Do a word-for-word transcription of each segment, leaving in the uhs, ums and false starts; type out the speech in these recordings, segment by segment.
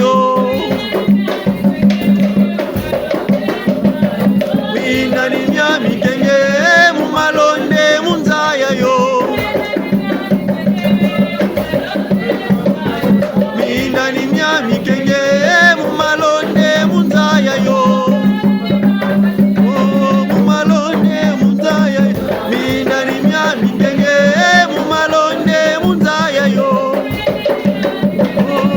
yo. Minani mia mikenge mu malonde mu nza yayo. Minani mia mikenge mu malonde mu nza yayo. Oh, mu malonde mu nza yayo. Minani mia mikenge mu malonde mu nza yayo. Oh.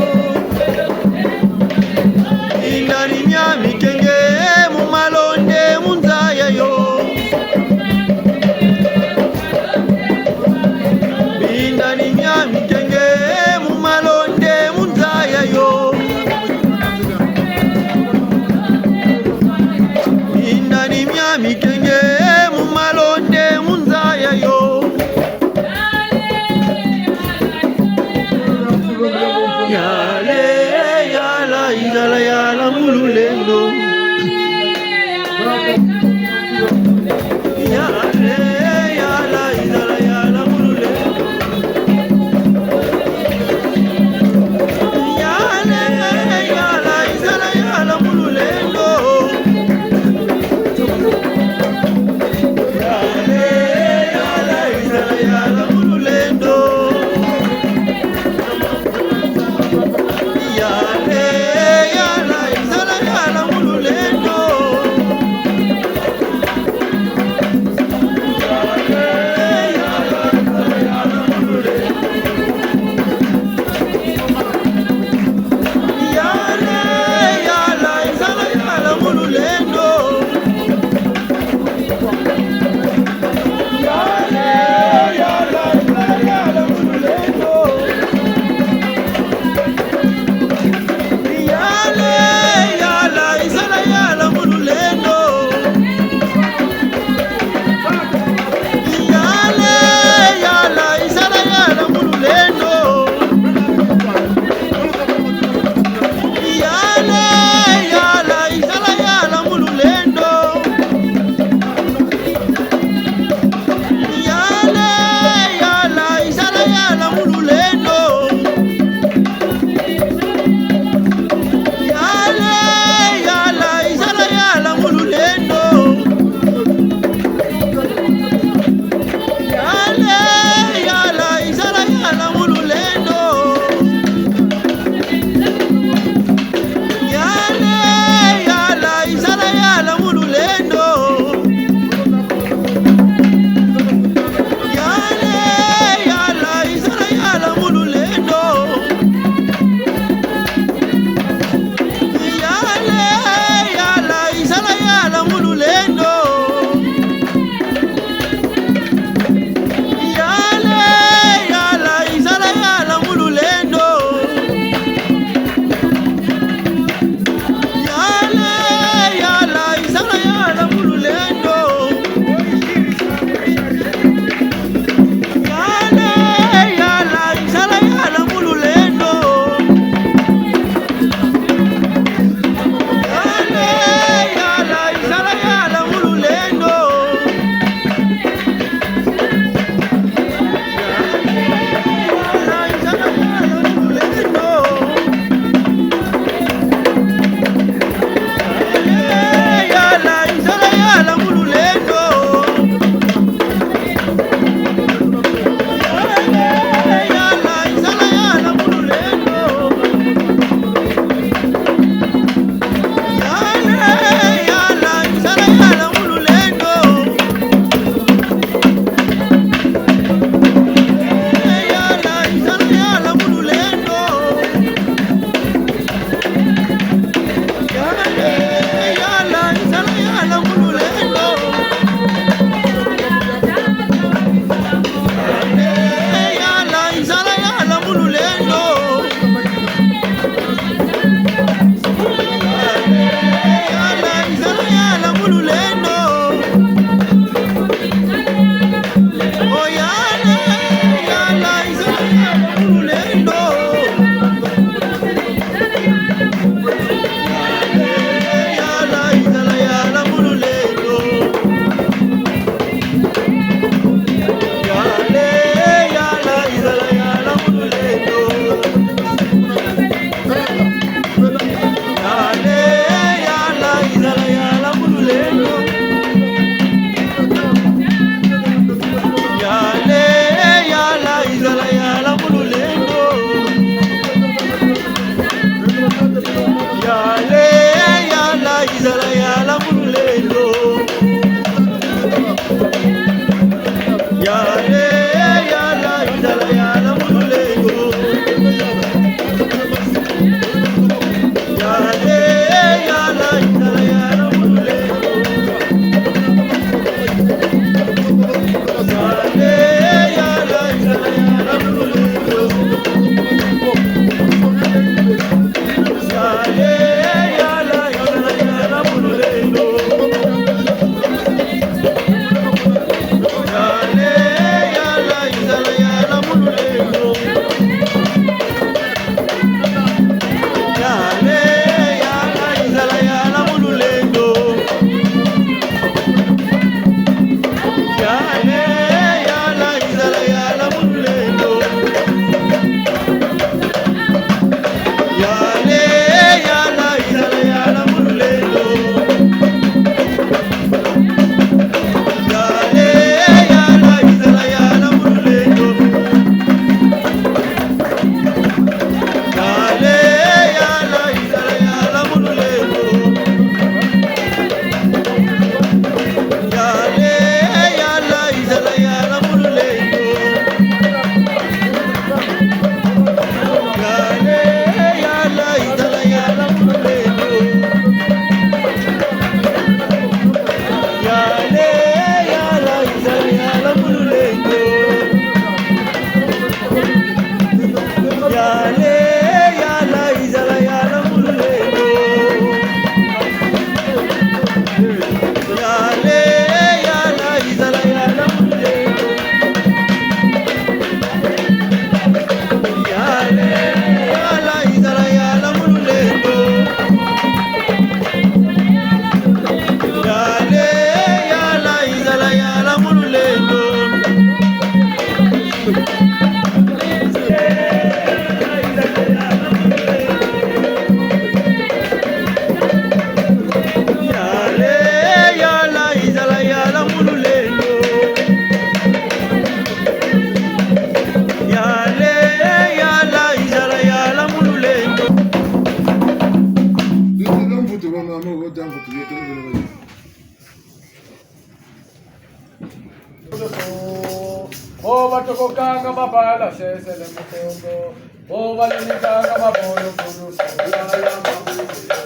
O batobokanga mabala sesele mukongo. O balenikanga mabolo kulu.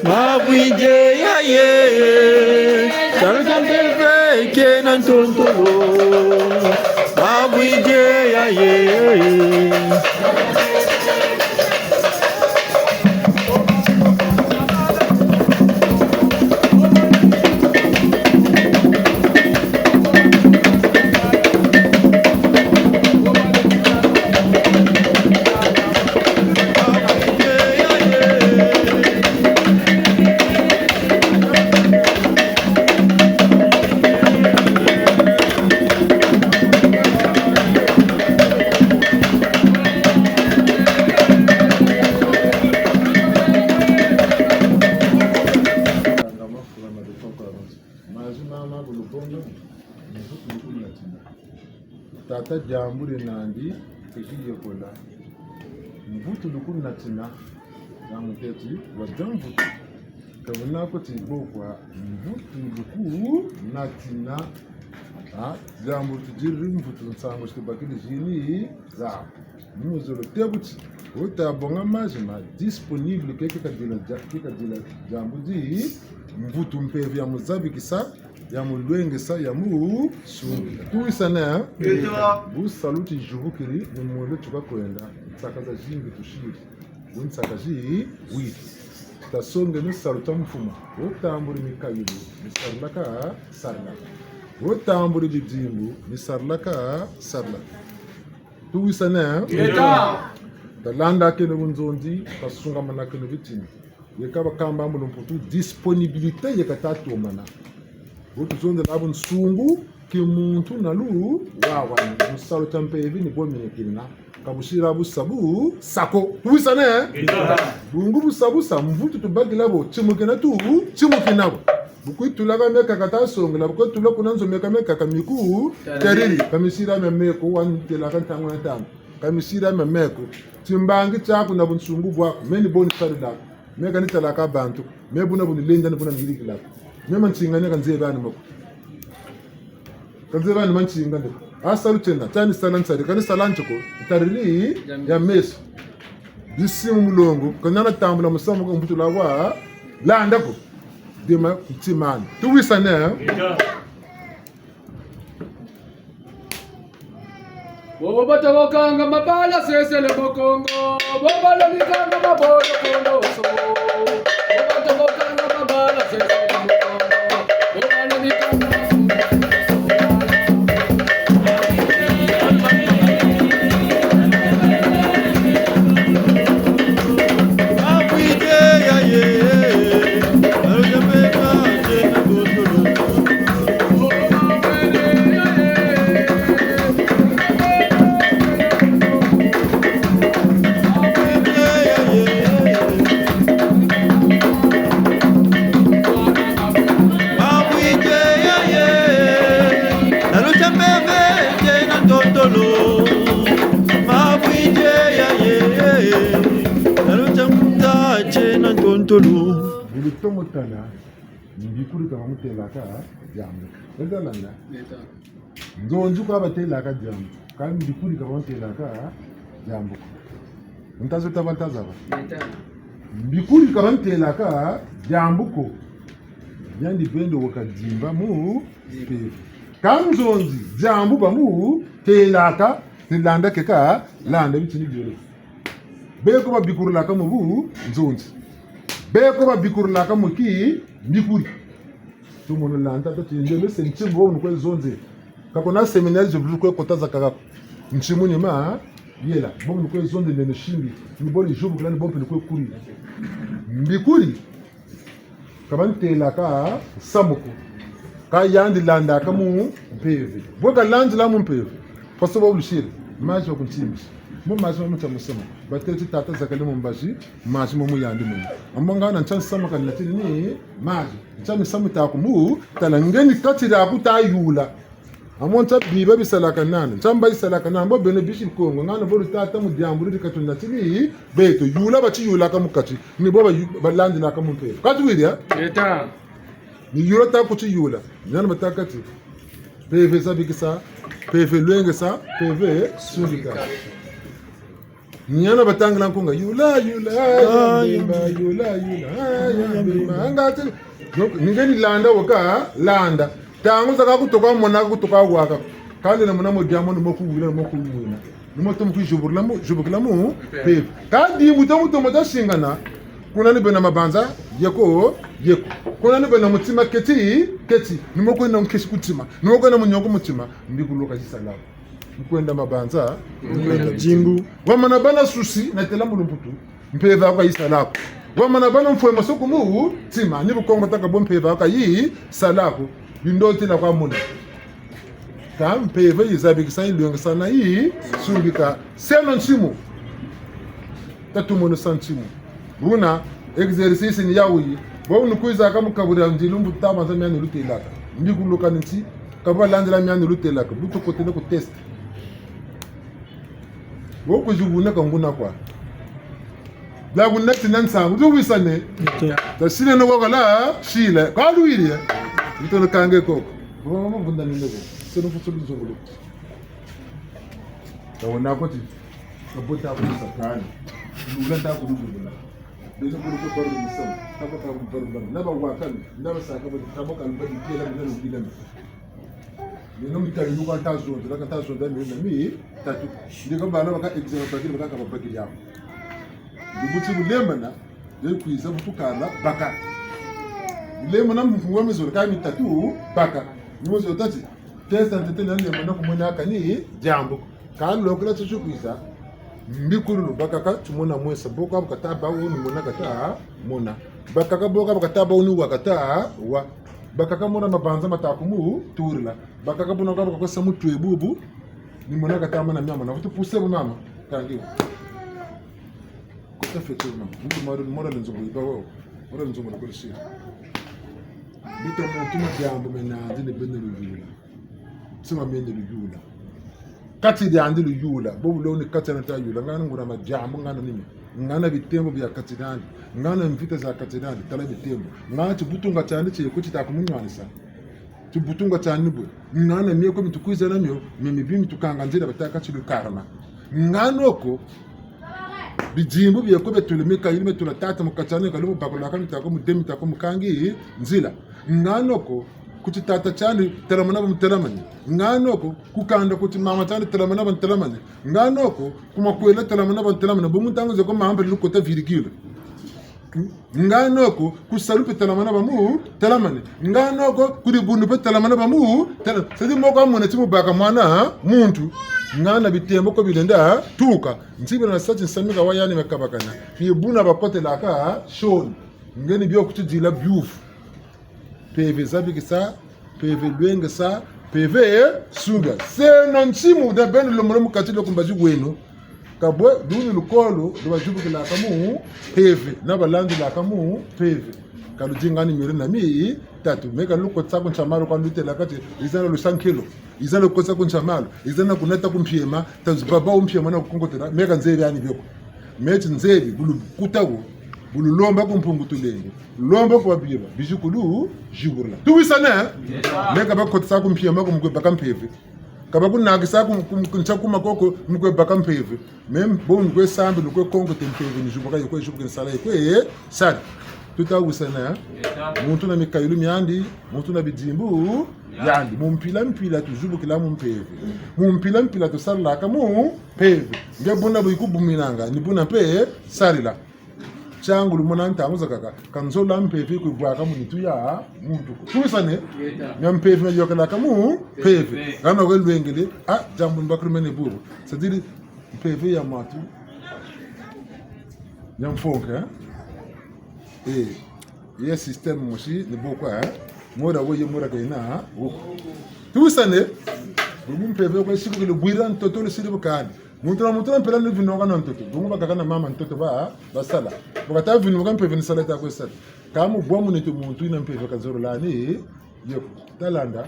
Mabwidi ya ye. Salu tia mpeve tiena ntontolo. Mabwidi ya ye. Mazi mama bu lubonga, mvutu lukunatina. Tata diambu di nandi, keki yekola. Mvutu lukunatina, na muteti, wa dia mvutu. Ka buna ko ti bokwa, mvutu lukunatina. Ah, diambu tudiriri mvutu nsangu tubakiri zini, za. Mu zolo tebuti, wuta bonga mazi ma disponible ke, ke kadila dia-, ke kadila diambu di, mvutu mpeve ya muzabikisa, ya mulwengesa, ya musungi. Tuwisane, eh? Ngeta. Bu salu tizibukiri, mu mwelo tuka kwenda, nsaka zazingi tusiri. Bu nsaka ziwiri. Tasongeno salu tia mfumu, wutambuli mikayulu, misarilaka, sarilaka. Wutambuli bidimbu, misarilaka, sarilaka. Tuwisane, eh? Ngeta. Talandakeno bunzonzi, tasungamanakeno bitini. Yeka bakamba mu lumputu, disponibilité yeka tatomana. Bu tuzonzela bunsungu, kimuntu na lu, wa, wa, mu salu tia mpeve ni bo minikina. Ka busila bu sa bu sa ko. Tuwisane, eh? Ngeta. Bungu bu sa bu sa, mvutu tubakila bo, timukina tu, timukina bo. Bu kwitula ka meka katasongela, bu kwitula kuna nzo meka meka ka miku, tariri. Ka misila mia meko, wa ntelaka ntangu na ntangu. Ka misila mia meko. Timbangi tiaku na bunsungu bwaku, meni bo ni sarilaka. Me ka nitalaka bantu. Me buna bu nilenda ni buna niyirikilaka. Me mansinga ni ka nzebani moko. Ka nzebani mansinga ndeko. A salu tiena, tia nisala nsari, ka nisala ntiko, ntariri ya meso. Bisi mu mulongo, ka nana tambula musamu ko mvutu la wa, landa ko. Dema ntimani. Tuwisane, eh? Bobo batobokanga mabala sesele mukongo, bobo balenikanga mabolo koloso. Bobo batobokanga mabala sesele mukongo, bobo balenikanga mabolo koloso. Bulu tomo tala, mbikuri ka bamutelaka diambu. Ezalanga. Nzonzi kwa batelaka diambu. Kâ mbikuri ka bamutelaka diambu ko. Ntazo taba ntazaba. Mbikuri ka bamutelaka diambu ko. Yandi bendo wakadimba mu mpeve. Kâ nzonzi, diambu bamutelaka, ni landa keka, landa bitini biole. Beko babikurilaka mu bunzonzi. Beko babikurilaka mu ki mbikuri. Tumono landa, tata ti ndelo se ntimbu bo nukwe zonze. Ka kuna séminaire zo bulu kwe kota zakaka ko. Ntimbu ni ma, yela, bo nukwe zonze ndeno simbi. Ni bo lizubukila ni bo mpe nukwe kuri. Mbikuri. Ka bantelaka samu ko. Kâ yandi landaka mu mpeve. Bwe kalandila mu mpeve. Faso bo bulusiri. Mazi wa kuntimbisi. Mu mazi ma muta musema. Batêle ti tata zakale mu mbazi. Mazi mo mu yandi muna. Ambo ngana ntia nsamu ka natini ni mazi. Ntia misamu taku mu. Tala ngeni kati diaku tayula. Amo ntia biba bisalaka nani, ntia mbazi salaka nani, bo beno bisi Kongo, ngana bo lutata mu diambu di katu natini, beto, yula batiyulaka mu kati, ni bo ba, balandilaka mu mpeve. Kati wiri, eh? Ngeta. Ni yula ta kutiyula, nani batâka ti. Mpeve zabikisa, mpeve lwengesa, mpeve sungika. Ni yana batangila nkunga, yula, yula, ya mbemba, yula, yula, ya mbemba. Ngati, donc, ni nge ni landa waka, landa. Ntangu zakaka kutoka mona, kutoka waka. Kani na mona mo diambu, ni mo kuwila, ni mo kuwila. Ni mo tomo kuzibula mu, zibukila mu, mpeve. Kadi mu tomo tomo ta singana. Kuna ni bena mabanza, yeko, yeko. Kuna ni bena mutima keti, keti. Ni mo kwenda nkesi ku ntima. Ni mo kwenda munyoko mutima. Mbi kuluka zisala. Nkwenda mabanza, nkwenda dimbu. Wamana bâ na susi, na tela mu lumputu. Mpeve ka yisala ko. Wamana bâ na mfwema soko mu ntima. Ni bu kongo taka bo mpeve ka yisala ko. Bindo tila kwa mona. Ka mpeve yizabikisa, yilwengesa na yisungika. Seno nsimu. Tatu mono sa nsimu. Buna, exercice ni yawu yi. Bo ni kwiza ka mu kabula nzila mbu tama za miani lutelaka. Mbi kuluka ni nti, ka balandila miani lutelaka. Bu tukotele ku test. Wo kwizi wuna ka nguna kwa. Bia kuna tina nsangu, tuwisane. Tasile no wakala, sile. Kwa lwiri. Ntono kange koko. Bo mama vunda ni ndeko. Seno fuso bizongolo. Tawona ko ti. Ka bota ko Satani. Lula ta ko lula. Beno ko ko baru ni sa. Ta ko ta ko baru baru. Na ba wakani. Na ba saka ba ta ba kan ba di kela na lula. Meno mitatu ka nta zonza, ka nta zonza meno na mitatu. Ndika bana baka examen bakiri, baka ka babakiri yawu. Ndi bu ti bulembana, nde kwiza bu tukala baka. Bulembana mpungu wa mizolo ka mitatu baka. Ni mizolo tati, testa ntete na lembana kumwena kani diambu. Ka lokela tio kwiza, mbi kululu bakaka tumona mwesa, bo ka bu kata bâ wo ni mona kata mona. Bakaka bo ka bu kata bâ wo ni wa kata wa. Bakaka mona mabanza mata kumu turila. Bakaka buna ka bu kasa mutwe bubu. Ni mona kata mona miamana. Vutu puse bu mama. Kangi. Kota fete bu mama. Vutu mara, mara lenzongo iba wo. Mara lenzongo na kolisi. Bita muntu ma diambu mena nzini bene luyula. Sima mene luyula. Kati diandi luyula. Bobu lo ni kati na ta yula. Ngana nguria ma diambu ngana nime. Ngana bitembo bia kati diandi. Ngana mvita za kati diandi. Tala bitembo. Ngana tibutunga tiandi tie kuti ta kumunwanisa. Tibutunga tiandi bwe. Ngana mie ko mitukwiza na mio. Mimi bi mitukanga nzila batâka ti lukarma. Ngana ko. Bidimbu bie ko betule mika yili metula tata mu kati diandi kalu mu bakula ka mitako mu demi tako mu kangi nzila. Ngana ko. Kuti tata tiandi telamana ba mutelamani. Ngana ko, ku kanda kuti mama tiandi telamana ba mutelamani. Ngana ko, ku makwela telamana ba mutelamani. Bungu ntangu zeko mamba lukota virgule. Ngana ko, ku salu mpe telamana ba mutelamani. Ngana ko, ku dibundu mpe telamana ba mutelamani. Sadi moko amona ti mu baka mwana muntu. Ngana bitembo ko bilenda tuka. Nzibila na sati nsamika wa yani mekabakana. Ni buna bakotelaka shoni. Ngeni bio kutudila biuvu. Mpeve zabikisa, mpeve lwengesa, mpeve sunga. Seno nsimu na beno lomolo mu kati lo ku mbazi weno. Ka bwe, luni lukolo, lu bazibukilaka mu mpeve, na balandilaka mu mpeve. Ka ludinga ni miri na mitatu. Meka lukotisa ku ntia malu kwa lutelaka ti, yiza na lusankelo. Yiza na lukotisa ku ntia malu. Yiza na kunata ku mpiema, ta zibaba wo mpiema na kukongotela. Meka nzebi ani bio ko. Me ti nzebi, bu lukuta wo, bu lulomba ku Mpungu Tulendo, lomba ku babiba, bizikulu, ziburula. Tuwisane? Meka bakotisa ku mpiema ko mu kwe baka mpeve. Ka bakunakisa ku, ku, ku ntia kuma koko mu kwe baka mpeve. Même bo mu kwe sambi, mu kwe kongote mpeve, ni zibuka, ye kwe zibuka, ni sala, ye kwe sala. Tuta wisana, eh? Muntu na mikayulu miandi, muntu na bidimbu biandi. Mu mpila mpila tuzibukila mu mpeve. Mu mpila mpila tusalaka mu mpeve. Nge buna bu yikubuminanga, ni buna mpe sarila. Tiangu lumona ntangu zakaka, ka nzola mpeve kwe bwaka mu nitu ya muntu ko. Tuwisane? Mia mpeve mia yokelaka mu mpeve. Ngana we lwengele, ah, diambu ni bakulu mene bubu. C'est-à-dire, mpeve ya matu. Ya mfonke, eh? Eh, ye système mosi ni bo kwa, eh? Mora wo ye mora kena, wo. Tuwisane? Bungu mpeve kwa siku kile bwira ntoto le siri bukani. Muntu na muntu na mpela ni vinoka na ntoto. Bungu bakaka na mama ntoto ba, basala. Bakata vinoka mpeve ni sala ta kwe sala. Ka mu bwa mu nitu muntu yina mpeve ka nzololo lani, yeko. Talanda.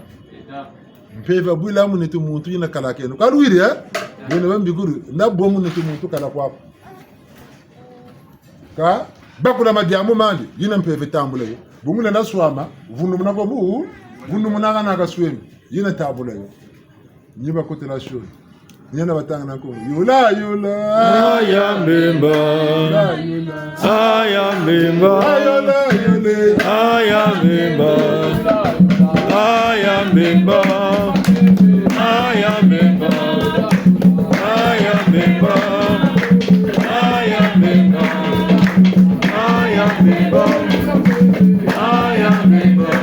Mpeve bwila mu nitu muntu yina kala keno. Ka luwiri, eh? Bwene ba mbikuru. Na bwa mu nitu muntu kala kwaku. Ka bakula madiambu mandi, yina mpeve tambula yo. Bungu lenda swama, vundumuna ko bu, vundumuna kana kaswemi. Yina tabula yo. Ni bakotela shoni. Ni yena batanga na Kongo. Yola, yola. Aya Mbemba. Yola, yola. Aya Mbemba. Ayola, yola. Aya Mbemba. Aya Mbemba. Aya Mbemba. Aya Mbemba. Aya Mbemba. Aya Mbemba. Aya Mbemba.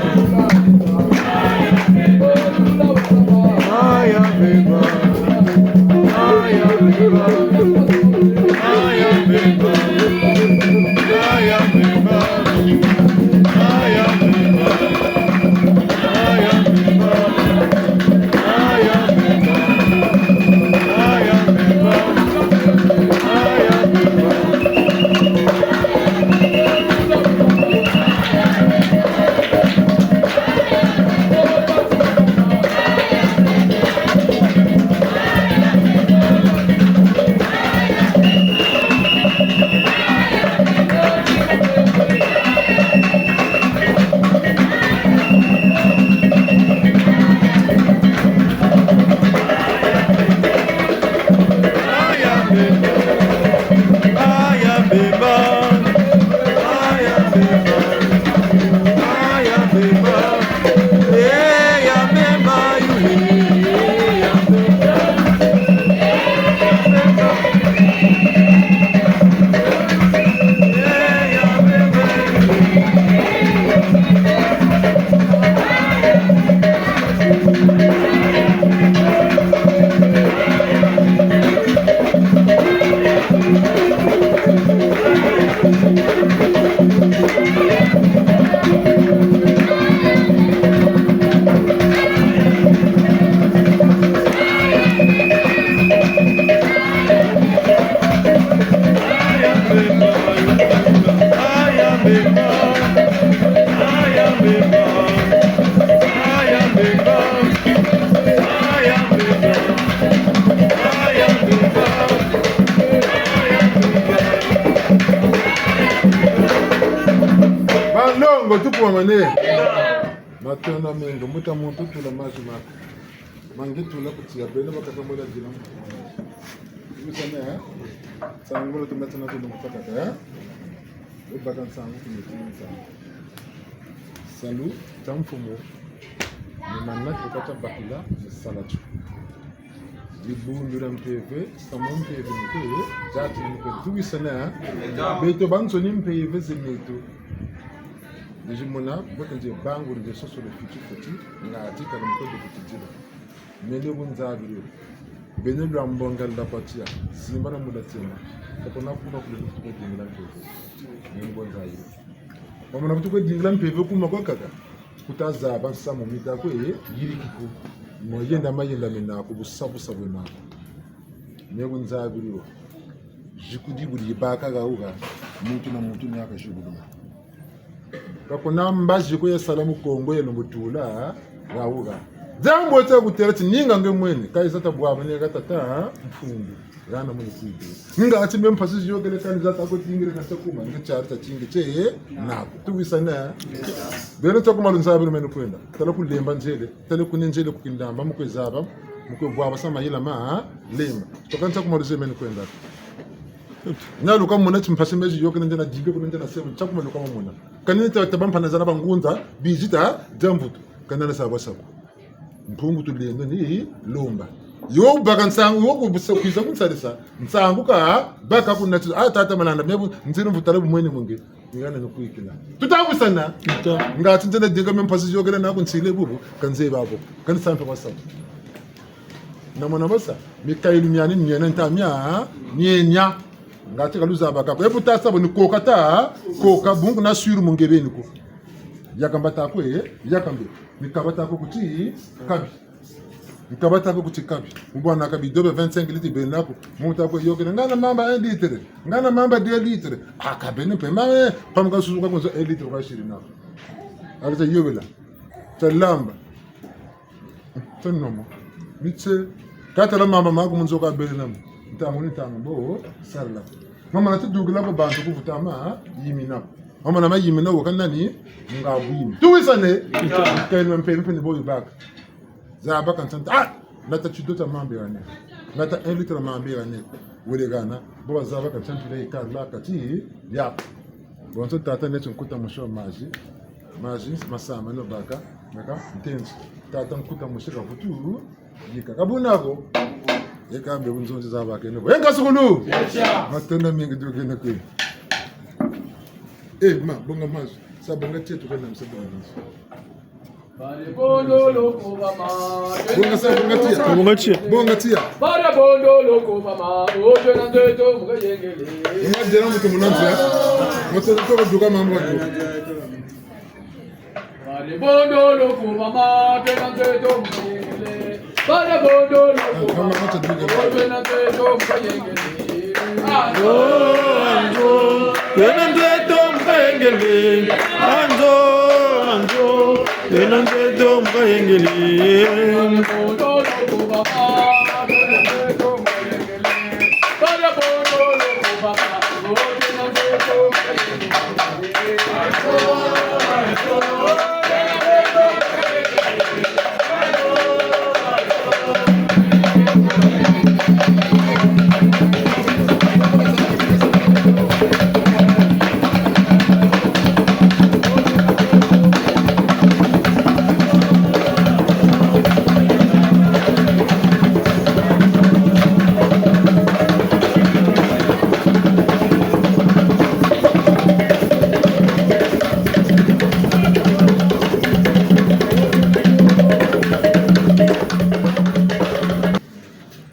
Banlongo, tukuwamane. Matondo mingi, mbuta muntu tula mazi maku. Mangi tula ku tiya beno bakaka mbola dina. Tuwisane, eh? Nsangu mbola tumeta na tulungu pakaka, eh? Wubaka nsangu kumeti nsangu. Salu tia mfumu. Ni mana tuka tia bakila, ni sala tio. Dibundu dia mpeve, samu mpeve ni kwe, diati ni kwe. Tuwisane, eh? Beto bansoni mpeve ze meto. Nizimona, bote nze bangu, nze soso le fiti fiti, ngati kala mukwe de kutidila. Mene bu nzabiri. Bene lwa mbonga la kwa tiya. Simba na mula tiena. Tako na kuma kule kutuka dingila mpeve. Mene bu nzabiri. Wamana kutuka dingila mpeve kuma kwa kaka. Kuta zaba nsamu mita kwe, yiriki ku. Mo yenda mayenda mena ku busa busa bwena. Mene bu nzabiri wo. Zikudi budi baka gauga. Muntu na muntu ni aka zikudi. Ka kuna mbazi ko yasala mu Kongo yeno mutula, gauga. Diambu tia kutela ti ninga nge mwene, ka yiza ta bwabane ka tata, mfundu. Yana muni kwidi. Nga ati mbe mpasi ziyôkele kani za ta ko tingile ka sa kuma, nge tiari ta tingi tie, nako. Tuwisane. Beno ta kuma lunza beno mene kwenda. Tala ku lemba nzele, tala ku nenzele ku kindamba, mu kwe zaba, mu kwe bwabasa mayela ma, lemba. Toka nta kuma luze mene kwenda. Naluka mona ti mpasi mezi yôkele nzena dibe kuna nzena sema, tia kuma luka mona. Kani ta, ta bampana zana bangunza, bizita, dia mvutu. Kana na saba sako. Mpungu Tulendo ni lomba. Yo baka nsangu, yo kubusa, kwiza kunsalisa. Nsangu ka, baka kuna ti, ah, tata Malanda, mia bu, nziri mvutala bu mwene munge. Ngana ni kwikila. Tuta wisana. Tuta. Nga ti nzena dinga mia mpasi ziyôkele na ku nsile bubu, ka nze babo. Kani sampe kwa sabu. Na mona basa, mikayulu miani miena nta mia, mienia. Nga ti ka luzaba ka ko. E bu ta sa bo ni koka ta, koka bungu na swiru mu nge beni ko. Yaka mba ta ko, eh, yaka mbe. Ni kaba ta ko kuti, kabi. Ni kaba ta ko kuti kabi. Mu bwa na kabi, dobe vingt-cinq litres beni nako. Mu ta ko yôkele. Ngana mamba un litre. Ngana mamba deux litres. Ah, ka beni mpe, ma, eh, pamuka susu ka konzo un litre kwa siri nako. Alita yobela. Ta lamba. Teno mo. Mitse. Ka tala mamba maku mu nzo ka bele na mo. Ntangu ni ntangu bo, sarila. Mama na ti dukila ko bantu ku vutama, yimina. Mama na ma yimina wo ka nani, nga bu yimi. Tuwisane? Kayima mpe, mpe ni bo yibaka. Zaba ka nsantu, ah! Nata tido tia mambe ane. Nata un litre mambe ane. Wele hana, bo bazaba ka nsantu la ikala kati diaku. Bonso tata neti nkuta musi wa mazi. Mazi, masama no baka, naka, ntenzi. Tata nkuta musi kavutu, yika. Ka buna ko. Eka mbe bunzonzi zabakeno. Enga sukulu! Matondo mingi dukene kwe. Eh, ma, bonga mazi. Sa bonga tie tukana msa bonga mazi. Bonga sa, bonga tia. Bonga tia. Bonga tia. Bonga dela mutu munanza. Matondo toko duka mambo. Anzo, anzo, twena nzeto mukayengele. Anzo, anzo, twena nzeto mukayengele.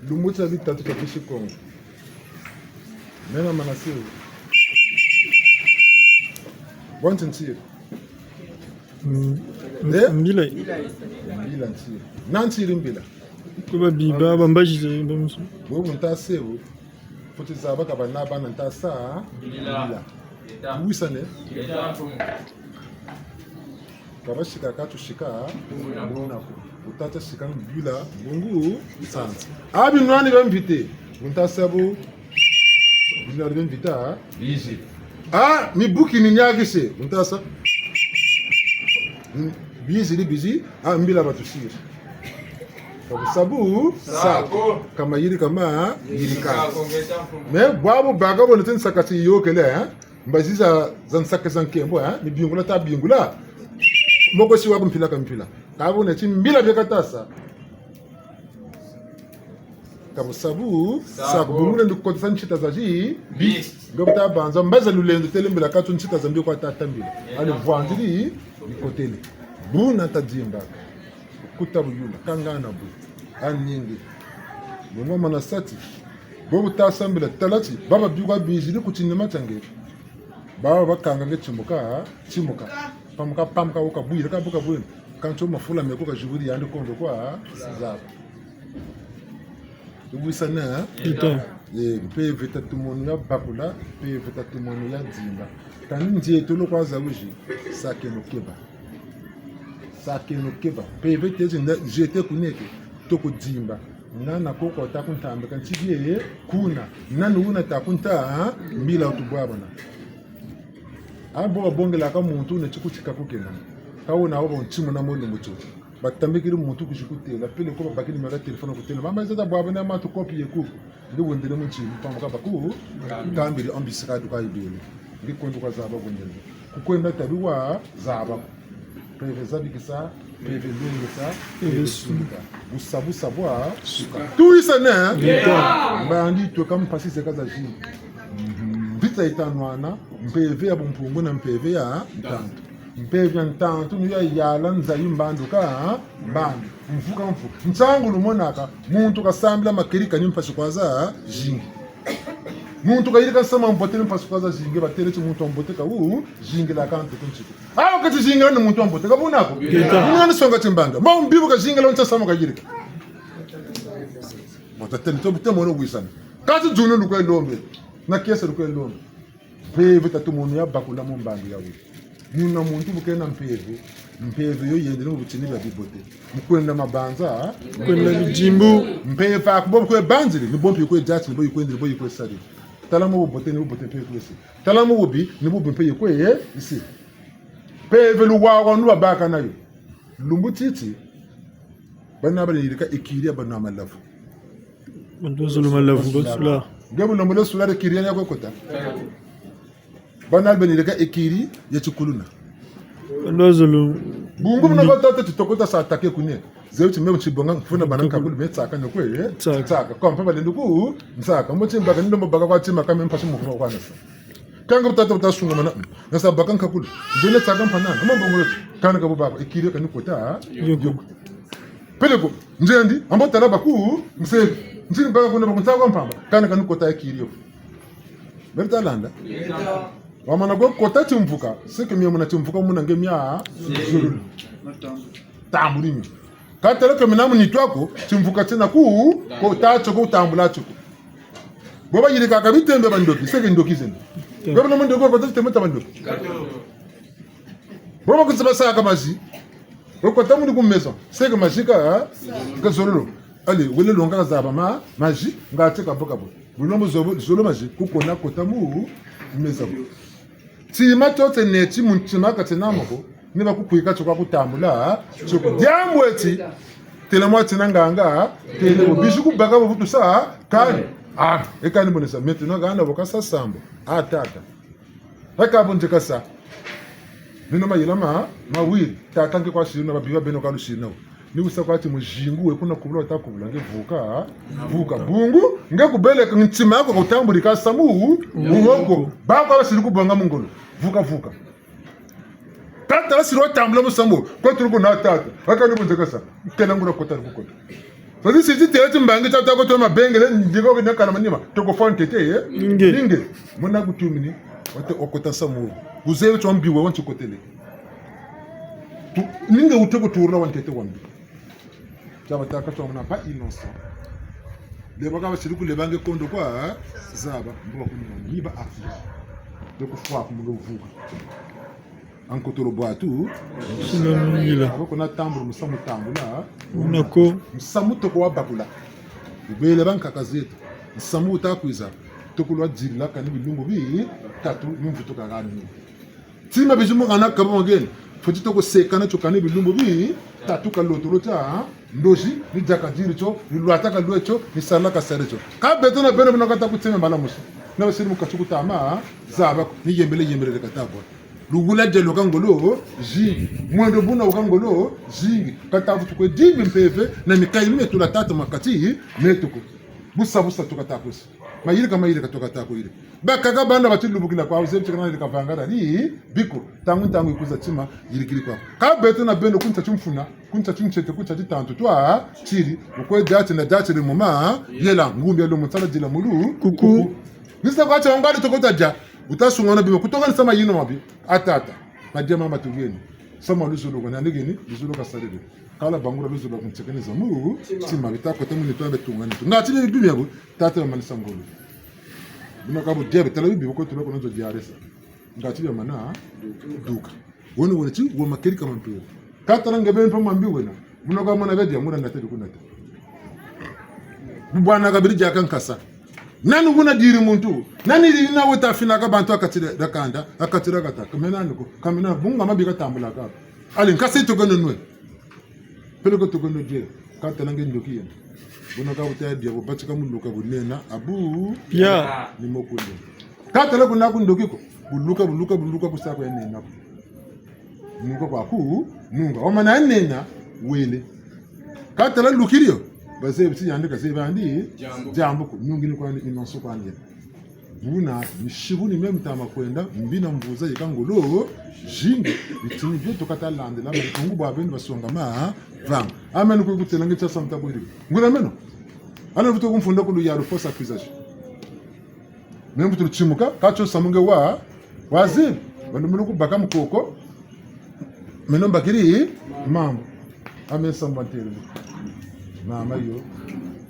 Lumbu tia bitatu tia bisi Kongo. Mena manasiri. Bwa nti nsiri. Mm, eh? Mbila. Mbila nsiri. Na nsiri mbila. Kuba biba, bambazi ze, bamsu. Bo bu nta sebu. Fweti zaba ka bana bana nta sa. Mbila. Mbila. Wisane? Ka basika ka tusika, buna ko. Bu tata sika mbila, bungu, sansa. Abi nwani bia mvite, bu nta sa bu, bu nwani bia mvita, bizi. Ah, mibuki ni niakise, bu nta sa. Bizi di bizi, ah, mbila batusiri. Ka bu sa bu, sa ko. Ka mayirika mayirika. Mais bwabu baka bo nete nsaka ti yokele, hein? Mbazi za, za nsaka za nkembo, eh? Ni bingula ta bingula. Moko si wa ku mpila ka mpila. Ka bu neti mbila bia kata sa. Ka bu sa bu, sa ko bu mu lendi kotesa nsita zazi, bi. Nga bu ta banza, mbazi za lulendo tele mbila katu nsita za mbi kwa tata mbila. Ani vwandiri, bikotele. Buna ta dimba. Kuta buyula, kangana bu. Aningi. Bungu mana sa ti. Bo bu ta sambila tala ti, baba bikwa biziri ku tinima tia nge. Baba bakanga nge timuka, timuka. Pamuka, pamuka, wuka bwira, ka buka bwira. Kansi mafula meko ka ziburi yandi kondo kwa zaba. Tuwisane, eh? Ito. Eh, mpeve tatu mono ya bakula, mpeve tatu mono ya dimba. Kani nzietolo kwa za wizi, sakeno keba. Sakeno keba. Mpeve tezi nda, nziete kuneke, toko dimba. Nana koko ta kuntambika ntibie, kuna. Nani wuna ta kunta, ha? Mbila utubwabana. Abo babongelaka muntu na tikutika kukena. Ka wuna wabo ntimu na moni mutu. Batambikiri muntu kwizi kutêla, peleko babakiri numéro ya téléphone kutêla. Mama, eza ta bwabana ma tu copie kuku. Ndi wendele mu ntimu, pamuka baku, kambiri ambisika duka ibele. Ndi kwenda kwa zaba wendele. Kukwenda tabi wa zaba. Mpeve zabikisa, mpeve lwengesa, mpeve sunika. Busa, busa bwa suka. Tuwisane? Yee. Mbandi tweka mpasi zeka zazingi. Mvita yita nwana, mpeve ya bumpungu na mpeve ya ntantu. Mpeve ya ntantu ni yo ya yala nzayi mbandu ka mbandu, mvu ka mvu. Ntangu lumonaka, muntu kasambila makedika ni mpasi kwa zazingi. Muntu kayirika nsamu wa mbote ni mpasi kwa zazingi, batêle ti muntu wa mbote ka wuzingilaka ntu ku nsiku. Awa kati zingila ni muntu wa mbote, ka buna ko? Ngeta. Buna ni songa ti mbanga. Mbo mbi bu kazingila, nsa samu kayirika. Mbo tatêle, to bute mono wisana. Kati dzunu lukwe lombe. Na kiese lukwe lombe. Mpeve tatu mono ya bakula mu mbandu yawu. Muna muntu bu kena mpeve, mpeve yo yendele mu bitini bia bibote. Mu kwenda mabanza, ha? Mu kwenda bidimbu. Mpeve aku bo bu kwe banzile, ni bo mpe yi kwe diatsi, ni bo yi kwendele, bo yi kwe sari. Tala mu bubote, ni bubote mpe yi kwe si. Tala mu bubi, ni bubi mpe yi kwe, eh, isi. Mpeve luwawa nu babaka nayo. Lumbu titi, Bana balendi yirika écurie ya bana malavu. Bantu bazolo malavu, basula. Nge bu lembolo sula écurie ya kwe kota. Bana balendi yirika écurie ya tikuluna. Bantu bazolo. Bungu muna batata ti toko ta sa attaquer kune. Zebi ti me bu ti bonga mfuna bana nkakulu me tsaka no kwe, eh? Tsaka. Tsaka. Kwa mpe balendi ku, ntsaka. Mbo ti mbaka ni lembo baka kwa tima ka me mpasi mu kwa nasa. Kanga bu tata bu ta sungamana. Nasa baka nkakulu. Nzene tsaka mpanana. Mbo mbongo ti. Kana ka bu baka. Écurie ka ni kota, ha? Yo. Peleko, nzendi, ambo tala baku, nse, nzini baka kuna baku ntsaka mpamba. Kana ka ni kota écurie yo. Beri ta landa. Wamana kwe kota timvuka, seke mia muna timvuka muna nge mia zululu. Tambuli mio. Ka tala ke mina mu nitu aku, timvuka tiena ku, kota tio ko, tambula tio ko. Bo bayirikaka bitembe bandoki, seke ndoki zena. Bo bana mu ndoki, kota titembe tia bandoki. Bo bakuzi basaka mazi. Bo kota muni ku maison, seke mazi ka, ka zololo. Allez, wele longa ka zaba ma, mazi, nga ti ka bo ka bo. Bu lombo zolo, zolo mazi, ku kona kota mu maison. Tima tio tiena ti mu ntima ka tiena mo ko, ni ba kukwika tio kwa kutambula, tio ko. Diambu eti, têle mwa tiena nganga, têle bo. Bizi ku baka bo bu tusa, kani. Ah, e kani bonesa, maintenant ngana bo ka sa sambu. Ah, tata. Eka bo nze ka sa. Meno mayela ma, mawiri. Tata nge kwa siri na babiba beno ka lusiri nao. Ni wusa kwa ti muzingu we kuna kubula wata kubula nge vuka, vuka. Bungu, nge kubeleka ntima aku kutambuli ka samu, mu moko. Ba kwa basiri ku bonga mu ngolo. Vuka, vuka. Tata la siri watambula mu samu, kwe tulu kuna tata. Eka ni bu nze ka sa. Kena ngula kota ku kota. Sadi siti têle ti mbangi tia tako to mabengele, ndiko kina kana manima. Toko fwa ntete, eh? Ninge. Ninge. Muna kutumini, wate okota samu. Kuzebi tio mbi we wanti kotele. Tu, ninge wute kuturula wa ntete wa mbi. Tia batâka tio muna ba innocent. Leba ka basiri ku leba nge kondo kwa, zaba, mbo ba kunina, ni ba afi. Be ku fwa ku mulo vuka. Ankotolo bwatu. Sina mungila. Abo kuna tambula, musamu tambula. Una ko. Musamu toko wa bakula. Bele bankaka zeto. Musamu wuta kwiza. Toko lwa dirila kani bilumbu bitatu, ni mvutu ka gani. Tima bizi mu gana kaba mageni. Fweti toko sekana tio kani bilumbu bitatu ka lotolo tia ndozi, ni dia ka diri tio, ni lwata ka lwe tio, ni sala ka sari tio. Ka beto na beno buna kata kuteme mbala mosi. Na basiri mu kati kutama, zaba, ni yembele yembele kata bwa. Lugula dia lwa ka ngolo zingi. Mwendo buna wa ka ngolo zingi. Kata vutu kwe dimbi mpeve na mikayi mieto la tata makati meto ko. Busa busa tu kata kwesi. Mayirika mayirika tu kata kwesi. Bakaka bana bati lubukila kwa wuzebi ti kana yirika vangala ni biko. Ntangu ntangu yikuza tima yirikiri kwa. Ka beto na beno ku ntia ti mfuna, ku ntia ti ntete, ku ntia ti tantu twa tiri. Wukwe diati na diati di muma, yela ngumbi ya lo mu nsala dila mulu. Kuku. Ni sa kwa tia wangwadi toko ta dia. Wuta sungana bima, kutoka ni sama yino mabi. A tata. Madia mama tugeni. Sama luzolo kwa nani geni, luzolo ka sarebe. Kala bangula luzolo ku nsekene za mu, tima bita kota mu nitu a betunga nitu. Nga ti bibi bia bu, tata ya manisa ngolo. Buna ka bu dia be tala bibi bu ko tula ko na zo diaresa. Nga ti bia mana, duka. Wene wene ti, wa makeri ka mampi wo. Ka tala nge be mpe mambi wena. Buna ka mana be dia, muna nata di ku nata. Bu bwana kabiri diaka nkasa. Nani wuna diri muntu? Nani diri na weta finaka bantu ha kati dia kanda, ha kati dia kata? Ka mena ni ko, ka mena bungu ma bi katambulaka. Allez, nkasa yi toko nwe nwe. Peleko toko nwe die, ka tala nge ndoki yena. Buna ka wuta dia bo batika muluka bu nena, abu. Ya. Ni mo kunde. Ka tala kuna ku ndoki ko. Buluka, buluka, buluka ku sa ko ya nena ko. Nunga kwaku, nunga. Wamana nena, wele. Ka tala lukiri yo. Bazebi ti yandi kazebi yandi. Diambu. Diambu ko. Nungi ni kwandi, inonso kwandi. Buna, misibu ni meme tama kwenda, mbi na mvuza yeka ngolo, zingi, bitini bieto kata landila, makungu bwa beno basonga ma, vanga. Amen, kwe kutela nge tia samta kwiri. Ngula meno. Ana vuto ku mfunda ku luyalu, fausse accusation. Meno mvutu lutimuka, ka tio samu nge wa, wazi, bandu mulu kubaka mukoko, meno mbakiri, mambu, ame samba ntele. Mama yo,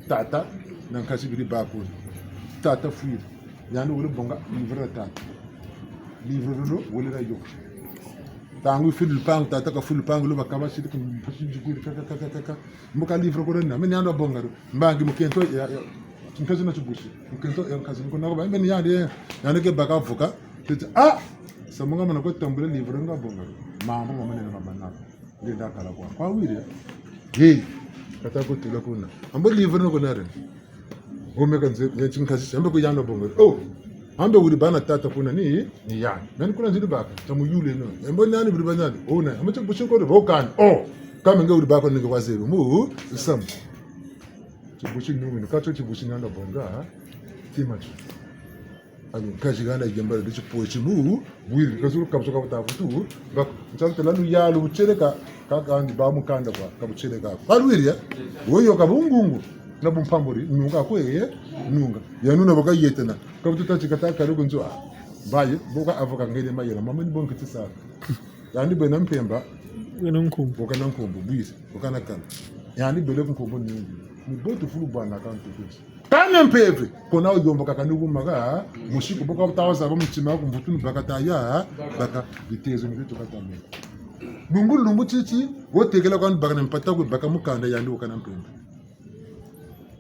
tata, na nkasi biri bakuri. Tata fwiri, yandi wele bonga, livre ya tata. Livre lolo, wele na yo. Ntangu fwiri lupangu, tata ka fwiri lupangu, lo bakaba siri ku mpasi nzikuri, ka, ka, ka. Mbo ka livre ko na, meno yandi wabonga lo. Mbangi mukento ya, ya, nkazi na tibusi. Mukento ya nkazi, nko na ko ba, meno yandi, yandi ke baka avocat. Tete, ah! Samu nga mana ko tambula livre nga bonga lo. Mambu nga mana na mana. Nge nda kala kwa. Kwa wiri. Hey. Kata kotela kuna. Ambo livre no kuna re. Ome ka nze, nze nkazi, ambe ku yandi bonga. Oh! Ambe wuri bâ na tata kuna ni, ni yandi. Nani kuna nziri baka, tamuyule no. Ambo nani wuri bâ nani? Oh, na. Ambo tibusi nkore, bo kani. Oh! Kâ me nge wuri baka ni nge kwa zero. Mu, samu. Tibusi nungu, ni katio tibusi nandi bonga, ha? Tima tio. Ani, nkazi hana yembala, ndi tipoe timu, bwiri, kazi lu kabusoka buta butu, baka, ntsantela luyalu, butieleka, kaka andi bâ mukanda kwa, ka butieleka. Kwa lwiri, eh? Woyo ka bungungu, na bumpamburi, nunga kwe, eh? Nunga. Ya nuna baka yetena. Ka butu tati kata kari ku nzo, ah. Baye, bo ka avocat ngene mayela, mama ni bo nkiti saka. Yandi bwena mpemba. Bwena nkumbu. Bwena nkumbu, bwisi, bwena kana. Yandi bele ku nkumbu ni nkumbu. Ni bo tufulu bwana kantu kuti. Kâ ni mpeve, ko na wuyomboka kani wumaka, musiku bo ka wuta zaba mu ntima ku mvutu ni baka taya, baka bitezo ni bitu kata me. Lumbu, lumbu titi, wo tekela kwani baka na mpata kwe baka mukanda yandi wo kana mpemba.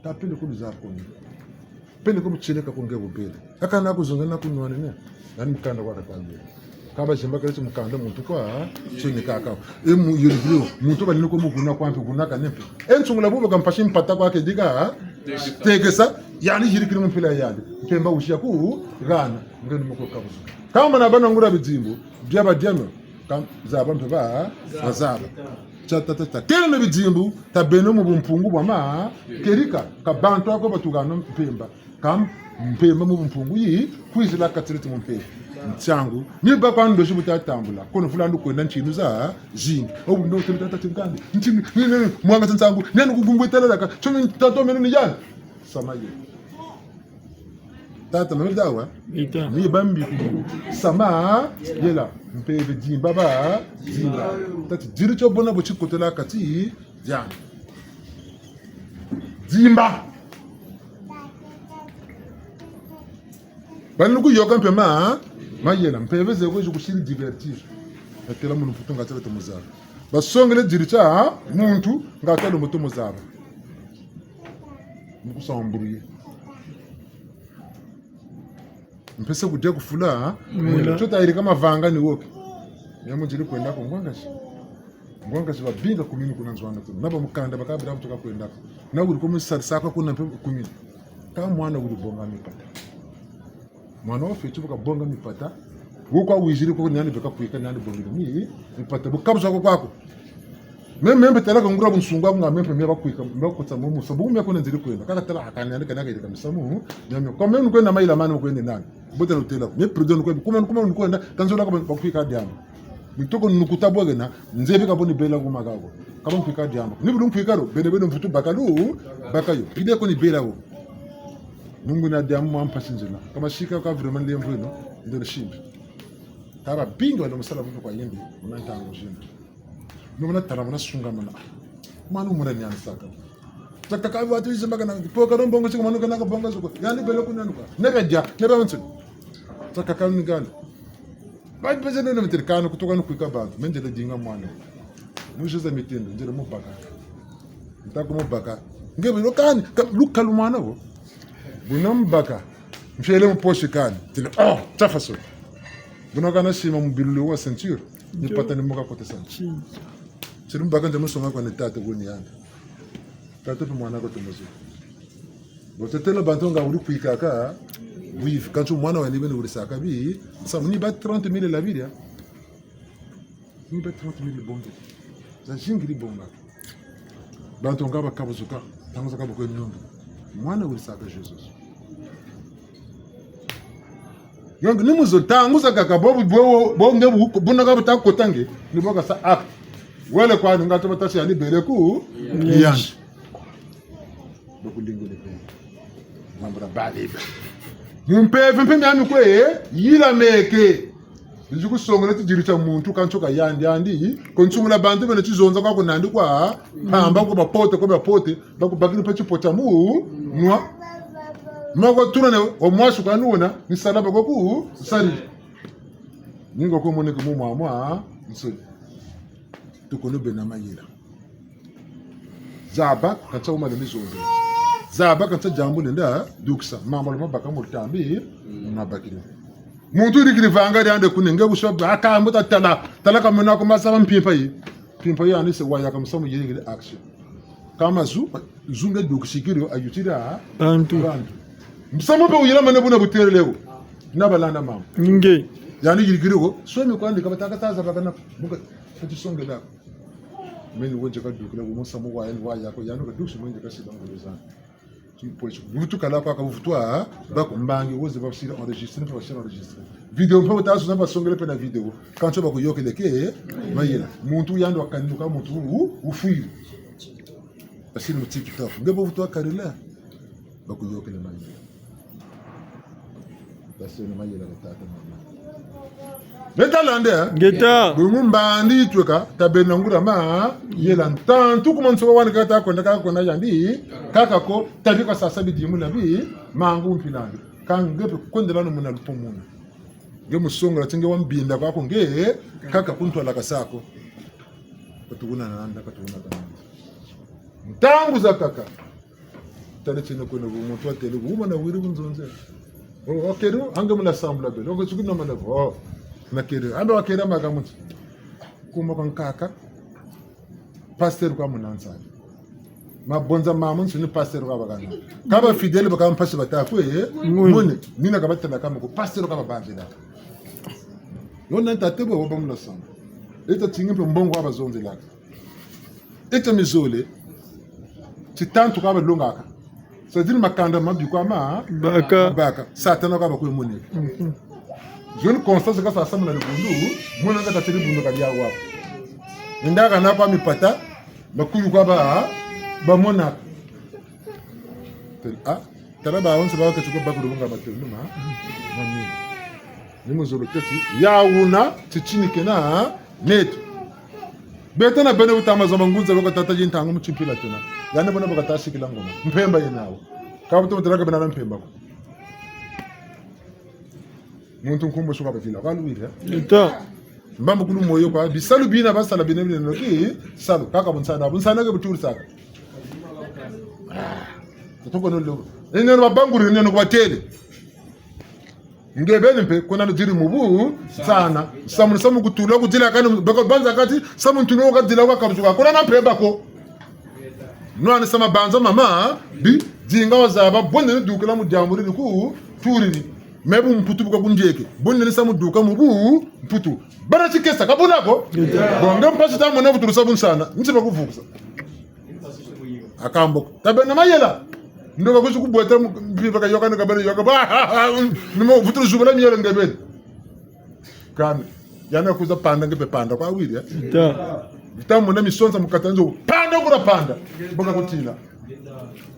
Ta pele ku luzabu ko ni. Pele ku butieleka ko nge bubele. Kaka na kuzonza na kunwanina. Nani mukanda kwa katambila. Ka ba zimbakele ti mukanda muntu kwa, tioni kaka. E mu, yuri brio, muntu bani ko mu kuna kwa mpe kuna kani mpe. E nsungula bubu ka mpasi mpata kwa kedika, tekesa, yandi yirikiri mu mpila yandi. Mpemba wusia ku, hana, nge ni mu ko kabuzu. Kâ mana bana nguria bidimbu, bia ba diamio, kâ zaba mpe ba, ba zaba. Tia ta ta ta. Kele na bidimbu, ta beno mu bumpungu bwa ma, kedika, kâ bantu ako batuhana mpemba. Kâ mpemba mu bumpungu yi, kwizila kati leti mu mpeve. Ntiangu, ni bâ kwa ndozi bu ta tambula. Kono vula ndu kwenda ntinu zazingi. Obu ndo tele tata tinkandi. Ntinu, ni, ni, ni, mwanga nsangu. Ni anu kugumbwe tala laka. Tsomi tata meno ni yandi. Sama ye. Tata meno dawa. Ita. Ni bambi kubu. Sama, yela. Mpeve dimba ba, dimba. Tati diri tio bona bu tikotela kati, diambi. Dimba. Bani kuyoka mpe ma, mayela, mpeve ze ko zi kusiri divertir. Atela munu mputu nga tela tumuzaba. Basongele diri tia muntu nga tela mutu muzaba. Mu kusamburiye. Mpese kudia kufula, mwela. Tio tayirika mavanga ni woke. Ya mu nziri kwenda ko ngwangazi. Ngwangazi babinga kumini kuna nzo wana tu. Na ba mukanda bakabila mtu kakwenda ko. Na wuri ko mu sarisaka kuna mpe kumini. Kâ mwana wuri bonga mipata. Mwana wa fioti bu kabonga mipata. Wo kwa wiziri ko ni yandi beka kwika ni yandi bongele mi, mipata. Bu kabuza ko kwako. Me, me mpe tala ka nguria bunsungu nga me mpe me bakwika, me bakotsa mu musa. Bu me ko na nziri kwenda. Kaka tala hakani yandi kana kayirika misamu. Ni me. Kwa me nukwenda mayela mani nukwenda nani. Bota lutela. Me prudent nukwenda. Kuma, kuma nukwenda. Kanzola ka bakwika diambu. Mitoko nukuta bwagena. Nzebi ka bo ni bela kuma kako. Ka bo nkwika diambu. Ni bu nkwika ro. Bene bene mvutu bakalu. Bakayo. Pide ko ni bela wo. Nungu na diambu mwa mpasi nzena. Kâ masika ka vraiment lemvo eno. Ndele simbi. Kâ babingi wale musala bubu kwa yende. Muna ntangu zina. Ni muna tala muna sungamana. Mwana muna ni ansaka. Takaka watu izi mbaka na, toka no mbongo sika mwana kana ka bonga zuko. Yandi bele kuna nuka. Nebe dia, nebe ntsu. Takaka ni gani. Ba pese no miterikano kutoka no kwika bantu. Me nzele dinga mwana. Mu jeu za mitindo, nzele mubaka. Nta ku mubaka. Nge bilo kani, ka, luka lumwana wo. Buna mubaka. Mfiele mu poche kani. Tile, oh, tafaso. Buna kana sima mu bilulu wa ceinture. Ni pata ni muka kote sana. Tile mubaka nze musonga kwa ni tata wo ni yandi. Tata mpe mwana ko tumuzu. Bo tetela bantu nga wuri kwikaka, bwivi, kansi mwana wa ni beni wuri saka bi, samu ni ba trente mille la Biblia. Ni ba trente mille bonge. Zazingi di bonga. Bantu nga bakabuzuka, ntangu zakaka bu kwe niongi. Mwana wuri saka Jesus. Yongi ni muzo ntangu zakaka bo, bo, bo, bo nge bu, buna ka buta kota nge, ni bo kasa acte. Wele kwani nga to batasi yandi bele ku, yandi. Bakulingile pe. Mambu na bali. Mu mpeve mpe miami kwe, yila meke. Nzi kusongela tidiri tia muntu kansi ka yandi yandi, ko nsungula bantu bena tizonza kwa kunandi kwa, mpamba kwa bapote, kwa bapote, bakubakiri mpe tipote mu, nwa. Mako tuna ne, o mwasi kwa nuna, ni sala bako ku, sari. Ninga ko moneke mu mwa mwa, nsoni. Tukono bena mayela. Zaba, kansi wuma le mizonzela. Zaba, kansi diambu lenda, dukisa. Mama lo mabaka mu lutambi, mabakiri. Muntu yirikiri vanga diandi kune, nge bu so, aka mbuta tala, tala ka mena ko masaba mpimpa yi. Mpimpa yi yandi se waya ka musamu yirikiri action. Kâ mazu, zu nge dukisikiri yo, ayutira bantu. Bantu. Musamu mpe wuyela mane buna buterele wo. Na balanda mama. Nge. Yandi yirikiri wo, somi kwandi ka bataka taza bakana, muka, kati songela. Meni wenze kadukila, musamu wa yandi wa yako, yandi kadukisi mwenze kasi bangolezana. Timpoisi, buvutu kala kwa ka buvutu wa, bako mbangi, woze basiri enregistré, mpe basiri enregistré. Vidéo mpe batasu na basongele mpe na vidéo. Kansi bakuyôkele ke, mayela. Muntu yandi wakaninuka muntu wu, wufwiri. Basiri mu TikTok. Nge buvutu wa karila, bakuyôkele mayela. Basiri mayela batata mama. Beta lande, eh? Ngeta. Bungu mbandi tweka, tabeno nguria mayela ntantu ku manso wani kata kwenda ka kwenda yandi, kaka ko, tabi kwa sasa bidimu na bi, mangu mpilandi. Kâ nge mpe kwendela no muna lupo muna. Nge musongela ti nge wambinda kwako nge, kaka kuntwala kasako. Katukuna nanda, katukuna kananda. Ntangu zakaka. Tala tiena kwena bu muntu watele, wuma na wiri ku nzonzi. Oh, wakeri, ange muna sambula bele. Wakeri suku na mana, oh, nakeri. Ambe wakeri maka muntu. Kuma kwa nkaka. Pasteur kwa muna nsali. Mabonza mamu nsuni pasteur kwa bakana. Kâ ba fidèle baka mpasi bata kwe, eh? Muni. Muni. Nina ka batala kama ko pasteur kwa babanzela. Yo na ntate bo wa ba muna sambula. Eta tingi mpe mbongo wa bazonzelaka. Eta mizole, titantu kwa balongaka. C'est-à-dire makanda mabi kwa ma, baka. Baka. Satana kwa bakwe moni. Mhm. Jeune Constance ka sasa muna dibundu, muna kata tiri dibundu kadi ya wa. Ndaka na kwa mipata, bakulu kwa ba, bamona. Tel, ah, tala ba onse ba kati kwa bakulu bunga batelu ma. Mami. Ni muzolo teti, ya wuna, titini kena, neto. Beto na beno bu tama zama ngunza, baka tata yi ntangu mu timpila tiena. Yandi bana baka ta sikila ngoma. Mpemba yena wo. Kâ bu tomo tala ka bena na mpemba ko. Muntu nkumbu suka batila. Kwa luwiri, eh? Eta. Mbambu kulu moyo kwa, bisalu bina basala bina bina noki, salu, kaka bunsana, bunsana ke buturisaka. Ah. Toko no lo. Ene babanguri, ene no kubatele. Nge beni mpe, kuna nziri mu bu, sana. Samu, samu kutula kudila kani, bako banza kati, samu ntunu kadila kwa kabusuka. Kuna na mpemba ko. Nwana samu banza mama, bi, dinga wazaba, bonde ni dukila mu diambu di ku, turiri. Me bu mputu buka kundieke. Bonde ni samu duka mu bu, mputu. Bana tikesa, kabuna ko. Bonge mpasi tamona vuturusa bunsana. Nti bakuvukusa. Akambo ko. Tabeno mayela. Ndoka kusi kubweta mu-, mpi baka yoka ni kabele yoka. Ba, ha, ha, ha, ni mo vutu zubula miela nge beni. Kani. Yandi kwiza panda nge mpe panda kwa wiri, eh? Eta. Bita mona misonza mu kati nzo. Panda kura panda. Baka kutila.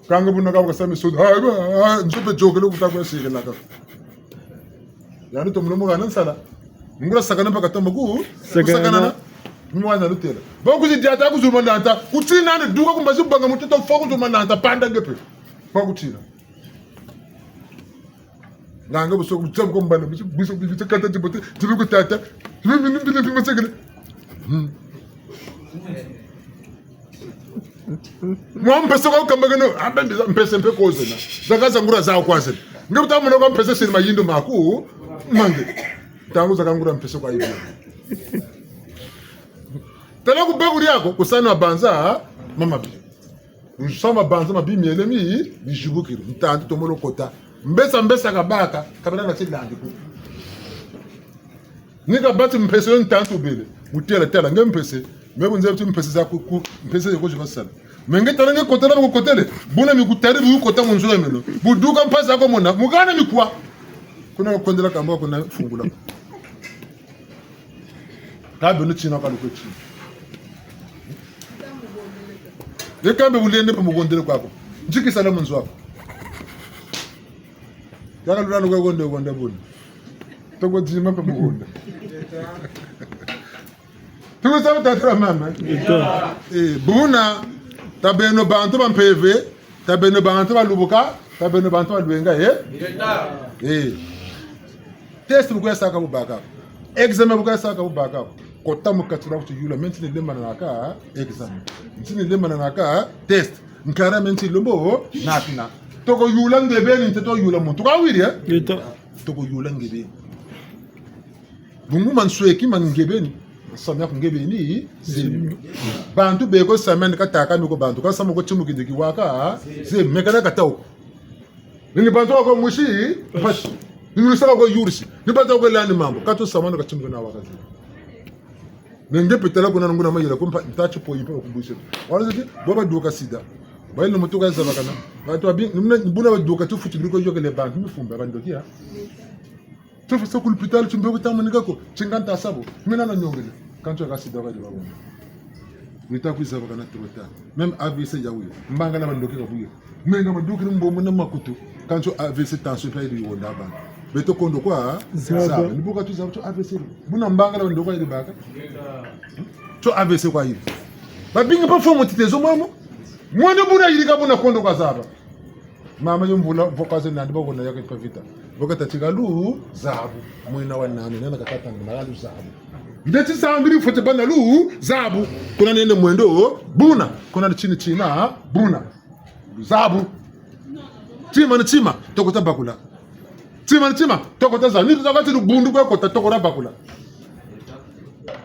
Kâ nge buna ka baka sa misonza. Ha, ba, ha, nzo mpe yôkele kuta kwa sikila ka. Yandi tomo muhana nsala. Nguria sakana mpaka tomo ku-, sakana. Kusakana. Mwana lutela. Bo kuzi diata kuzuma nanta. Kutina ni duka ku mbazi banga mutoto fo kuzuma nanta. Panda nge mpe. Kwa kutina. Nganga buso kutsabu ko mbana. Buso, buso, buso kata tibote. Tibi ku tata. Tibi, tibi, tibi, tibi, tibi, tibi. Hmm. Mwa mpese kwa kamba keno, ah, ben, mpese mpe ko zena. Zaka za nguria za kwa zena. Nge buta mona kwa mpese siri mayindu maku, mange. Ntangu zaka nguria mpese kwa yibi. Tala ku bakuri yako, kusana banza, mama bi. Kusana banza mabi miele mi, bizibukiri. Ntantu tomo lo kota. Mbesa, mbesa kabaka, kabela na tilandi ku. Ni kabâ ti mpese yo ntantu bele. Mutela, tela, nge mpese. Me bu nzebi ti mpese za ku, ku, mpese yo ko zi basala. Me nge tala nge kotela, bu kukotele. Buna mi kutari, bu kota mu nzo ya meno. Bu duka mpasi ako mona. Mugana mi kwa. Kuna kakondela kamba, kuna fungula. Kâ beno tina kwa lukwe tina. Ye kambe bulende mpe mugondele kwako. Nzikisa la mu nzo ako. Yaka lulano kwa gonde, gonde buna. Toko dima mpe mugonda. Tukusa mutatu wa mama. Eta. Eh, buna, tabeno bantu ba mpeve, tabeno bantu ba lubuka, tabeno bantu ba lwenga, eh? Eta. Eh. Test bu kwe saka bu baka. Examen bu kwe saka bu baka. Kota mu kati la kuti yula, me nti ni lemba na naka examen. Nti ni lemba na naka test. Nkara me nti lombo, nakina. Toko yula nge beni, nte to yula muntu. Kwa wiri, eh? Eta. Toko yula nge beni. Bungu mansweki ma nge beni. Samu ya ku nge beni, zemi. Bantu beko samu ni katâka miko bantu, ka samu ko timu kidiki waka, zemi, mekana katâ wo. Ni bantu wako mwisi, mpasi. Ni yurisa wako yurisi. Ni bantu wako lani mambu. Ka tu samu ni ka timu kina waka, zemi. Nenge petala kuna nguna mayela kumpa, ntachi po impa kubwise. Wala zeti, baba duka sida. Bayile mutu ka zabakana. Bantu abi, nuna, buna baduka tu futi biriko yokele bantu, mifumba, bandoki ya. Tufweti sa ku lupitalu, timbevo tamonika ko, tinganta sa bo. Mena na nyongele. Kansi ka sida kadi babona. Nita kwiza bakana trop tard. Même A V C ya wuyo. Mbanga na bandoki ka buyo. Menga madukiri mbombo na makutu. Kansi A V C, tension mpe yiri yonda bana. Beto kondo kwa zaba. Zaba. Ni bu ka tuzaba tio A V C. Buna mbanga na bandoki yiri baka. Tio A V C kwa yiri. Babingi pa fomo titezo mamo. Mwene buna yirika buna kondo kwa zaba. Mama yo mvula, vokaze nandi bako na yaka pa vita. Boka tâ ti ka luzabu. Mwina wa nani, nana kakata na ka luzabu. Ndeti sambiri fweti bâ na luzabu. Kuna nene mwendo, buna. Kuna ni tini tina, buna. Luzabu. Tima ni tima, toko ta bakula. Tima ni tima, toko ta za. Ni toko ti lubundu kwe kota, toko ta bakula.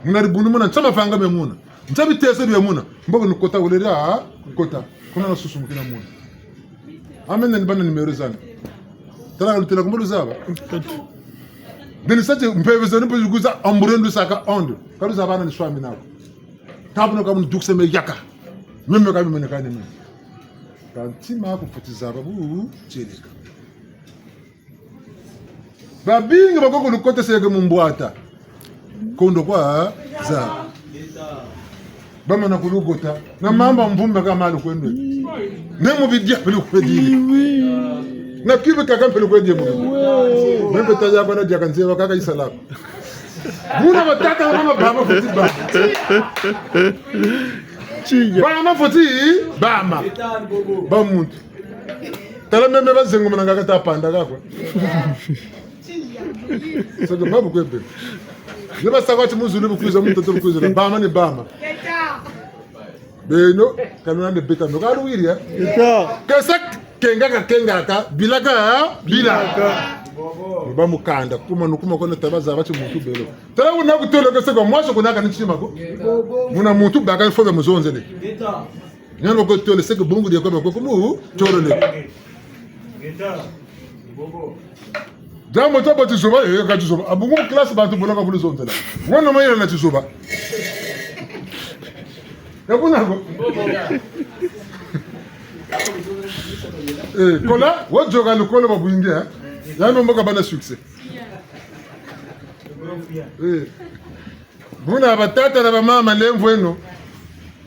Muna dibundu muna, nsa mavanga me muna. Nsa biteso bie muna. Mboko ni kota wele dia, kota. Kuna na susu mukina muna. Amen, ni bana numéro zani. Tala ka lutêla kumba luzaba. Beni sa ti mpeve zani mpe kuza ambure ndusaka ondo. Ka luzaba na ni swami nako. Tabu na ka munu dukse me yaka. Meme ka meme ka ni meme. Ka ntima aku fweti zaba bu tieleka. Babingi bako kulukoteseke mu mbwata. Kondo kwa za. Bamana kulugota. Na mamba mvumba ka malu kwendwe. Ne mu bidia pelu kwedi. Na kibe kaka pelu kwedi mu bidia. Mbe ta ya bana dia kanzeba kaka isalako. Buna batata na mama bama fweti bama. Bama fweti bama. Ba muntu. Tala meme bazengo muna ngaka ta panda kako. Saka babu kwebe. Ni basaka ti mu zulu bu kwiza, mu ntoto bu kwiza. Bama ni bama. Beno, ka luna nde beta no. Ka luwiri, eh? Eta. Kesa kengaka, kengaka, bilaka, bilaka. Ba mukanda, kuma nukuma kona taba zaba ti muntu belo. Tala wuna kutolo kesa kwa mwaso kuna ka ni tima ko. Muna muntu baka fo be muzonzele. Nyana bako tole seke bungu dia kwa bako kumu tolo le. Diambu taba tizoba, eh, ka tizoba. A bungu classe bantu bolaka bulu zonzela. Wana mayela na tizoba. Ya kuna ko. Eh, kola, wo yoka lukolo ba bwingi, eh. Ya no mboka bana succès. Eh. Buna batata na bamama, lemvweno.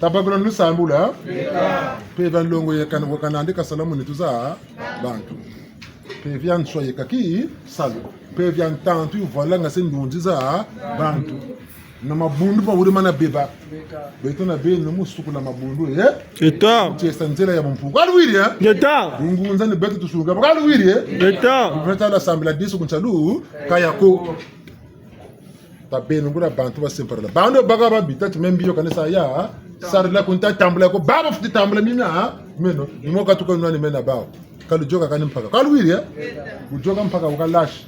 Tabakula lusambulu. Mpeve ya nlongo yeka na wakana ndi kasala mu nitu za bantu. Mpeve ya nswa yeka kisalu. Mpeve ya ntantu yuvwalanga se ndunzi za bantu. Na mabundu ma wuri mana beba. Beto na beno mu sukula mabundu, eh? Eta. Tiesa nzila ya mumpuku. Ka luwiri, eh? Eta. Bungunza ni beto tusuka. Ka luwiri, eh? Eta. Beto la sambila disu ku nsalu, kaya ko. Ta beno nguria bantu ba simparala. Bantu baka ba bita ti me mbi yo ka ni sa ya, sarila ku nta tambula ko, baba fweti tambula mina, meno, ni mo katuka nwa ni mena bawu. Ka luyoka kani mpaka. Ka luwiri, eh? Luyoka mpaka wuka lâche.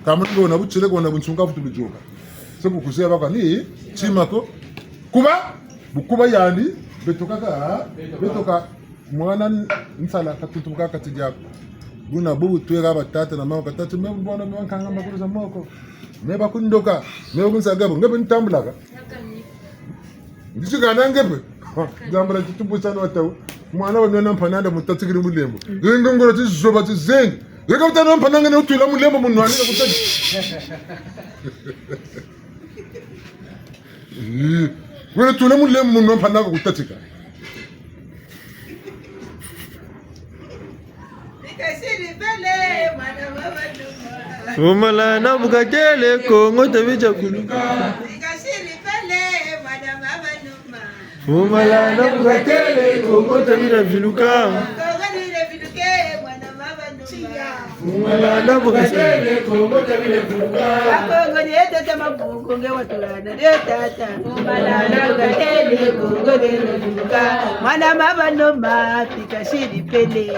Ka mu ngo na butile ko na bunsunga fweti luyoka. Se bu kuzeba kani, tima ko. Kuba, bu kuba yandi, beto kaka, beto ka. Mwana n-, nsala katuntumuka kati diaku. Buna bubu tweka batata na mama katâ ti me bwana me nkanga makulu za moko. Me bakundoka, me bakunsaga bo, nge mpe ntambulaka. Ndisi kana nge mpe. Nzambala titubu sana watawu. Mwana wa nwana mpananda mutatikiri mulembo. Zengo ngolo tizoba tizengi. Yeka mutana mpananga ne wutula mulembo munwani na kutaki. Eh, wele tula mulembo munwa mpananga kutatika. Bikasiri pele, mwana mama Numa. Bumala na bukatele, Kongo tabi dia kuluka. Bikasiri pele, mwana mama Numa. Bumala na bukatele, Kongo tabi dia viluka. Kongo tabi dia viluka, mwana mama Numa. Bumala na bukatele, Kongo tabi dia viluka. Kongo ni tata Mabungu nge watulanda, nde tata. Bumala na bukatele, Kongo tabi dia viluka. Mwana mama Numa, bikasiri pele.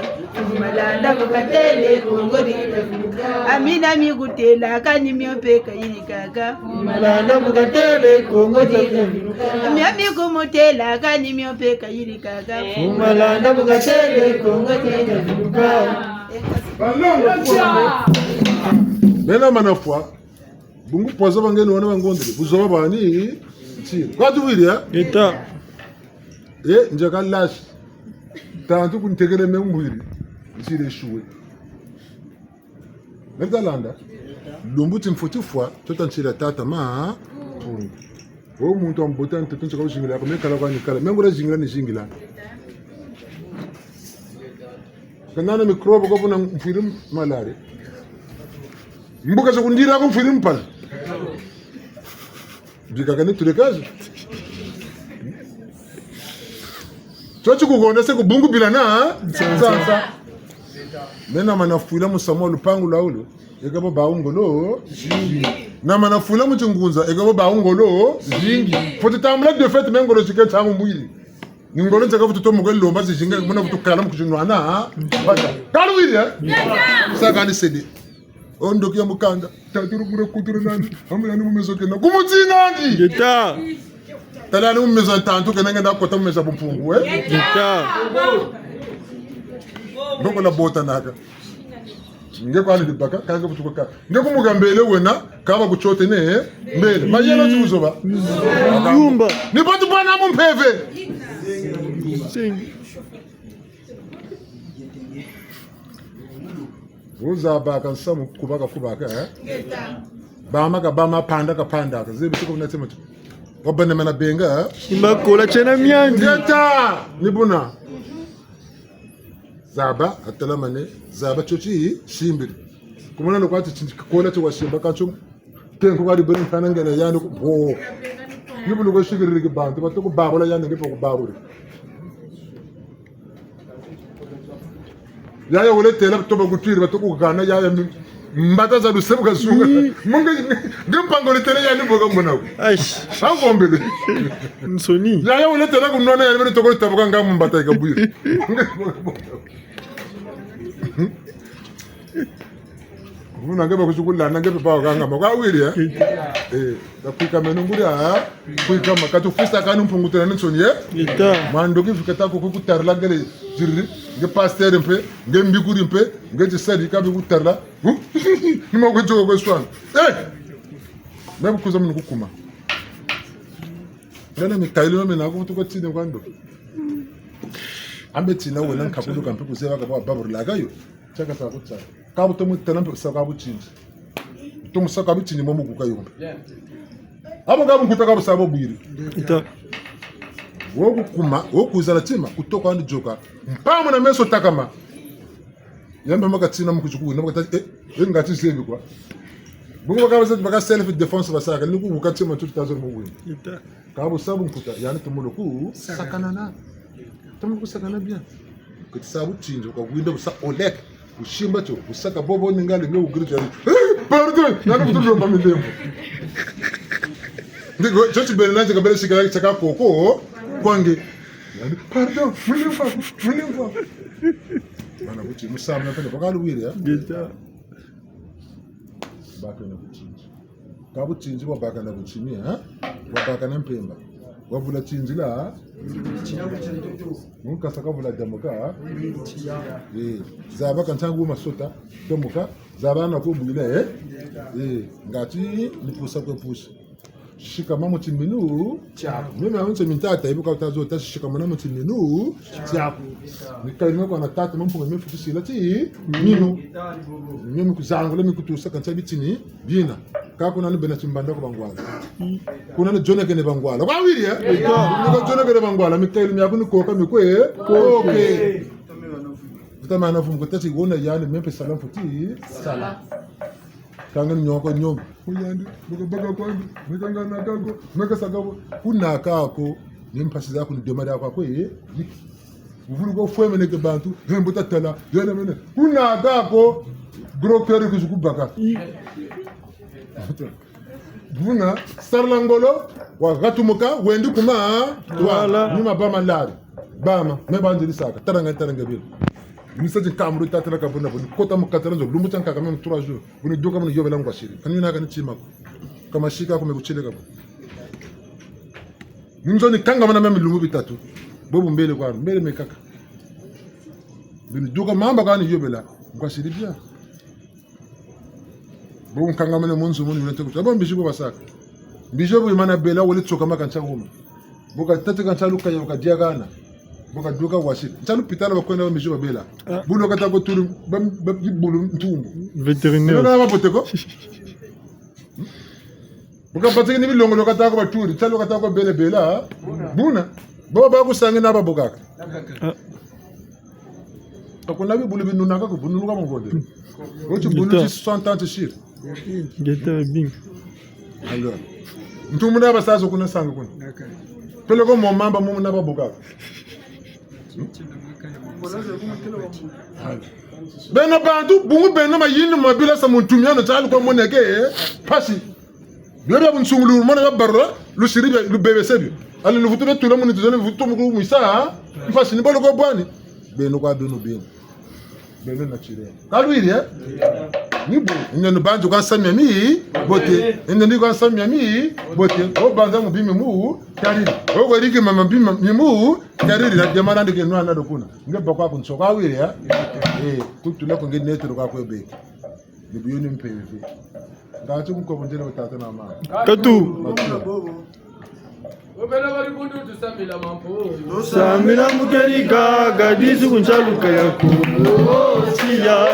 Bumala na bukatele, Kongo tabi dia viluka. Mina mikutêla kani mio mpe kayirikaka. Malanda bu katêle Kongo tieka viluka. Mia mikumutêla kani mio mpe kayirikaka. Malanda bu katêle Kongo tieka viluka. Mena mana fwa. Bungu poison bangeni wana bangondele. Buzoba bani. Ntiri. Kwa tuwiri, eh? Eta. Eh, nzeka lâche. Tantu kuntekele me mbwiri. Ntiri échoué. Meta landa. Lumbu ti mfweti fwa, tota ntiri ya tata ma. Wo muntu wa mbote ntoto nzeka wuzingila, ko me kala kwa ni kala. Me ngula zingila ni zingila. Ka nana microbe ko buna mfwiri malaria. Mbuka za kundira ko mfwiri mpala. Bika kani tulekazi. Tio ti kukonda se ku bungu bila na, ha? Nsansa. Mena mana fwila musamu wa lupangu lwa wulu. Eka bo bawu ngolo. Na mana fwila mu tingunza, eka bo bawu ngolo. Zingi. Fweti tambula de fait me ngolo zike ntangu mbwiri. Ni ngolo nzeka vutu tomo kwe lomba zizinga, muna vutu kala mu kuzinwana, ha? Bata. Kaluwiri, eh? Sa kani sede. O ndoki ya mukanda. Taturu kure kuture nani. Amu yani mu mezo kena. Kumuti nani? Ngeta. Tala yani mu mezo ya tantu kena ngenda kota mu mezo ya bumpungu, eh? Ngeta. Ndoko la bota naka. Nge kwani dibaka, kanga kutuka ka. Nge kumuka mbele wena, kaba kutiote ne, eh? Mbele. Mayela ti buzoba. Yumba. Ni bantu bana mu mpeve. Sing. Wuzabaka nsamu kubaka kubaka, eh? Bama ka bama, panda ka panda ka. Zebi tiko na tema tu. Wabana mana benga, eh? Simba kola tiena mianzi. Ngeta, ni buna. Zaba, atalamane, zaba tio ti simbiri. Kumana no kwa ti tindi kola ti wasimba ka tio. Tenko kwa di beni ntana ngene yandi ku, bo. Ni bulu ko sikiriri ki bantu, batoko babula yandi nge pa kubabula. Yaya wele têla, toba kutwiri, batoko gana, yaya mi-, mbata za lusebu kasunga. Mm. Munge, nge mpango le têla yandi boka mona ko. Aish. Angombele. Nsoni. Yaya wele têla kunwana yandi bene toko tabuka nga mbata ikabwiri. Muna nge bakusukulana nge pe bawu kanga ma. Kwa wiri, eh? Eh, bakwika meno nguri, ah? Kwika ma. Katu fwisa kani mpungu tena ni nsoni, eh? Ita. Mwa ndoki fika tako kukutarila ngele ziriri. Nge pasteur mpe, nge mbikuri mpe, nge tisari kabi kutarila. Hu? Ni ma kwe toko kwe swana. Eh! Me kukuza munu kukuma. Ngana mikayulu mena kutu kwa tine kwa ndo. Ambe tina wena nkakulu kampe kuzeba ka ba babur lagayo. Tiaka sa kutsa. Ka bu tomo tana mpe sa ka butindi. Tomo sa ka butindi mo mukuka yombe. Abo ka bunkuta ka busa bo bwiri. Ita. Wo kukuma, wo kuzala tima, kutoka andi yoka. Mpamu na meso takama. Yambe maka tina mu kuzuku, na maka ta, eh, eh, ngati zebi kwa. Bungu baka, baka self défense basaka, ni kubuka tima tutu tazo mu wini. Ita. Ka busa bunkuta, yani tumulo ku sakanana. Tumulo ku sakana bien. Kati sa butindi, ka winda busa olek. Kusimba tio, kusaka bobo ni ngale nge ugiri tio. Eh, pardon, nani kutu lomba milembo. Ndiko, tio ti bele nani kabele sikala tiaka koko, kwa nge. Pardon, mulimba, mulimba. Mana kuti, musamu na pene, bakalu wiri, eh? Ngeta. Bakana butindi. Ka butindi bwabakana butini, eh? Bwabakana mpemba. Wavula tindila. Munkasa kavula damuka. Eh, zaba ka ntangu masota, damuka. Zaba na ko bwila, eh? Eh, ngati ni pusa kwe pusa. Sikama mu timinu tiaku. Meme awonse mintata, ibu ka tazo ta sikama na mu timinu tiaku. Ni kali meko na tata, mampunga me futisila ti minu. Meme kuzangula, me kutusa ka ntia bitini bina. Ka kuna ni bena timbanda ko bangwala. Kuna ni zonekene bangwala. Kwa wiri, eh? Ni ka zonekene bangwala, mikayulu miaku ni koka mikwe. Koke. Vuta mana vumu ko tati wona yani, me mpe sala mfuti sala. Kanga ni nyoko nyoko. Kuyandi, baka baka kwandi, meka ngana kako, meka saka ko. Kuna kako, ni mpasi zaku ni demanda kwako, eh, yiki. Uvulu ko fwe meneke bantu, eh, mbuta tala, yena mene. Kuna kako, gros cœur kuzu kubaka. Buna, sarila ngolo, wahatumuka, wendi kuma, wala, ni mabama lari. Bama, me banziri saka, taranga, taranga bila. Ni sa ti nkambulu tata na kabuna buni. Kota mu kati dia nzo, lumbu tia nkaka, même trois jours. Buni duka buni yobela ngwasiri. Kani na kani tima ko. Ka masika ko me kutieleka bo. Ni nzo ni kangamana même lumbu bitatu. Bobu mbele kwa, mbele me kaka. Buni duka mamba kani yobela ngwasiri bien. Bo nkangamene mu nzo muni, wulete kutu. Abo mbizi bo basaka. Mbizi bo yimana bela, wele tsoka maka ntia wuma. Bo katâ ti ka ntia lukaya, bo kadiakana. Bo kaduka wasi. Ntia lupitalu bakwenda, bo mbizi babela. Ah. Bulu kata ko tulu, ba, ba, bulu ntumbu. Vétérinaire. Buna na babote ko. Bo kabatiki ni bilongo lo kata ko baturi, ntia lo kata ko bele bela. Buna. Bo bakusangi na babokaka. Ah. Ka kuna bibulu binunaka ko, bununu ka mu ngonde. Oti bulu ti soixante ans ti siri. Ngeta bing. Alors. Ntumbu na basazo kuna sangi kuna. Peleko mo mamba mo na babokaka. Beno bantu, bungu beno mayindu mabila sa muntu miano tialu kwa moneke, eh, mpasi. Bio bia bunsungulu, mona bia barula, lusiri bia, lubebese bio. Allez, luvutu bia tula muni tuzane, vutu mu kumwisa, ha? Mpasi ni bolo ko bwani. Beno kwa beno beno. Beno na tire. Ka lwiri, eh? Ni bo, nge ni bantu kwa nsamu miamibote. Nge ni kwa nsamu miamibote. O banza mu bima mu tariri. O kwa riki mama bima mu tariri. Na demana ndike nwana dokuna. Nge bakwa kunso ka wiri, eh? Eh, kutula ko nge netro kwa kwe beke. Ni bio ni mpeve. Ngati mukobo ndele wa tata na mama. Katu. Katu. Tusambila mu kedika, gadisi ku ntialuka yaku. Oh, tiya.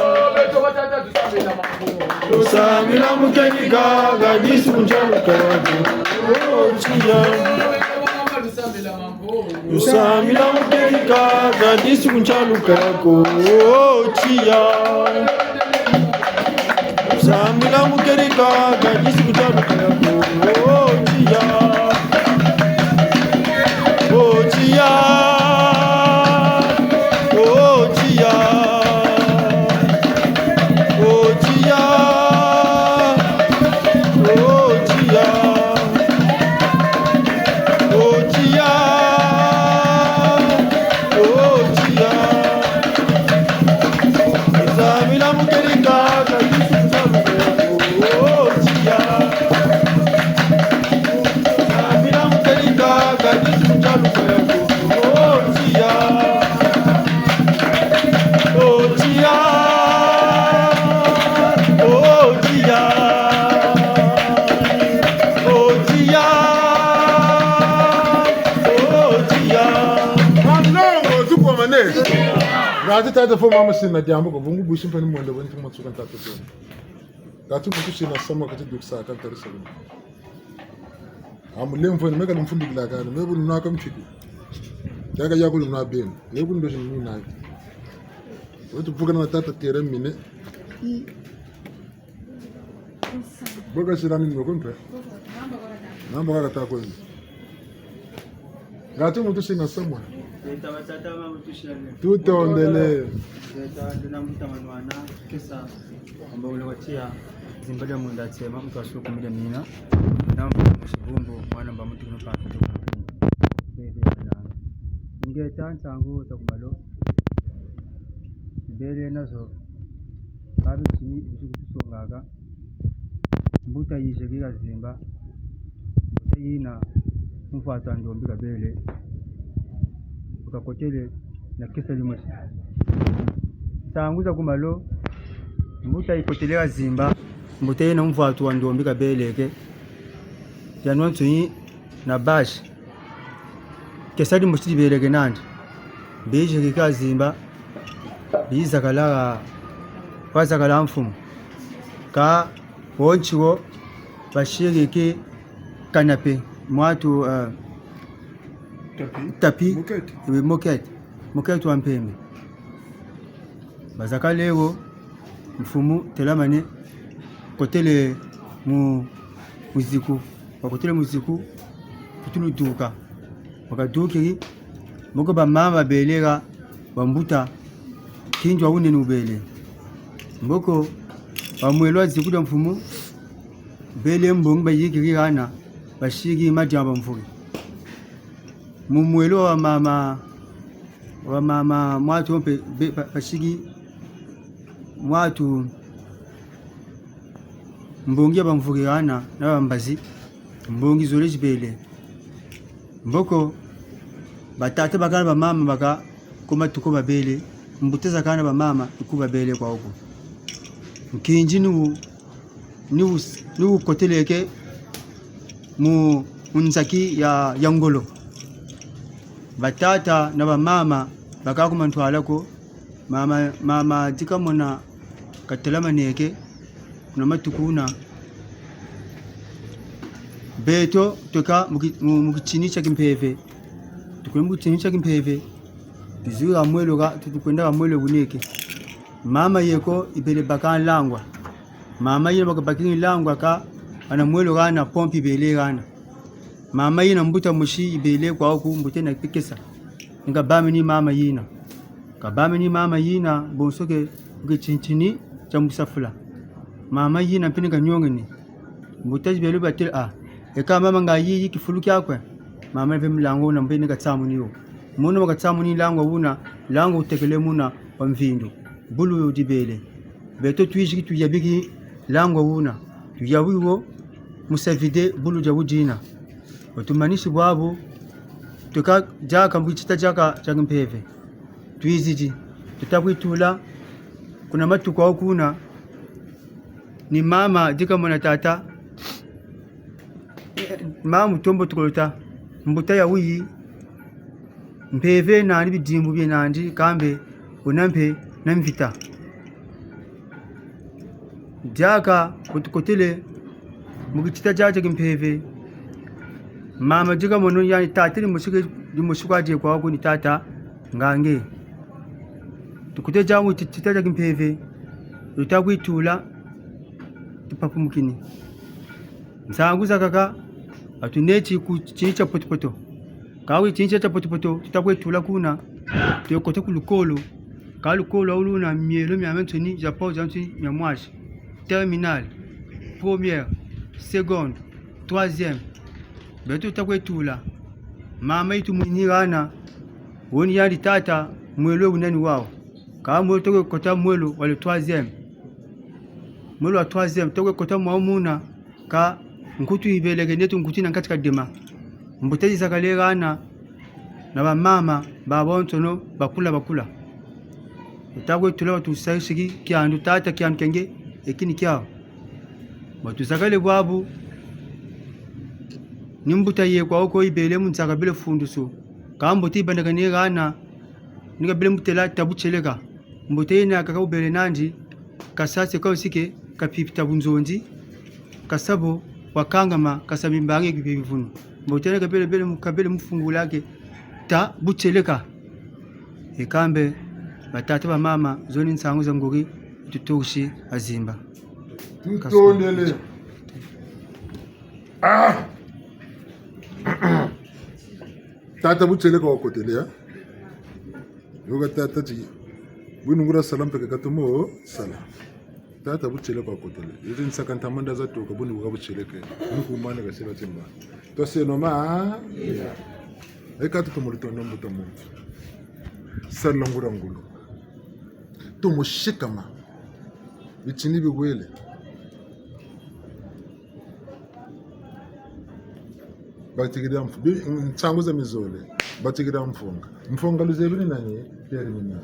Tusambila mu kedika, gadisi ku ntialuka yaku. Oh, tiya. Tusambila mu kedika, gadisi ku ntialuka yaku. Oh, tiya. Tusambila mu kedika, gadisi ku ntialuka yaku. Oh, tiya. Oh, tiya. Oh, tiya. Oh, tiya. Oh, tiya. Oh, tiya. Oh, tiya. Tusambila mu kedika, gadisi ku ntialuka yaku. Oh, tiya. Tusambila mu kedika, gadisi ku ntialuka yaku. Oh, tiya. Oh, tiya. Oh, tiya. Oh, tiya. Oh, tiya. Malongo, tukomane. Ngati tata fo mama sina diambu ko, bungu busi mpe ni mwende, boni tumatsuka tata fo. Ngati muntu sina samu kati dukisa, kati tarisa bini. Amulemvo ni meka lumfundikila kani, me bu nuna ka mfiki. Kaka ya kulu na beni, me bu ndozi ni nayi. Wetu vukana na tata tere mine. Boka sila ni mwe kumpe. Namba kaka ta kwenye. Ngati muntu sina samu. Leta batata ma mutushane. Tutondele. Leta ndina mbuta manwana, kesa. Amba ule watia, zimba dia munda tsema, muntu asuku mide mina. Namba mu sibumbu, mwana mba muntu kuno pa kutu. Bebe na. Ingeta nsangu za ku malo. Bele nazo. Babi tini, bizi kutusongaka. Mbuta yize ki kazimba. Mbuta yina mvwatu wa ndombi kabele. Bu kakotele na kesa dimosi. Nsangu za ku malo, mbuta yikotele kazimba. Mbuta yina mvwatu wa ndombi kabeleke. Yanwa nsuni na basi. Kesa dimosi dibeleke nandi. Bizi ki kazimba. Bizakala, bazakala mfumu. Ka wonso wo, basiriki canapé. Mwatu, eh, tapis. Tapis. Moquette. Eh, moquette. Moquette wa mpembe. Bazakale wo, mfumu telamane, kotele mu, mu ziku. Bakotele mu ziku, kutulu duka. Bakadukiri, mboko bamama babeleka, bambuta, kintu wa wunene wubele. Mboko, bamwelo wa ziku dia mfumu, bele mbongi bayikiri hana, basiki madia bamvuri. Mu mwelo wa mama, Bamama mwatu mpe be-, ba-, basiki mwatu mbongi ya bamvuki hana na bambazi, mbongi zole zibele. Mboko, batata bakaka na bamama bakaka ku matuku babele, mbuta zakaka na bamama ni ku babele kwa oko. Nkinzi ni wu-, ni wu-, ni wukoteleke mu, mu nzaki ya, ya ngolo. Batata na bamama bakaka ku mantwala ko, mama, mama ti kamona katelamaneke, kuna matuku wuna. Beto tweka mu ki-, mu, mu kitini tia kimpeve. Tukwenda mu kitini tia kimpeve. Tuzwi ha mwelo ha, tu-, tukwenda ha mwelo wuneke. Mama yeko yibele baka nlangwa. Mama yina baka baka nlangwa ka, hana mwelo hana pompe yibele hana. Mama yina mbuta mosi yibele kwa oku, mbuta yina pikesa. Ni kabâ meni mama yina. Kabâ meni mama yina, bonso ke, ku kitini tia mu safula. Mama yina mpe ni kanyongene. Mbuta zibele batêle, ah, eka mama nga yiyi kifulu kiakwe. Mama ve mulangu wuna mpe ni katsamuni wo. Muna ma katsamuni nlangwa wuna, nlangwa wutekele muna wa mvindu. Bulu dibele. Beto twiziki tuyabiki nlangwa wuna. Tuyabi wo, mu sa vide bulu dia wu dina. Watumanisi bwabu, tweka diaka mu kitita diaka tia kimpeve. Twizidi, tuta kwitula, kuna matuku awu kuna, ni mama ti kamona tata, mama mutombo tukolota, mbuta ya wuyi, mpeve nandi bidimbu bie nandi, kambe, wuna mpe na mvita. Diaka, bu tukotele, mu kitita tia, tia kimpeve. Mama ti kamono yani tata ni musike, ni musike kwa die kwa oku ni tata, ngange. Tukotele diaka mu kitita tia kimpeve. Tuta kwitula, tupapumukini. Nsangu zakaka, batuneti ku tini tia potopoto. Kâ ku tini tia potopoto, tuta kwitula kuna, tuye kota ku lukolo. Kâ lukolo awu luna mielo miamiansoni, za pau zansoni mia mwasi. Terminale, première, seconde, troisième. Beto tuta kwitula. Mama yitu mwini hana, woni yandi tata, mwelo wunani wawu. Kâ mwelo tuta kwe kota mwelo wa le troisième. Mwelo wa troisième, tuta kwe kota mwawu muna, kâ nkutu yibeleke neto nkutu yina nkati kadema. Mbuta zizakale hana, na bamama, babonsono, bakula, bakula. Tuta kwitula batusayisiki, kiandu tata, kiandu kiange, eki ni kiawu. Batuzakale bwabu, ni mbuta ye kwa oko yibele mu nsaka bele fundusu. Kâ mbuta yibandakane hana, ni kabele mutêla ta butieleka. Mbuta yina kaka wubele nandi, kasa se ka wusike, kapipita bunzonzi, kasa bo, wakangama, kasa mimbangi kipe bivunu. Mbuta yina kabele, bele mu-, kabele mufungula ke, ta butieleka. Eka mbe, batata bamama, zo ni nsangu za nguria, tutusi ha zimba. Tutondele. Ah! Tata butieleka wakotele, ya? Yoka tata ti, buni nguria sala mpe ka katomo sala. Tata butieleka wakotele. Yeti nsaka ntama nda zatuka, buni buka butieleka. Buni kumana ka sila timba. Twaseno ma. Eka tutomo lutondo mbuta muntu. Sala nguria ngolo. Tomo sikama. Bitini biwele. Batikiri mf-, bi-, nsangu za mizole. Batikiri mfunga. Mfunga luzebi ni nani? Terminale.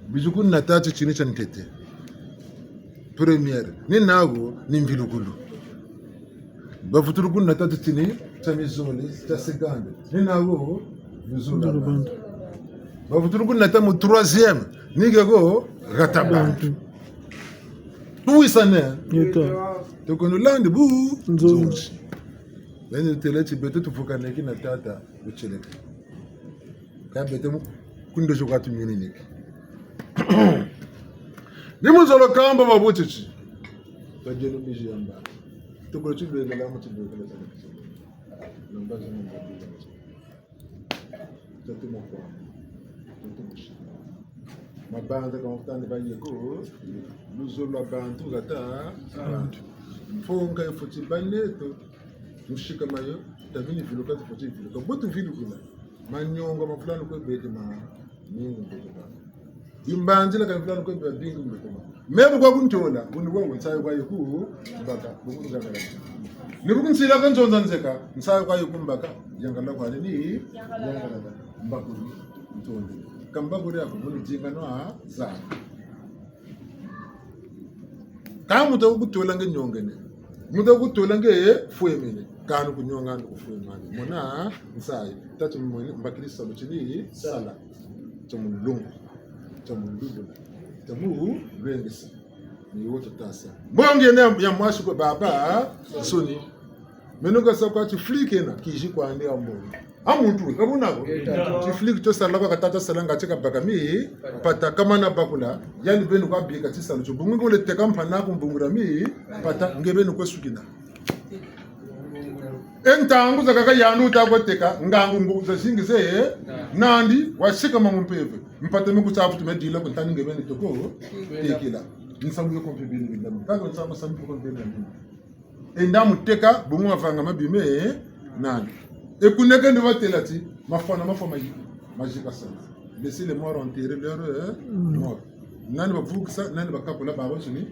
Bizi kunata titini tia ntete. Première. Ni nawu ni mvilukulu. Bavutulu kunata titini tia mizole, tia seconde. Ni nawu luzolo lwa bantu. Bavutulu kunata mu troisième. Ni keko hata bantu. Tuwisane. Yeta. Tukunulandi bu nzonzi. Nzonzi. Beni têle ti beto tuvukaneki na tata butieleka. Kâ beto mu kundozo kwa tumininiki. Ni mu nzolo kamba mabuti ti. Tadieno bizi ya mba. Tukolo ti lwela la mu ti lwela la. Nomba za nomba za. Tatu mokwa. Tatu mosi. Mabanza ka mafutani ba yeko. Luzolo lwa bantu hata. Bantu. Mfunga yifweti bâ neto. Mu sikama yo. Tamini viluka tufweti viluka. Bo tuvilukila. Maniongo ma mvula ni kwe bete ma, mingi mbete ma. Bimbanzila ka mvula ni kwe bete bingi mbete ma. Me bu kwa ku ntola, bu ni kwa nsayi kwa yi ku mbaka, bu ku nzangala. Ni bu ku nsila ka nzonza nzeka, nsayi kwa yi ku mbaka, yangala kwa ni, yangala. Mbakuri, ntondi. Ka mbakuri ya ku, bu ni zinga no a, za. Ka muntu wa ku tola nge niongene. Muntu wa ku tola nge fwemene. Kani ku nionga ndi ku fwemane. Mona nsayi. Tati mwene mbakiri salu tini sala. Tia mu lungu. Tia mu lubula. Tia mu lwengesa. Ni wo tata sa. Mbongi yena ya mwasi kwa baba nsoni. Meno ka sa kwa tifliki ena, kizi kwandi a mbongi. A muntu, ka buna ko? Tifliki tio sala kwa ka tata sala nga ti kabaka mi, mpata ka mana bakula, yandi beni kwa bika tisalu tio. Bungu ngole teka mpana ku mbungula mi, mpata nge beni kwe sukina. E ntangu zakaka yandi wuta kwe teka, ngangu ngu zazingi ze, nandi, wasikama mu mpeve. Mpata mi kusafu tume dila ku ntani nge beni toko, tekila. Nsamu yo ko mpe beni bindami. Kaka nsamu samu ko mpe beni bindami. Enda mu teka, bungu mavanga mabi me, nani. E ku neke ni batêla ti, mafwana mafwa mayi, mazi ka sala. Laissez les morts enterrer leurs, euh, morts. Nani bavukisa, nani bakakula babansoni,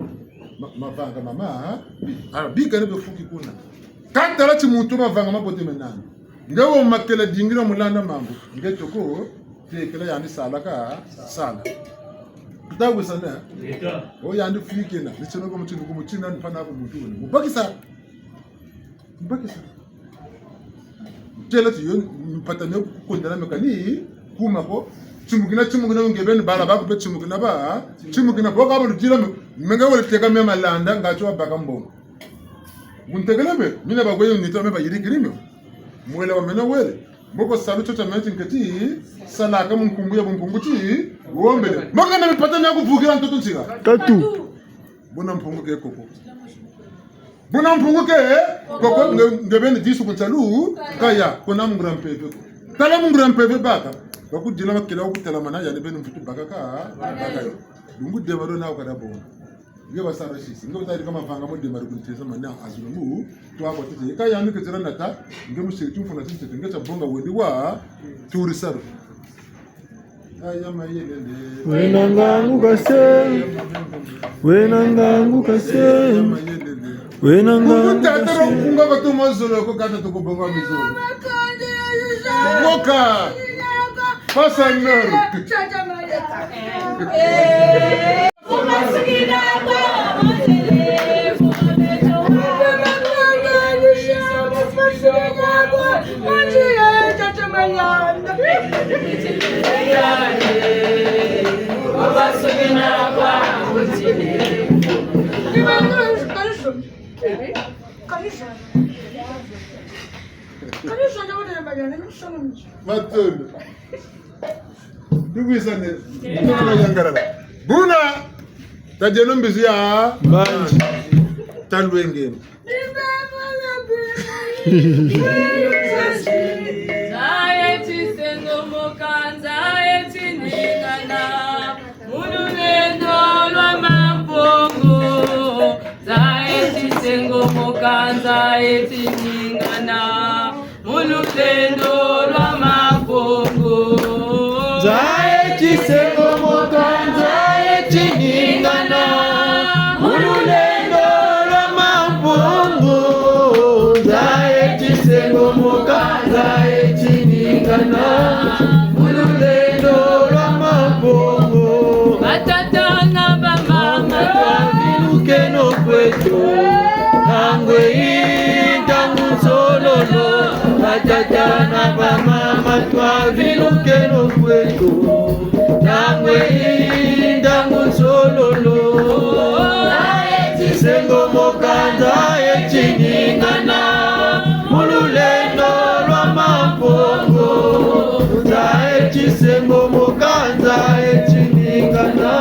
ma-, mavanga mama, hein? Alors, bika ni befuki kuna. Ka tala ti muntu mavanga mabote me nani. Nge wo makela dingila mu landa mambu. Nge toko, tekela yandi sala ka, sala. Tuta wisana? Leta. O yandi fwikena, ni tieno ko mu tinu ko mu tina ni mpana ko muntu wene. Mu bakisa. Mu bakisa. Têla ti yo, mpata ni yo ku kondana me kani, kuma ko. Timukina, timukina, nge beni bala baku mpe timukina ba, timukina bo ka ba ludila me, me nge wele teka me malanda, nga ti wabaka mbongo. Mu ntekele be, mina bakwe yo nita me bayirikiri me. Mwela wa mena wele. Mboko salu tio tia mena ti nketi, salaka mu nkumbu ya bumpungu ti, wombele. Mboko na mipata mia kuvukila ntoto ntika. Tatu. Buna mpungu ke koko. Buna mpungu ke koko, nge, nge beni disu ku nsalu, kaya, kuna mungura mpeve ko. Tala mungura mpeve baka. Bakudila makela wa kutelamana, yandi beni mvutu baka ka, baka yo. Bungu dema do na wakada bonga. Nge basara sisi. Nge batari kama vanga mo dema do kunteza mana azulu mu. Twa kwa tete. Ka yandi ketela nata. Nge musiri tumfuna tete. Nge tia bonga wendi wa. Turi salu. Aya mayelele. Wena ngangu kase. Wena ngangu kase. Aya mayelele. Wena ngangu kase. Kuku tata ro kunga batu mazolo ko kata toko bonga mizolo. Moka. Pasa nero. Matondo. Ndukwisane. Ndukula yangalala. Buna. Tadieno mbizi ya. Mbanzi. Talwengeno. Nza eti sengomoka, nza eti ningana, mu lulendo lwa Mampungu. Nza eti sengomoka, nza eti ningana, mu lulendo lwa Mampungu. Nza eti sengomoka, nza eti ningana, mu lulendo lwa Mampungu. Nza eti sengomoka, nza eti ningana, mu lulendo lwa Mampungu. Batata na bamama, twavilukeno kweto, ntangu eyi ntangu nsololo. Batata na bamama, twavilukeno kweto, ntangu eyi ntangu nsololo. Nza eti sengomoka, nza eti ningana, mu lulendo lwa Mampungu. Nza eti sengomoka, nza eti ningana,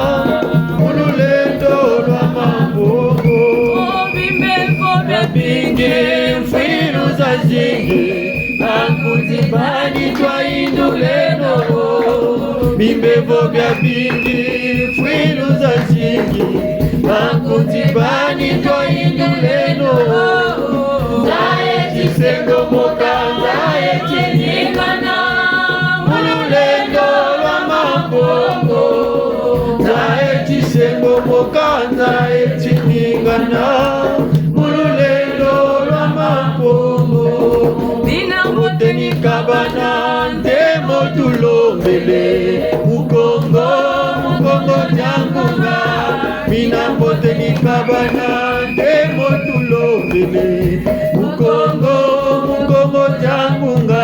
mu lulendo lwa Mampungu. O bimbevo biabingi, mfwilu zazingi, bankundi bani twayinduleno. Bimbevo biabingi, mfwilu zazingi, bankundi bani twayinduleno. Nza eti sengomoka, nza eti ningana, Eti ningana mu lulendo lwa Mampungu. Mina mbote ni kabana, ndemo tulombele. Mu Kongo, mu Kongo dia ngunga. Mina mbote ni kabana, ndemo tulombele. Mu Kongo, mu Kongo dia ngunga.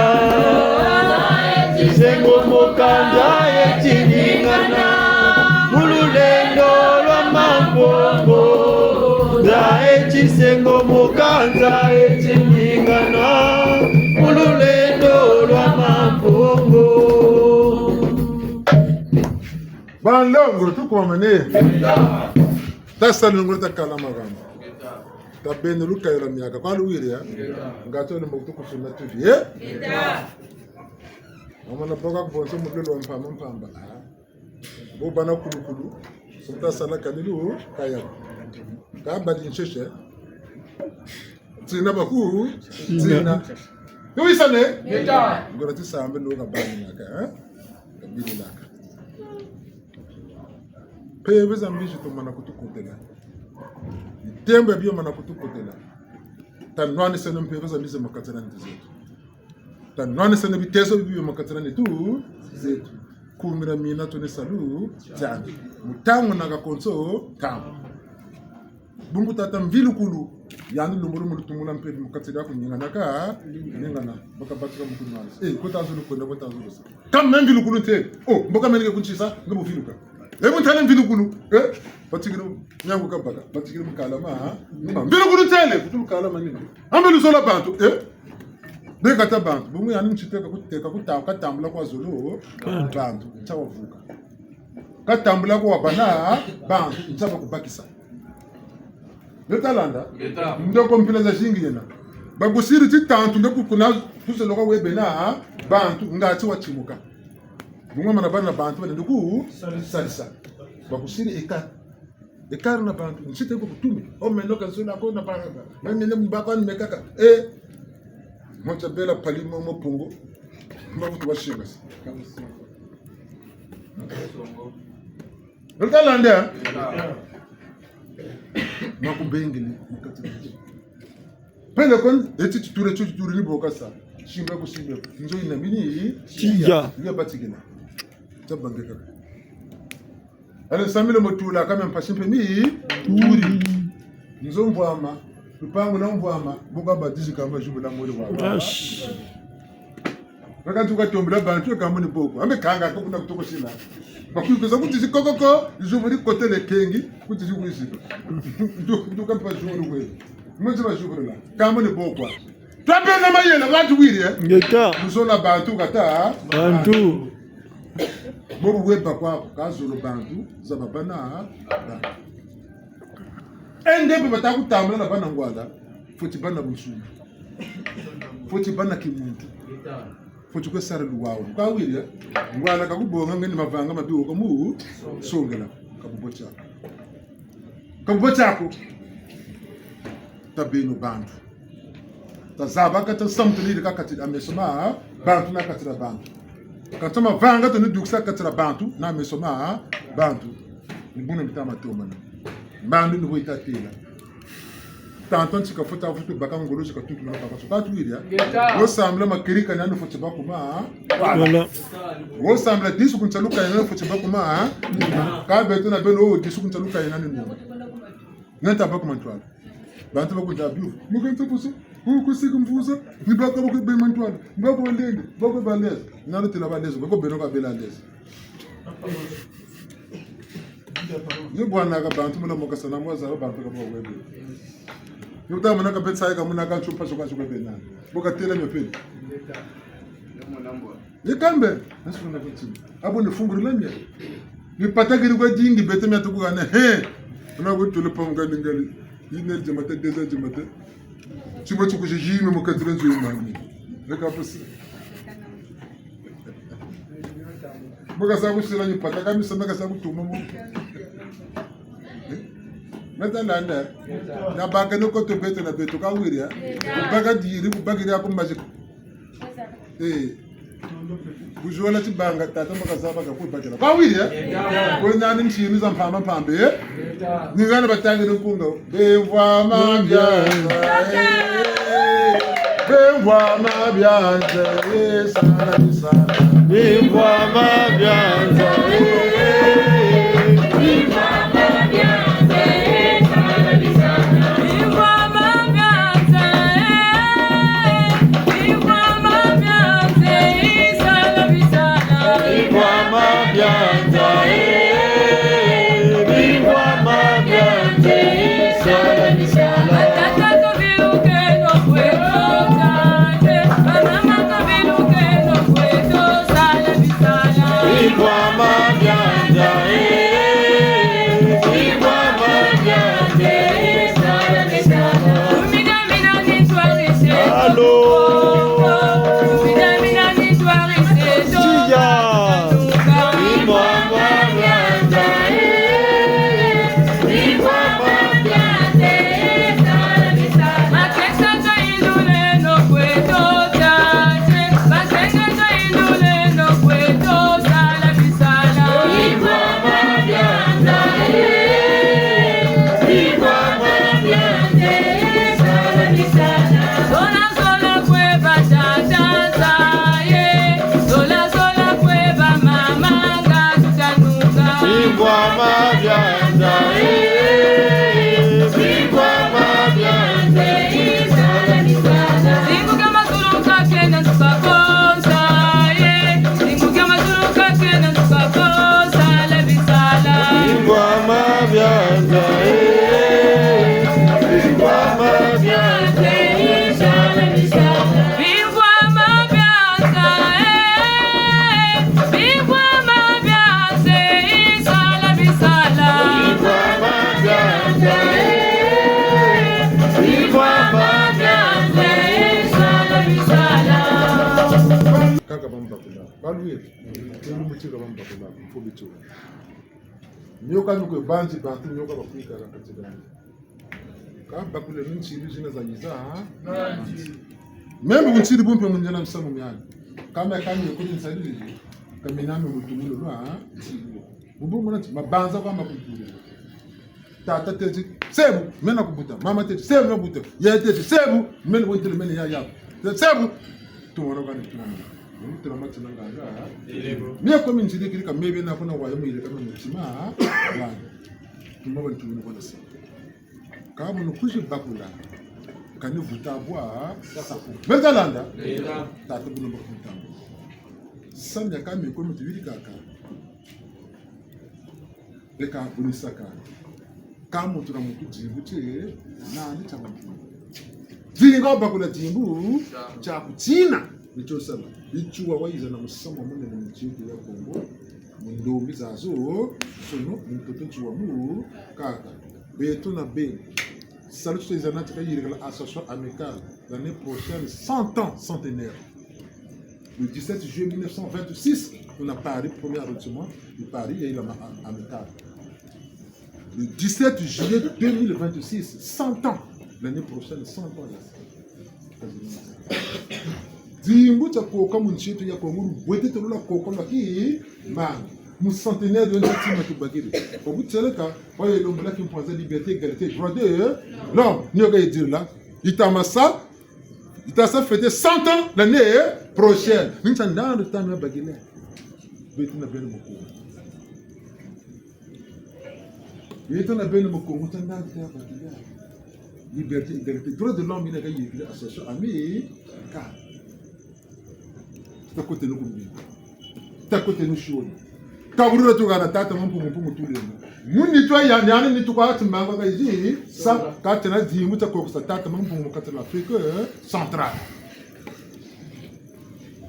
Sengo mokanda eti ningana mu lulendo lwa Mampungu. Nza eti sengo mokanda eti ningana mu lulendo lwa Mampungu. Banlongo, tukomane. Tasa nungu takala magambo. Tabeno lukayula miaka, kwa luwiri ya? Ngatu wale mbokutu kusuna tudi, eh? Mama na boka kubonso mudulu wa mpamba mpamba. Ah. Bo bana kulukulu, suta sala kanilu, kaya. Kaba di nsheshe. Tina baku, tina. Tuwisane? Ngona tisambe lo kabani naka, eh? Kabili naka. Mpeve za mbi zi tumana kutukotela. Bitembo bio bimana kutukotela. Tanwaniseno mpeve za mbi zi mu kati dia nitu zeto. Tanwaniseno biteso bibi bia mu kati dia nitu zeto. Kumina mina tuni salu tiandi. Mu ntangu na kakonso ntangu. Bungu tata mvilukulu, yandi lumbulu mu lutumuna mpeve mu kati dia ku ningana ka, ningana, baka batika mu kunwanisa. Eh, kota zulu kwenda, kota zulu sa. Kâ me mvilukulu ntele. Oh, mboka me nike kuntisa, nge bu viluka. Eh, bu ntele mvilukulu. Eh, batikiri nyangu kabaka, batikiri mu kalama, ha? Mvilukulu ntele, kutu mu kalama nina. Ambe luzola bantu, eh? Be kata bantu, bungu yandi ntiteka kuteka, kuta-, katambula kwa zolo, bantu, ntia wavuka. Katambula kwa bana, bantu, ntia bakubakisa. Nge talanda? Ngeta. Ndoko mpila zazingi yena. Bakusiri ti tantu nde ku kuna tusoloka webe na bantu ngati watimuka. Bungu mana bana bantu bana nduku salisa. Bakusiri eka. Eka na bantu, nsite ko kutumi. O meno ka nsola ko na paranga. Meno mbako ni mekaka. Eh. Mo tabela pali mo, mo pungu. Mbaku tuwashingasa. Nge talanda? Makubengele, mu kati na nzo. Pele kon, eti tituri, eti tituri ni bo kasa. Simba ku simba. Nzo yina mini. Tiya. Tiya batikila. Tabangeka. Ale samile mo tula kama mpasi mpe mi. Turi. Nzo mvwama. Lupangu lwa mvwama. Boka batizi kama jubu la mole wa. Ash. Bakatuka tombela bantu, kamoni boko. Ambe kanga ko kuna kutoko sila. Bakwiza kutizi kokoko, jubu likotele kengi, kutizi kwizi. Ndu, ndu kampa jubu kwe. Mwenzi ba jubu la. Kamoni boko. Twabena mayela, bantu wiri, eh? Ngeta. Muzola bantu kata. Bantu. Bobo weba kwa, kazolo bantu, za babana, bantu. Ende pe bata kutambula na bana ngwala, fweti bana bunsungu. Fweti bana kimuntu. Fweti kwe sala luwawanu. Ka wiri, eh? Ngwala kakubonga nge ni mavanga mabi wo kamu songela. Ka bubote ako. Ka bubote ako. Tabeno bantu. Tazaba ka ta samu tuni ka kati dia meso ma bantu na kati dia bantu. Ka ta mavanga tuni dukisa kati dia bantu na meso ma bantu. Ni buna mita matomana. Mbandu ni bo yita têla. Tanto nti kafweti vutu baka ngolo ti katutu na baka so. Ka tuwiri ya? Ngeta. Wo sambila makirika ni yandi fweti bakuma. Voilà. Wo sambila disu ku ntaluka yandi fweti bakuma. Ka beto na beno wo disu ku ntaluka yandi ni. Nge ta bakuma ntwala. Bantu bakunza bio. Mukenza pusu. Ku, kusiki mvuza. Ni baka bako be mantwala. Ni bako balende. Bako baleze. Nalo tela baleze. Bako beno ka bela leze. Ni bwana ka bantu muna mokasa na mwaza bantu ka bwa webe. Ni uta muna ka betsa ka muna ka nchupa soka soka bena. Boka tela mio pele. Ni kambe, nasi kuna kuti. Abo ni funguri la mia. Ni patakiri kwa dingi bete mia tuku gane. He. Una kuti le pamu gani ngali. Une heure du matin, deux heures du matin. Tima tuku jijime mu katira nzo imani. Reka pusi. Mukasa kusila ni pataka misa mukasa kutuma mu. Meta landa. Na baka no koto beto na beto ka wiri ya. Baka diri, baka diri ako maziko. Eh. Kuzola tibanga tata mbo kazaba ka kwe bakela. Kwa wiri, eh? Kwe nani ntinu za mpamba mpamba, eh? Ni ngana batangile nkunga. Bimvwama bia nza, eh. Bimvwama bia nza, eh. Sala, sala. Bimvwama bia nza, eh. Allô? Tia. Kaka bambakula. Baluye. Tulu mutika bambakula. Mfo bitu. Mio ka nukwe banzi bantu, mio ka bakwikala kati banzi. Ka bakule mu ntsiri zina za yiza, ha? Même bu ntsiri bu mpe mu nzena misamu miani. Kama kani kuni nsari, kami nami mutumulu lwa, ha? Ntsiri. Bubu muna nti, mabanza kwa makuntulu. Tata teti, sebu, mena kubuta. Mama teti, sebu, na buta. Yaya teti, sebu, mena wentele, mena yaya. Teti, sebu. Tuwara kani tunama. Ni tunama tunanga, ha? Mie kwa minzidi kiri ka mebe na kuna wayo mwile kama mutima, ha? Wani. Tuma bantu muna kwa nasi. Ka bu nukwizi bakula, kani vuta bwa safu. Beza landa? Beza. Tata bu numba kumutamba. Samia kami kwa muntu biri kaka. Beka bunisaka. Ka muntu na muntu dimbu tie, nani tia muntu. Dinga bakula dimbu, tia kutina. Ni tio sala. Ni tio wa wayiza na musamu munene mu nsi yeto ya Kongo. Mu ndombi zazo, sono, mu ntoto nsi wa mu, kaka. Beto na beno. Salut, c'est Zanat Kayirikala, association amicale. L'année prochaine, cent ans, centenaire. Le dix-sept juillet mille neuf cent vingt-six, on a Paris, premier arrondissement de Paris, il y a eu la ma-, am-, amicale. Le dix-sept juillet deux mille vingt-six, cent ans. L'année prochaine, cent ans, là. Dimbu tia koka mu nsi yeto ya Kongo, lubwetete lula koka lwa ki, ma, mu centenaire de nsi tima tubakiri. Kwa butieleka, wa yelo mbula ki mpwanza liberté, égalité, droit de l'homme. Nioka yedirila. Itamasa, itasa fêter cent ans l'année prochaine. Ni ntia ndandu tanu ya bakile. Beto na beno mu Kongo. Beto na beno mu Kongo, ntia ndandu tanu ya bakile. Liberté, égalité, droit de l'homme, yina kayirikiri association amicale. Takoteno ku mbinga. Takoteno sioni. Ka bulula tukana tata Mampungu Mpungu Tulendo. Mu nitu ya yandi, yandi nitu kwa ati mbanga ka yizi, sa, kati na dimbu tia kokisa tata Mampungu mu kati na Afrique, eh, centrale.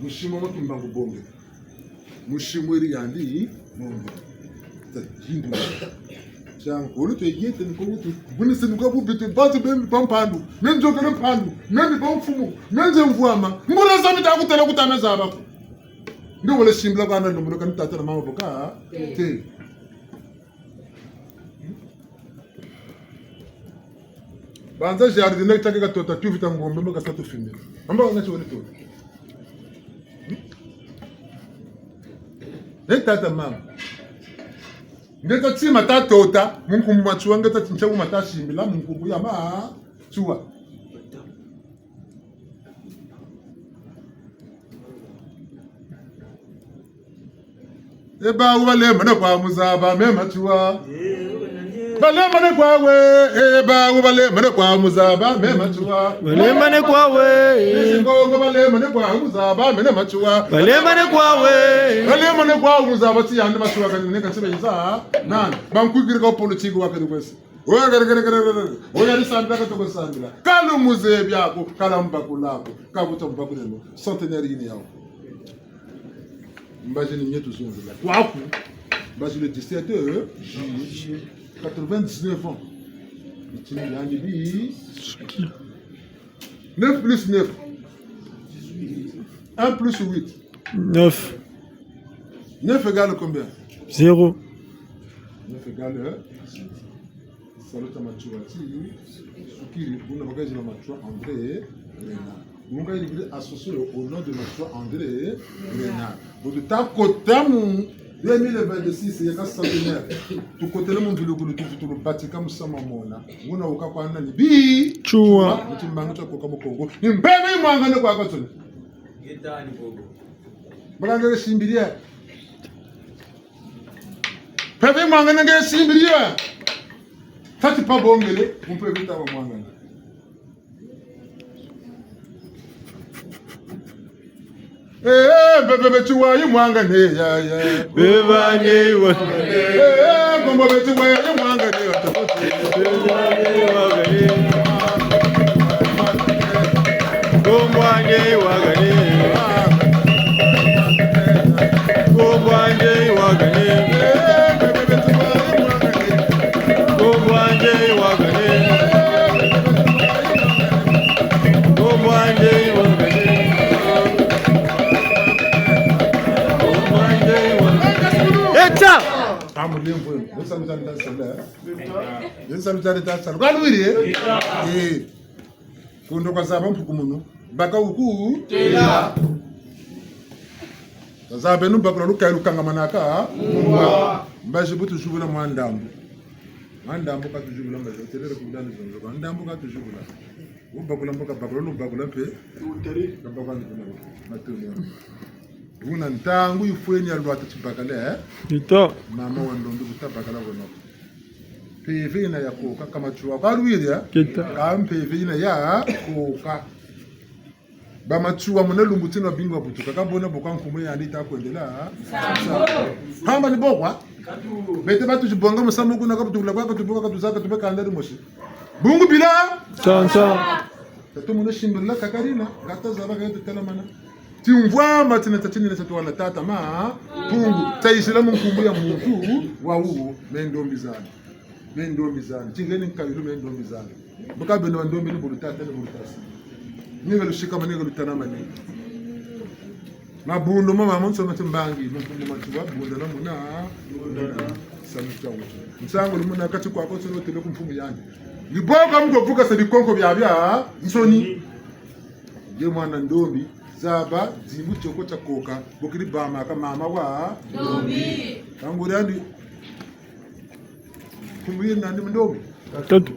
Musamu wa Kimbangu Bonge. Musamu weri yandi, Bonge. Ta dimbu. Tia nkolo twe yete ni ko wutu. Buni se nuka bubi twe bantu bembi ba mpandu. Me nzokele mpandu. Me ni ba mfumu. Me nze mvwama. Ngula zami ta kutela kuta me zaba ko. Ndio wale simbila kwa na ndombolo kani tata na mama boka. Te. Banza jardin na kitake ka tota tuvi ta ngombe mbo kasa tufimbi. Amba wana ti wale tota. E tata mama. Nge ta tima ta tota, mu nkumbu Matsoua, nge ta tintia kuma ta simbila, mu nkumbu ya Matsoua. E bawu balembane kwa mu zaba, me Matsoua. Balembane kwa we, e bawu balembane kwa mu zaba, me Matsoua. Balembane kwa we. Isi Kongo balembane kwa mu zaba, me Matsoua. Balembane kwa we. Balembane kwa mu zaba, ti yandi Matsoua kani ne ka tibe yiza. Nani? Bankwikiri ka politique wa kani kwesi. Oya kare, kare, kare, kare. Oya ni sambila ka toko sambila. Kala muzebi ako, kala mbakula ako. Ka buta mbakula no. Centenaire yini yawu. Mbazi ni mieto zonzela. Kwaku. Mbazi le dix-sept juillet. Quatre-vingt-dix-neuf ans. Mitini yandi bi. Neuf plus neuf. Un plus huit. Neuf. Neuf égale combien ? Zéro. Neuf égale, hein ? Salu tia Matsoua ti sukiri, buna bakayizila Matsoua André Renard. Buna kayirikiri associé au nom de Matsoua André Renard. Bo tuta kota mu deux mille vingt-six, yeka centenaire. Tukotele mu mvilukulu, tuvutulu batika musamu mona. Buna wuka kwa nani bi? Tsua. Mu timbangi tia koka mu Kongo. Ni mpeve yimwangane kwa katsoni. Bakanga ke simbiri e. Mpeve yimwangane nge simbiri e. Tati pa bongele, mpeve ta ba mwangane. Eh, eh, mpeve beti wa yimwangane, ya, ya. Beba nye wa. Eh, eh, Kombo beti wa yimwangane, ya. Eta! Amu lemvo, nsa mita nita sala. Nsa mita nita sala. Kwa luwiri, eh? Eh. Kundo kwa zaba mpuku munu. Baka wuku. Tela. Zaba nu bakula lukayi lukangamanaka. Mwa. Mbazi bu tuzibula mwa ndambu. Mwa ndambu ka tuzibula mbazi. Telele kundani zonzo. Mwa ndambu ka tuzibula. Wubakula mbo kabakula, lubakula mpe. Kabakula ni kuna. Matuni. Wuna ntangu yifweni ya lwata tibakala, eh? Ito. Mama wa ndombi kuta bakala wuna. Mpeve yina ya koka, ka Matsoua kwa luwiri, eh? Kita. Ka mpeve yina ya koka. Ba Matsoua muna lumbu tina bingu wa butuka, ka bona bo ka nkumbu yandi yita kwendela, eh? Sansa. Hamba ni bo kwa? Beto ba tuzibonga musamu kuna ka butukula kwa ka tuboka ka tuzaka tube kanda dimosi. Bungu bila? Sansa. Tatu muna simbirila kakarina, ngatu zaba ka yeto telamana. Timvwama tina tia tinene tia twala tata ma, Mpungu, tayisila mu nkumbu ya muntu, wawu, me ndombi zani. Me ndombi zani. Tingeni nkayilu me ndombi zani. Mbuka beno ba ndombi ni bulu tata ni bulu tasi. Ni ga lusikama ni ga lutanamane. Mabundu mamansoni ma timbangi, mabundu ma tiwa, bundana muna, bundana, samu tia wutu. Nsangu lumuna kati kwa ko tsono tele ku mfumu yandi. Ni bo ka mu ko vukasa bikonko biabiansoni. Nge mwana ndombi, zaba, dimbu tioko tia koka, bokiri bamaka mama wa ndombi. Kanguri andi, nkumbu yena nandi ndombi. Tatu.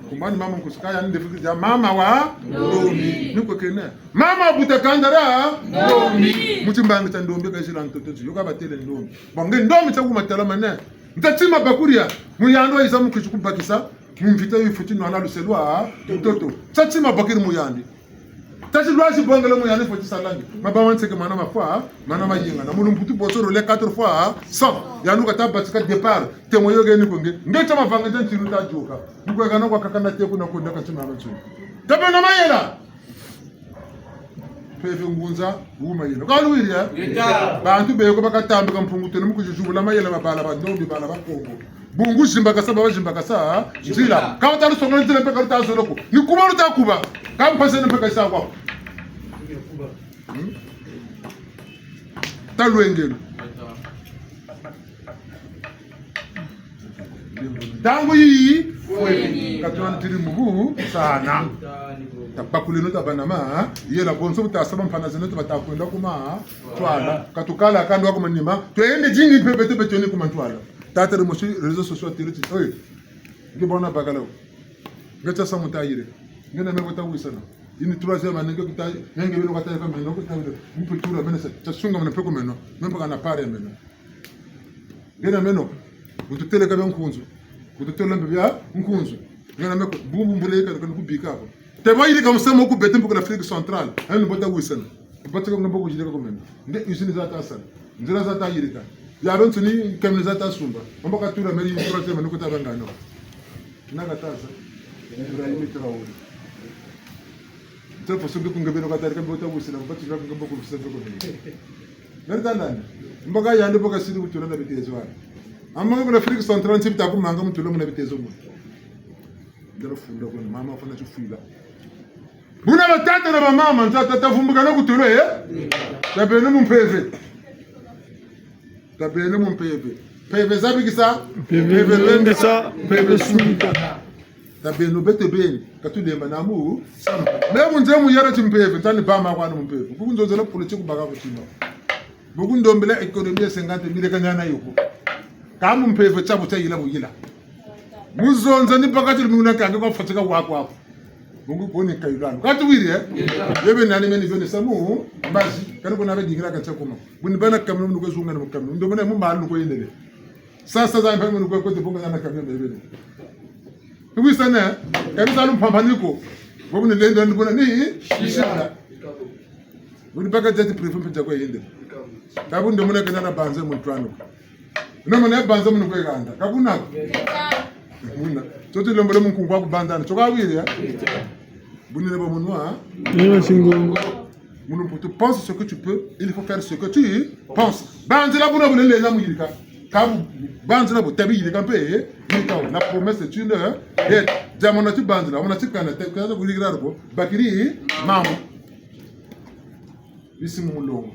Nkumbu ani mama nkusuka ya ndefu ya mama wa ndombi. Ni kwe kena. Mama buta kanda dia ndombi. Mu timbangi tia ndombi kayizila ntoto ti, yo ka batele ndombi. Bon, nge ndombi tia kuma telamane. Nta tima bakuri ya, mu yandi wayiza mu kwizi kubakisa, mu mvita yifweti nwana luse lwa ntoto. Nta tima bakiri mu yandi. Tasi lwazi bongele mu yandi fweti sala nge. Mabama nseke mana mafwa, mana mayingana. Mu lumputu boso role quatre fois cent. Yandi kata batika départ. Temo yo geni ko nge. Nge tia mavanga ntia ntilu ta dioka. Mu kwe kana kwa kakana te kuna konda kati mama nsoni. Tabe na mayela. Mpeve ngunza, wu mayela. Ka luwiri, eh? Ngeta. Bantu beko bakatambika Mpungu tene mu kuzizubula mayela ma bala ba ndombi, bala ba Kongo. Bungu zimbakasa, baba zimbakasa, nzila. Nzila. Ka wata lusonga nzila mpe ka luta zolo ko. Ni kuba luta kuba. Ka mpase ni mpe ka sa kwa. Hmm? Talwengelo. Ntangu yi, fweni. Ka twantiri mu bu, sana. Tabakuleno tabanama, yela bonso bu tasa ba mfana zeno ta bata kwenda ku ma ntwala. Ka tukala kanda wa ku manima, twende zingi mpe beto beto ni ku ma ntwala. Tata de mosi réseaux sociaux tele ti, oye, nge bona bakala wo. Nge ta sa mu tayire. Nge na me bo ta wisana. Yini troisième année nge ku ta, nge beno ka tayire ka meno ku tayire. Mpe tura bene sa, ta sungamana mpe ku meno. Meno mpe ka na pare meno. Nge na meno, bu tutêle ka bia nkunzu. Bu tutêle mpe bia nkunzu. Nge na me ko, bu, bu mbule ka, ka ku bika ko. Te bayirika musamu ku beto mpe ku l'Afrique centrale. Ayi ni bo ta wisana. Bati ka nge bo ku yirika ku meno. Nge usine za ta sala. Nzila za ta yirika. Ya beno nsoni camion za ta sumba. Mbo ka tura meri troisième année ku ta bangana. Na ka ta sa. Ibrahim Traoré. Nte poso nge ku nge beno ka tayire ka bo ta wisana. Bati ka nge bo ku wisana ko. Nge ta nani? Mbo ka yandi bo ka siri ku tula na bitezo wa. Ama ku l'Afrique centrale nti bita ku manga mu tula muna bitezo mu. Ndelo funda ko mama fana tifwila. Buna batata na bamama, nta ta, ta vumbukana ku tolo, eh? Tabeno mu mpeve. Tabeno mu mpeve. Mpeve zabikisa? Mpeve lembesa, mpeve sungika. Tabeno beto beni, ka tulemba na mu. Me mu nze mu yela ti mpeve, ntani bama kwa mu mpeve. Ku nzonzela politique baka ku tima. Bu ku ndombela économie ya cinquante mille ka niana yo ko. Ka mu mpeve tiabu tia yila bu yila. Mu zonza ni baka ti lumuna kange kwa fatika wa kwa. Bungu boni kayilano. Ka tuwiri, eh? Yebe nani meni beni samu, mbazi. Kani kuna be dingira ka tia kuma. Buni bana kamno munu kwe zunga na mu kamno. Ndo mene mu malu kwe yendele. Sasa za mpe munu kwe kote bonga na kamno bebe. Tuwisa ne, kani salu mpamba niko. Bobu ni lendo ni kuna ni, ishala. Buni baka jet privé mpe nza kwe yendele. Ka bu ndo mene kena na banze mu ntwanu. Na mene banze munu kwe ganda. Ka kuna. Muna. Toti lombele mu nkungu wa ku banza. Tsoka wiri, eh? Bunene ba munwa. Nina singongo. Munu mputu, pense ce que tu peux, il faut faire ce que tu penses. Banzila buna bulele na mu yirika. Ka bu, banzila bu tabi yirika mpe, eh, yirika, la promesse est une, eh, dette. Diamona ti banzila, mona ti kana, te, kana ku yirika rabo, bakiri, mamu. Bisi mu mulongo.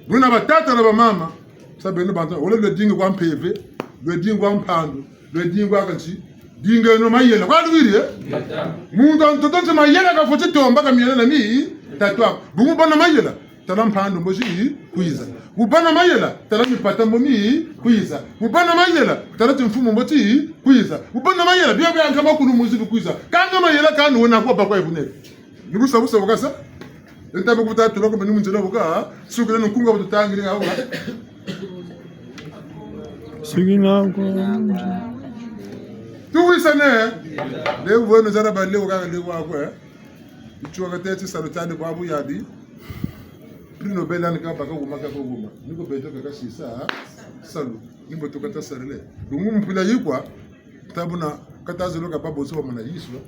Buna batata na bamama, sa beno bantu, wala lwe dingi kwa mpeve, lwe dingi kwa mpandu, lwe dingi kwa kansi, dingeno mayela. Kwa luwiri, eh? Muntu wa ntoto nsi mayela ka fweti tomba ka miela na mi, tatwa. Bu mu bâ na mayela, tala mpandu mbo zi kwiza. Bu bâ na mayela, tala mipata mbo mi kwiza. Bu bâ na mayela, tala timfumu mbo ti kwiza. Bu bâ na mayela, bia bia nkama kulu muzi bi kwiza. Kanga mayela kani wena kwa bakwa ebuneke. Ni busa busa bu kasa. Ntabe ku buta tula ko beni mu nzila bu ka, sukila ni nkunga bu tutangiri nga bu ka. Sukila ko. Tuwisane. Lewo weno zara ba lewo ka lewo ko, eh. Itswa ka teti salu tiandi kwa bu yandi. Prix Nobel ani ka baka wuma ka wuma. Ni ko beto ka kasisa salu. Ni bo tu ka ta sarile. Bungu mpila yikwa. Tabuna ka ta zolo ka babonso bamona Yezu.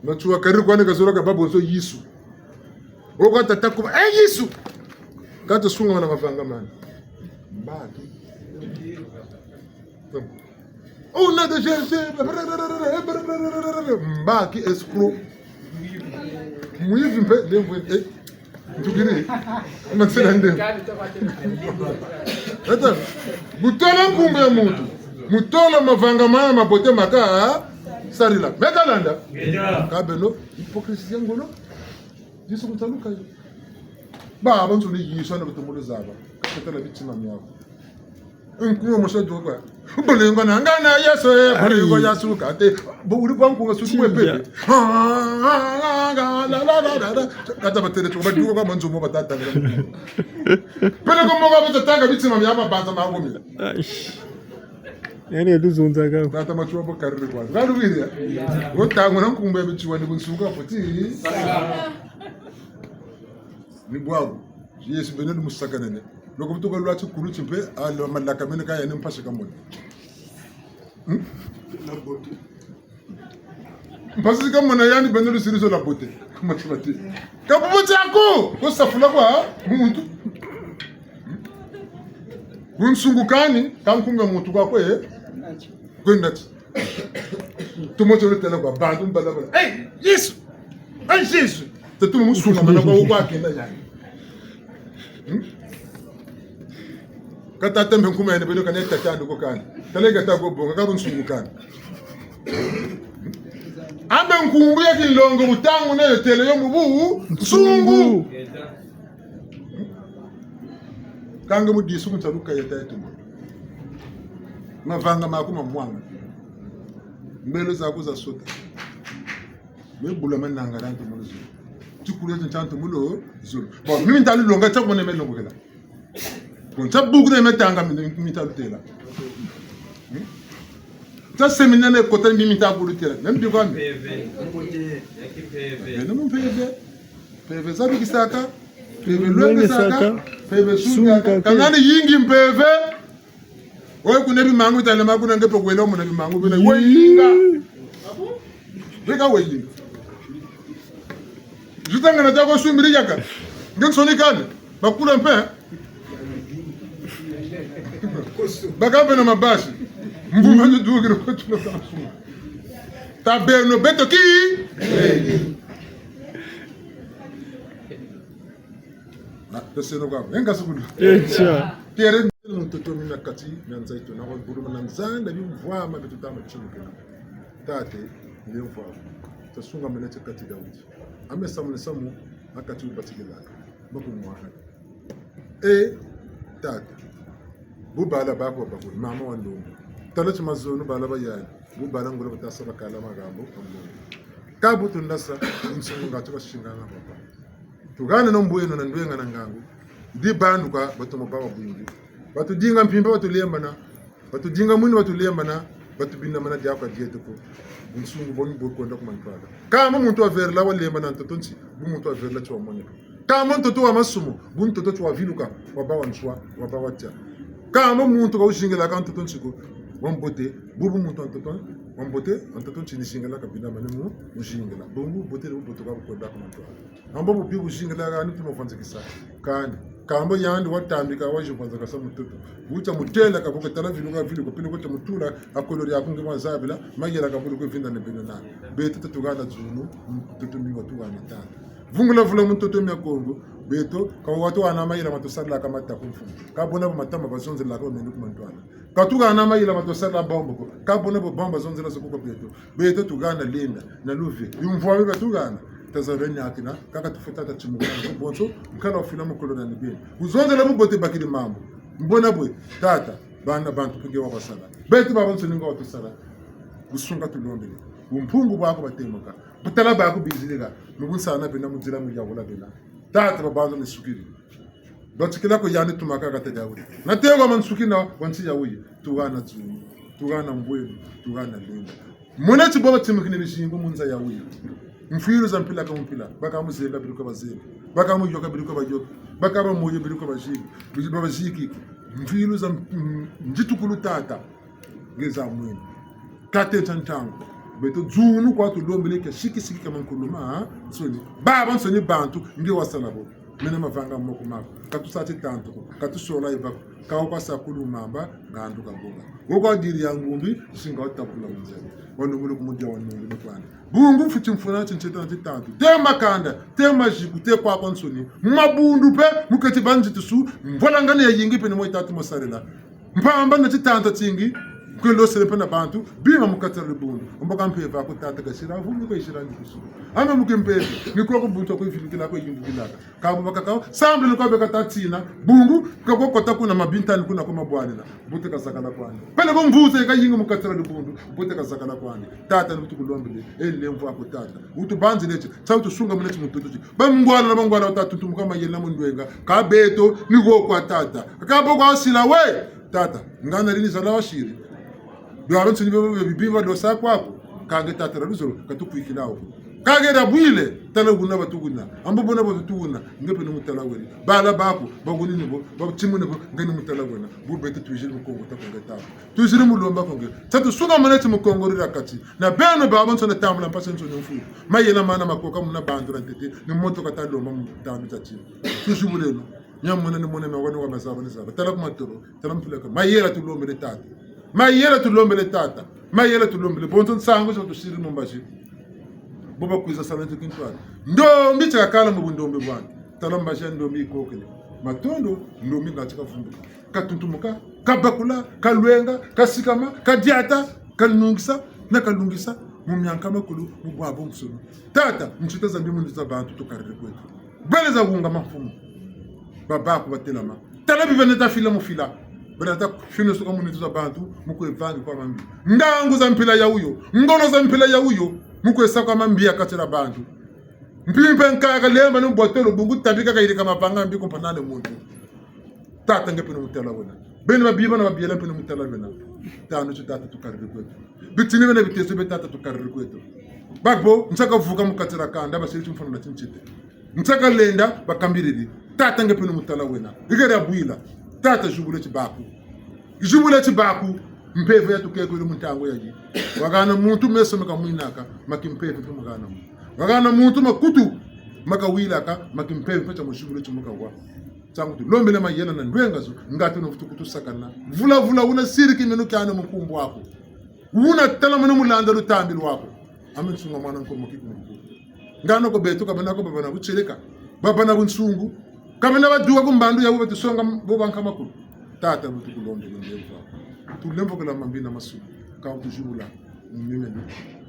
Matsuwa kari kwani ka zolo ka babonso Yezu. Wo ka tata kuba, eh, Yezu! Ka ta sungamana mavanga mani. Mbaki. Oh, non, de Jésus. Mbaki escroc. Mwivi mpe, lemvo, eh. Ntukiri. Matsila nde. Ata, bu tola nkumbu ya muntu. Mu tola mavanga ma mabote ma ka sarila. Meta landa. Ka beno, hypocrisie ya ngolo. Yezu ku ntaluka yo. Babansoni Yezu ana batomolo zaba. Ka tala bitima miaku. Nkunga mosi dioka. Bolingo na nga na Yezu, eh, bolingo ya suka te. Bo wuri kwa nkunga susu mwe pepe. Kata batele to, baduka kwa manzo mo batata. Pele ko mo ka batatanga bitima mia mabanza ma ngomila. Aish. Yandi ya luzonza ka. Tata Matsuwa bo kariri kwa. Nga luwiri ya. Wo tango na nkumbu ya bitiwa ni bunsuka foti. Ni bwabu. Yezu beno ni musakanene. Loko butuka lwa tikulu ti mpe, alo malaka mene ka yandi mpasi kamona. Hmm? Mpasi kamona yandi beno lusiri zo la beauté. Kuma tibati. Ka bubu tiaku, ko safula kwa muntu. Bunsungu kani, ka nkunga muntu kwa kwe. Kwenda ti. Tumo tio lutela kwa bantu mbala bala. Hey, Yezu! Hey, Yezu! Te tumo musunga mana kwa, kwa kenda yani. Hmm? Ka tata mbe nkuma yandi beno kane tata ndo ko kani. Kale ka ta ko bonga, ka bunsungu kani. Ambe Nkumbu ya kinlongo bu tangu na yo têle yo mu bunsungu. Kâ nge mu disu ku nsalu ka yeta yeto mo. Mavanga maku mamwanga. Mbelo zaku za sota. Me bula mananga dia ntu mu luzolo. Tikulu tia ntu mu luzolo. Bon, mimi nta lulonga, tia kumona me longokela. Bon, tia buku na me tanga, mimi, mimi nta lutêla. Hmm? Tia séminaire na kota, mimi nta kulutêla. Même du quoi, mais mpeve. Mpeve. Beno mu mpeve. Mpeve zabikisaka. Mpeve lwengesaka. Mpeve sungaka. Sungaka. Kâ nani yingi mpeve? Oyo kuna bimangu bitale makuna nge pe kwela muna bimangu bina. Yii. Weyinga. Beka weyinga. Juta ngana tako sumbiri yaka. Nge nsoni kani. Bakula mpe. Baka mpe na mabasi. Mvuma ndio dukiro kwa tuna kwa suma. Ta beno beto ki? Na, peseno kwa. Enga sukulu. Echa. Pierre, mutoto mina kati, na nzaito, na wabuluma na nzanda, bimvwama, bitutama, tshimukela. Tate, ni mvwama. Tasungamene ti kati Daudi. Ame samu ni samu, a kati wubatikilaka. Bakumwaha. E, tata. Bu bala baku bakwe, mama wa ndombo. Tala ti mazono bala bayani. Bu bala ngolo batasa bakala magambo, a ndombo. Kâ bu tundasa, nsungu ngatu basingana papa. Tugane no mbweno na ndwenga na ngangu. Ndi bandu ka batomo baba bwingi. Batudinga mpimpa batulembana. Batudinga mwini batulembana. Batubindamana diaka dieto ko. Bunsungu boni bwe kwenda ku mantwala. Kâ mo muntu waverela walembana ntoto nti, bu muntu waverela ti wamoneka. Kâ mo ntoto wa masumu, bu ntoto ti waviluka, wabâ wa nswa, wabâ wa tia. Kâ mo muntu ka wuzingilaka ntoto nti ko, wa mbote, bubu muntu wa ntoto, wa mbote, wa ntoto nti ni zingilaka bindamane mu, mu zingila. Bungu, bote ni bubote ka bu kwenda ku mantwala. Ambo bubi buzingila kani tuma vanzikisa. Kani. Kâ mbo yandi watambika wazi vanzakasa mutoto. Buta mutêla ka buka tala viluka viluka pele ko ta mutula a kolori aku nge mwa zabila, mayela ka bulu ko vinda ne beno na. Beto tatugana dzunu, mutoto mi watugana tata. Vungula vula mutoto mia Kongo, beto, ka watugana mayela ma tusalaka mata ku mfumu. Kâ bona bo matama bazonzelaka meno ku mantwala. Ka tugana mayela ma tusalaka bombo ko. Kâ bona bo bombo bazonzela zo ko beto. Beto tugana lenda, na luve. Yumvwa be batugana. Tazabeni akina, kaka tufuta ta timu kwa bonso, nkala wafila mukolo na ni beni. Wuzonzela bubote bakiri mambu. Mbona bwe, tata, bana bantu mpe nge wabasala. Beto babansoni nge watusala. Busunga tulombele. Bumpungu bwaku batemuka. Butala baku bizilika. Mu bunsana bena mu nzila mu yawula bena. Tata babanza ni sukiri. Batikila ko yandi tumaka kata dia wuri. Na tego mansukina wa nsi ya wuyi. Tugana dzungu. Tugana mbwenu. Tugana lenda. Mona ti bo batimukini bizingu mu nza ya wuyi. Mfwilu za mpila ka mpila. Baka mu zemba biluka bazemba. Baka mu yoka biluka bayoka. Baka ba moyo biluka baziki. Biluka baziki. Mfwilu za m-, m-, nzitukulu tata. Nge za mwini. Kate nta ntangu. Beto dzunu kwa tulombele kia siki siki kia mankulu ma, ha? Nsoni. Babansoni bantu, nge wasala bo. Mena mavanga moko mako. Ka tusa ti tantu ko. Ka tusola iba ko. Ka wo kwa sakulu mamba, ngandu ka bonga. Wo kwa diri ya ngumbi, singa watakula munzele. Wanu mulu kumudia wanu mulu kwani. Bungu fweti mfuna ti ntieta na ti tantu. Te makanda, te maziku, te kwakwansoni. Mabundu pe, mu keti banzi tusu, mvwalangani ya yingi pe ni mo itatu mo sarila. Mpamba na titanta tingi, kwe losele mpe na bantu, bima mu kati dia dibundu. Mbo ka mpeve aku tata kasira, vumi ko isira ndi kusu. Ame mu kimpeve, ni kwa ku buntu ko ivilukila ko yimbukilaka. Ka bu bakaka, samble ni kwa beka tatina, bungu, ka kwa kota kuna mabintani kuna kwa mabwanina. Bote kazakala kwani. Pele ko mvuza yeka yingi mu kati dia dibundu, bote kazakala kwani. Tata ni bu tukulombele, e lemvo aku tata. Wutubanzile ti, sa wutusungamene ti mutoto ti. Bangwala na bangwala bata tuntumuka mayela mu ndwenga. Ka beto ni wo kwa tata. Ka bo kwa sila we. Tata, ngana lini zala wasiri. Biabiansoni bio bibi badosa kwaku. Ka nge tata dia luzolo, ka tukwikila wo. Ka nge dia bwile, tala wuna batuguna. Ambo bona batuguna. Nge pe ni mutala weri. Bala baku, baguni ni bo, batimuni bo, nge ni mutala wena. Bu beto twiziri mu Kongo ta ko nge tata. Twiziri mu lomba ko nge. Sa tusungamene ti mu Kongo dia kati. Na beno babansoni tambula mpasi nsoni mfwilu. Mayela mana makoka muna bantu dia ntete, ni moto kata lomba mu tambi tati. Tuzibuleno. Nya mona ni mona na wani wa mazaba ni zaba. Tala ku matolo, tala mpila ka. Mayela tulombele tata. Mayela tulombele tata. Mayela tulombele. Bonso nsangu zo tusiri mu mbazi. Bo bakwiza sala nzo kintwari. Ndombi tia kala mu bundombi bwani. Tala mbazi ya ndombi yikokele. Matondo, ndombi ngatu kavumbuka. Katuntumuka, kabakula, kalwenga, kasikama, kadiata, kanungisa, na kalungisa, Mu mianka makulu, mu bwabu nsunu. Tata, ntsita za mbi mu nitu za bantu tukariri kweto. Bele za wunga ma mfumu. Babaku batelama. Tala bi bena ta fila mu fila. Bena ta fina suka mu nitu za bantu, mu kwe vangi kwa mambi. Ngangu za mpila ya wuyo, ngolo za mpila ya wuyo, mu kwe sa kwa mambi ya kati dia bantu. Mpimpa nkaka lemba ni bwatolo bungu tabika kayirika mavanga mbi ku mpanane muntu. Tata nge mpe ni mutala wena. Beni babiba na babiela mpe ni mutala wena. Tanu tio tata tukariri kweto. Bitini bena biteso bie tata tukariri kweto. Babo, nsaka vuka mu kati dia kanda, basiri timfano na tintete. Nsaka lenda, bakambiriri. Tata nge mpe ni mutala wena. Igeri abwila. Tata zibula tibaku. Zibula tibaku, mpeve ya tukekele mu ntangu yayi. Wahana muntu meso maka mwinaka, ma kimpeve mpe mahana mu. Wahana muntu makutu maka wilaka, ma kimpeve mpe tia mu zibula ti muka wa. Nsangu tulombele mayela na ndwenga zo, ngatu na vutu kutusakana. Vula vula wuna siri kiminu kiani mu nkumbu aku. Wuna tala munu mu landa lutambi lwaku. Ami nsunga mwana nkomo kikungu. Ngano ko beto ka bena ko babana butieleka. Babana bunsungu. Ka bena baduka ku mbandu ya bo batusonga bo banka makulu. Tata bu tukulombe ni lemvo. Tulemvokela mambi na masumu. Ka tuzibula. Mimenu.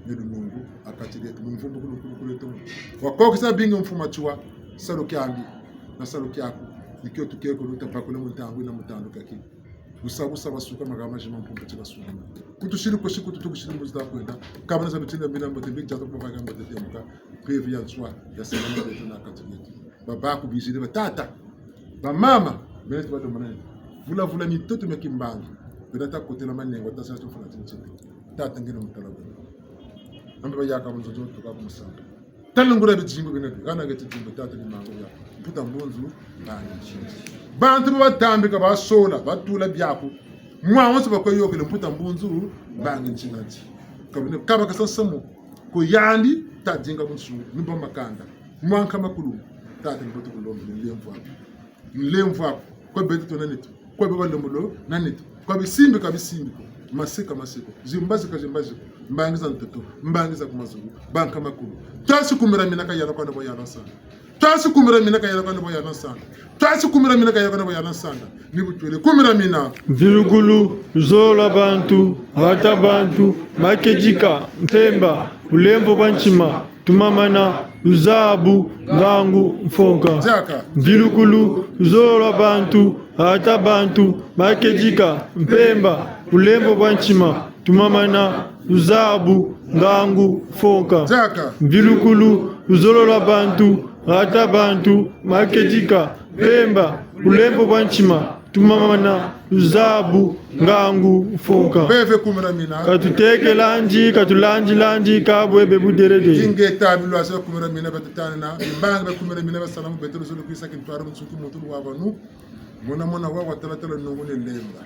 Ni lunungu. Ha kati dieto. Mumvumbu kulu kulu kulu eto. Wakokisa bingi mfumu Matsoua. Salu kiandi. Na salu kiaku. Ni kio tukeko luta bakula mu ntangu na mu tandu kaki. Busa, busa, basuka magama zima mpumpa ti basungama. Kutusiri kwe si kutu tukusiri mbuzi ta kwenda. Ka bena za bitini bina mbote bi diata kwa baga mbote temuka. Mpeve ya nswa, ya sala na beto na kati beto. Babaku biziri batata. Bamama, bena ti bato manene. Vula vula mitoto mia kimbangi. Bena ta kotela manengo, ta sa tumfuna tintete. Tata nge ni mutala wena. Ambe bayaka mu nzo zo tuka ku musamba. Tala nguria bidimbu bina bi, hana heti dimbu tata ni mangu ya. Mputa mbunzu, mbangi ntinati. Bantu ba batambika basola, batula biaku. Mwa wonso bakwe yokele mputa mbunzu, mbangi ntinati. Ka bina, ka bakasa nsamu, ko yandi, ta dinga bunsu, ni bo makanda. Mwa nka makulu, tata ni bo tukulombe, ni lemvo aku. Nlemvo aku. Kwa beto tuna nitu. Kwa beba lembolo na nitu. Kwa bisimbi ka bisimbi ko. Masika masika. Zimbazika zimbazika. Mbangi za ntoto. Mbangi za ku mazulu. Banka makulu. Twasi kumira mina ka yala kwa nabo yala nsanda. Twasi kumira mina ka yala kwa nabo yala nsanda. Twasi kumira mina ka yala kwa nabo yala nsanda. Ni bu twele kumira mina. Mvilukulu, luzolo lwa bantu, hata bantu, makedika, mpemba, bulemvo bwa ntima, tumamana, luzabu, ngangu, mfonka. Diaka. Mvilukulu, luzolo lwa bantu, hata bantu, makedika, mpemba, bulemvo bwa ntima, tumamana, luzabu, ngangu, mfonka. Diaka. Mvilukulu, luzolo lwa bantu, hata bantu, makedika, mpemba, bulemvo bwa ntima, tumamana, luzabu, ngangu, mfonka. Mpeve kumira mina. Ka tutekelandi, ka tulandilandi, ka bwe be buderede. Ingeta bilwasa kumira mina batutanina, mbangi ba kumira mina basala mu beto luzolo kwisa kintwari mu nsuki muntu lwa banu. Mona mona wa watala tala nungu ni lemba.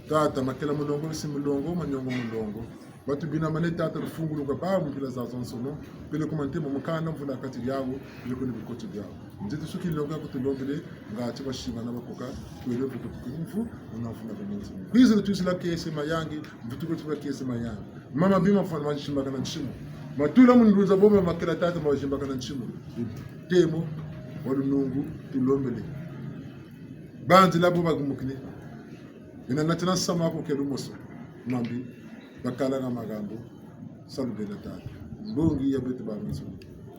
Tata makela mulongo, bisi mulongo, manyongo mulongo. Batu bina mane tata lufunguluka ba mu mpila zazonsono, peleko mantemo mukanda mvula kati diawu, peleko ni bikoti diawu. Nzeti suki longa kutulombele, ngati basingana bakoka, kwele vukutuku mvu, muna mvula bemenzi. Kwizila twizila kese mayangi, mvutuku twizila kese mayangi. Mama bima mfana mazimbakana ntima. Matula mu ndunza bo makela tata mazimbakana ntima. Temo, wa lunungu, tulombele. Banzila bo bagumukini. Ina natina nsama ko kelu moso. Mambi, bakala na magambo, salu bena tata. Mbongi ya beto ba mazu.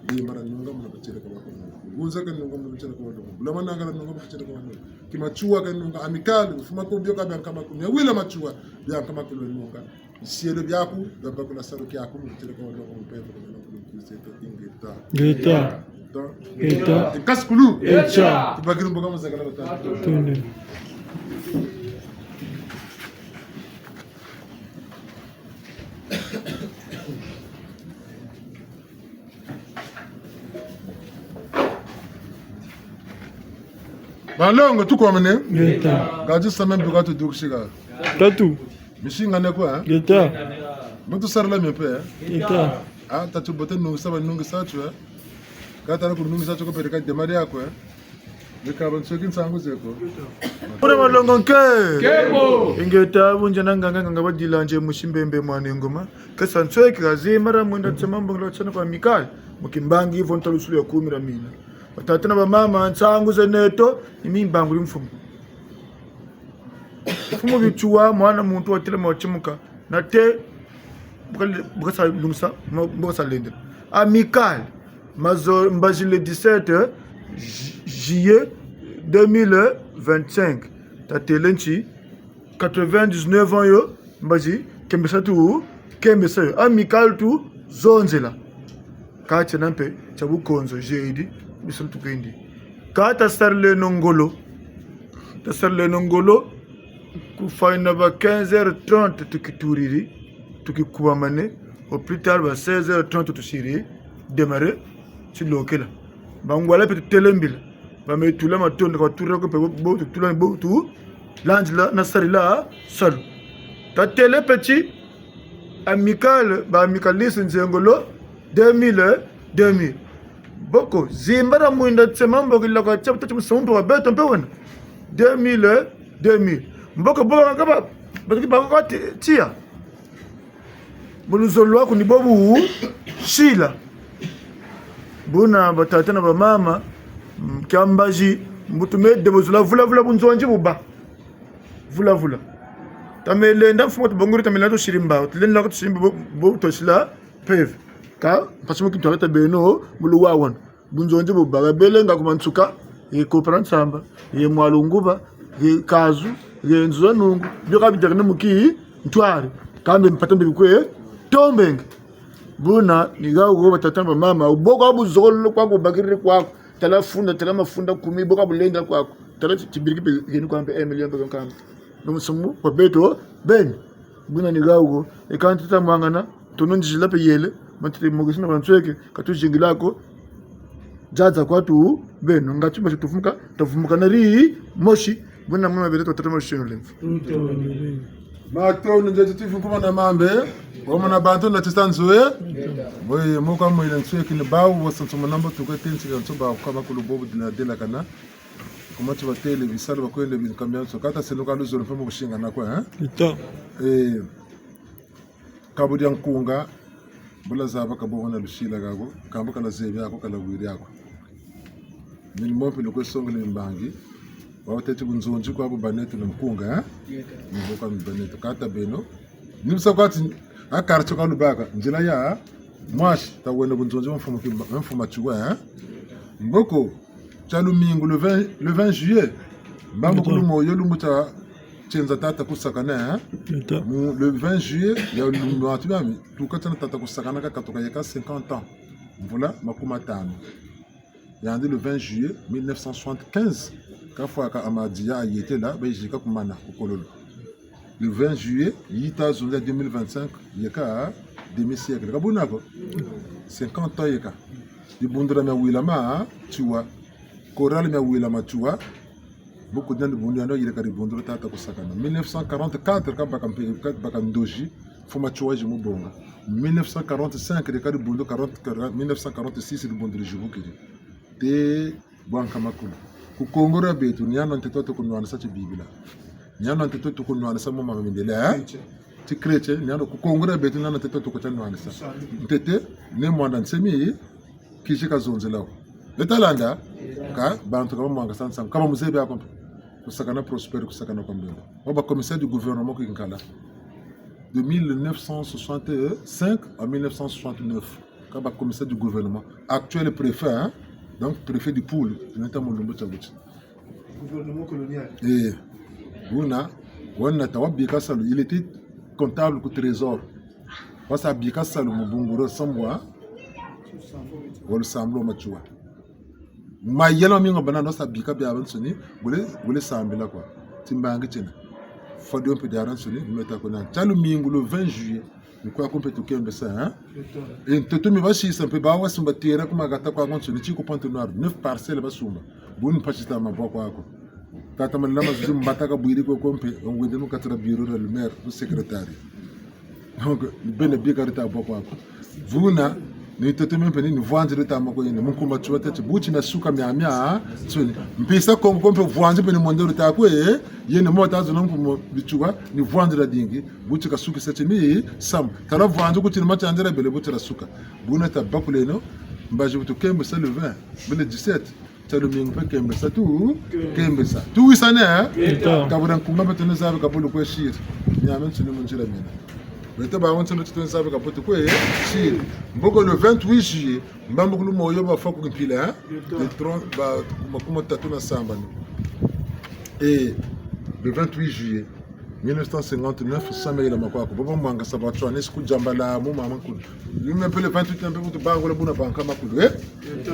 Lemba dia nunga muna batieleka bako nunga. Ngunza ka nunga muna batieleka bako nunga. Bula mananga dia nunga muna batieleka bako nunga. Ki Matsoua ka nunga, Amicale, mfuma ko bio ka bianka makulu. Ya wila Matsoua, bianka makulu nunga. Bisielo biaku, biabakula salu kiaku, mu tieleka wa longo mpembe, kwa longo mpembe, ingeta. Ingeta. Ingeta. Ingeta. Kasi kulu. Echa. Tubakiri mboka muzakala batatu. Tunde. Balongo, tukomene. Ingeta. Ngati same mbuka tudukisika. Tatu. Misinga ne kwa, eh? Ingeta. Mutu sarila mie mpe, eh? Ingeta. Ah, tatu bote nungisa ba nungisa tu, eh? Ka tala ku nungisa tu ko peleka dema diaku, eh? Bika ba nsoki nsangu zeko. Kure malongo nke. Kembo. Ingeta bunja na nganga nganga badila nje musi mbembe mwana ngoma. Kesa nsoki kazi mara mwenda tsema mbongela tsena kwa Amicale. Mu kimbangi vo ntalusulu ya kumira mina. Batata na bamama, nsangu za neto, ni mimbangu ya mfumu. Mfumu Matsoua, mwana muntu wa tila mwa timuka. Nate, Bu ka le-, bu ka sa lungisa, ma-, bu ka sa lendela. Amicale, mazo-, mbazi le dix-sept ju-, juillet deux mille vingt-cinq. Tatêle nti, quatre-vingt-dix-neuf ans yo, mbazi, kembesa tu, kembesa yo. Amicale tu, zonzela. Kâ tiena mpe, tia bukonzo, jeudi, bisalu tukwendi. Kâ tasarileno ngolo. Tasarileno ngolo, kufwanina ba quinze heures trente tukituliri, tukikubamane, au plus tard ba seize heures trente tusiri démarrer, tilokela. Bangwala mpe tutêle mbila. Ba me tula matondo, ka batula ko mpe bo, bo tutula, bo tulandila na sarila salu. Tatêle mpe ti, Amicale, ba amicalistes nzengolo, deux mille, deux mille. Mboko, zimbara mwinda tsema mboko ilaka tia, tia musamu mpe wa beto mpe wena. Deux mille, deux mille. Mboko bo bakaka ba, batuki bakaka ti-, tia. Mu luzolo lwaku ni bo bu sila. Buna batata na bamama, mm, kia mbazi, mbutu me debozula vula vula bunzonzi buba. Vula vula. Tamelenda mfumu tubonguri tamelenda tusiri mbawu. Tulenda ko tusiri mbawu bo, bo tosila mpeve. Kâ, mpasi mu kintu areta beno, mu luwa wanu. Bunzonzi buba, babele nga ku mansuka, ye kopera nsamba, ye mwalu nguba, ye kazu, ye nzuza nungu. Bio ka bidiakane mu kintwari. Kâ mbe mpata mbe bikwe, tombenge. Buna, ni hawu ko batata na bamama, bo ka buzolo kwaku, bakiri kwaku. Tala funda, tala mafunda kumi, bo ka bulenda kwaku. Tala ti-, tibiriki mpe, yeni kwa mpe un million mpe kwa nkama. Ni musamu kwa beto beni. Buna ni hawu ko. E kanti ta mwangana, tono nzila mpe yele, matete mokisi na bansweke, ka tuzingila ko. Zaza kwa tu, beno, ngati mbazi tuvumuka, tavumuka na dimosi, buna muna bele twatata mashenu lemfu. Matondo nzete tifu kuma na mambe, wamana bantu na tisanzwe. Boye, moka mwile nsweki ni bawu, wasansu manambo tuka tensi ya nso bawu kama kulu bobu dina dela kana. Kuma ti batêle bisalu bakwende binkambia nso. Kata seno ka luzolo mpe mu kusingana kwa, hein? Ita. Eh, kabu dia nkunga, bula zaba ka bo wana lusila kako, kambu ka lazebi ako, ka lawiri ako. Mini mo mpe lukwe songele mbangi, wa batêti bunzonzi kwa bu baneto na nkunga, hein? Ni bo ka mi baneto, kata beno. Ni bu sa kwa ti, a quartier ka lubaka, nzila ya, mwasi, tawene bunzonzi mfumu ki-, mfumu Matsoua, hein? Mboko, tia lumingu, le vingt, le vingt juillet. Mbambu kulu moyo lumbu tia tienza tata Kusakana, hein? Mu, le vingt juillet, ya lumbu ati bami, tuka tiena tata Kusakana kakatuka yeka cinquante ans. Mvula makumi matanu. Yandi le vingt juillet mille neuf cent soixante-quinze, kafwaka Amadiya ayetela, bayizika ku Mana, ku Kololo. Le vingt juillet, yita zonza deux mille vingt-cinq, yeka demi-siècle. Ka buna ko? Cinquante ans yeka. Dibundu dia mia Wila Matsoua. Chorale mia Wila Matsoua. Buku dia dibundu yandi yirika dibundu dia tata Kusakana. Mille neuf cent quarante-quatre, kabaka mpe, kabaka ndozi, mfumu Matsoua zi mu bonga. Mille neuf cent quarante-cinq, yirika dibundu, quarante, mille neuf cent quarante-six, dibundu dizibukiri. Te bwa nkama kulu. Ku Kongo dia beto, ni hana ntete tukunwanisa ti Bibila. Ni hana ntete tukunwanisa mu mama mindele, eh? Ti chrétien, ni hana ku Kongo dia beto, ni hana ntete tukutia nwanisa. Ntete, ni mwanda nsemi, kizi kazonzela wo. Beta landa, ka, bantu ka bamwangasa nsangu, ka bamuzebi ako mpe. Kusakana Prospère, Kusakana kwa Mbemba. Wa ba commissaire du gouvernement ku Kinkala. De mille neuf cent soixante-cinq à mille neuf cent soixante-neuf. Kaba commissaire du gouvernement, actuel préfet, hein? Donc préfet du Pool, nata mu lumbu tia buti. Gouvernement colonial. Eh, buna, wana tata wabika salu, il était comptable ku trésor. Wasa bika salu mu bunguro sambwa, wa lusambulu lwa Matsoua. Mayela mamingi bana no sa bika biabiansoni, bule, bule sambila kwa. Timbangi tiena. Fwa dio mpe diabiansoni, meta kuna. Tia lumingu le vingt juillet, ni kwaku mpe tukembesa, hein? E ntoto mi basisa mpe ba wasumba terrain ku makata kwaku nsoni, ti ku Pointe-Noire, neuf parcelles basumba. Buni mpasi ta mabwa kwaku. Tata Malila Mazuzi mbata kabwiri koko mpe, ngwende mu kati dia bureau dia le maire, mu secrétariat. Donc, ni bena bika dita bwa kwaku. Buna, ni tete mpe ni, ni vwanzi dita mako yene. Mu nkumbu Matsoua tete, buti mia suka miamia, nsoni. Mpisa Kongo ko mpe vwanzi mpe ni mwendo dita kwe, yene mo ta zona nkumbu Matsoua, ni vwanzi dia dingi, buti kasukisa ti mi, samu. Tala vwanzi kuti ni matianzira bele buti dia suka. Buna tabakuleno, mbazi bu tukembesa le vingt, bele dix-sept. Tia lumingu mpe kembesa tu, kembesa. Tuwisane, eh? Kabula nkunga mpe tuna zabi kabulu kwe siri. Niame nsuni mu nzila mina. Beto bawu nsoni ti twenza bika poto kwe, si. Mboko le vingt-huit juillet, mbambukulu moyo bafwa ku mpila, hein? Le tron-, ba, makumi matatu na sambanu. Et le vingt-huit juillet mille neuf cent cinquante-neuf, sa mayela ma kwaku. Bobo mwangasa ba tswane siku diambala mu mama kulu. Yume mpe le vingt-huit mpe kutu bangula buna banka makulu, eh?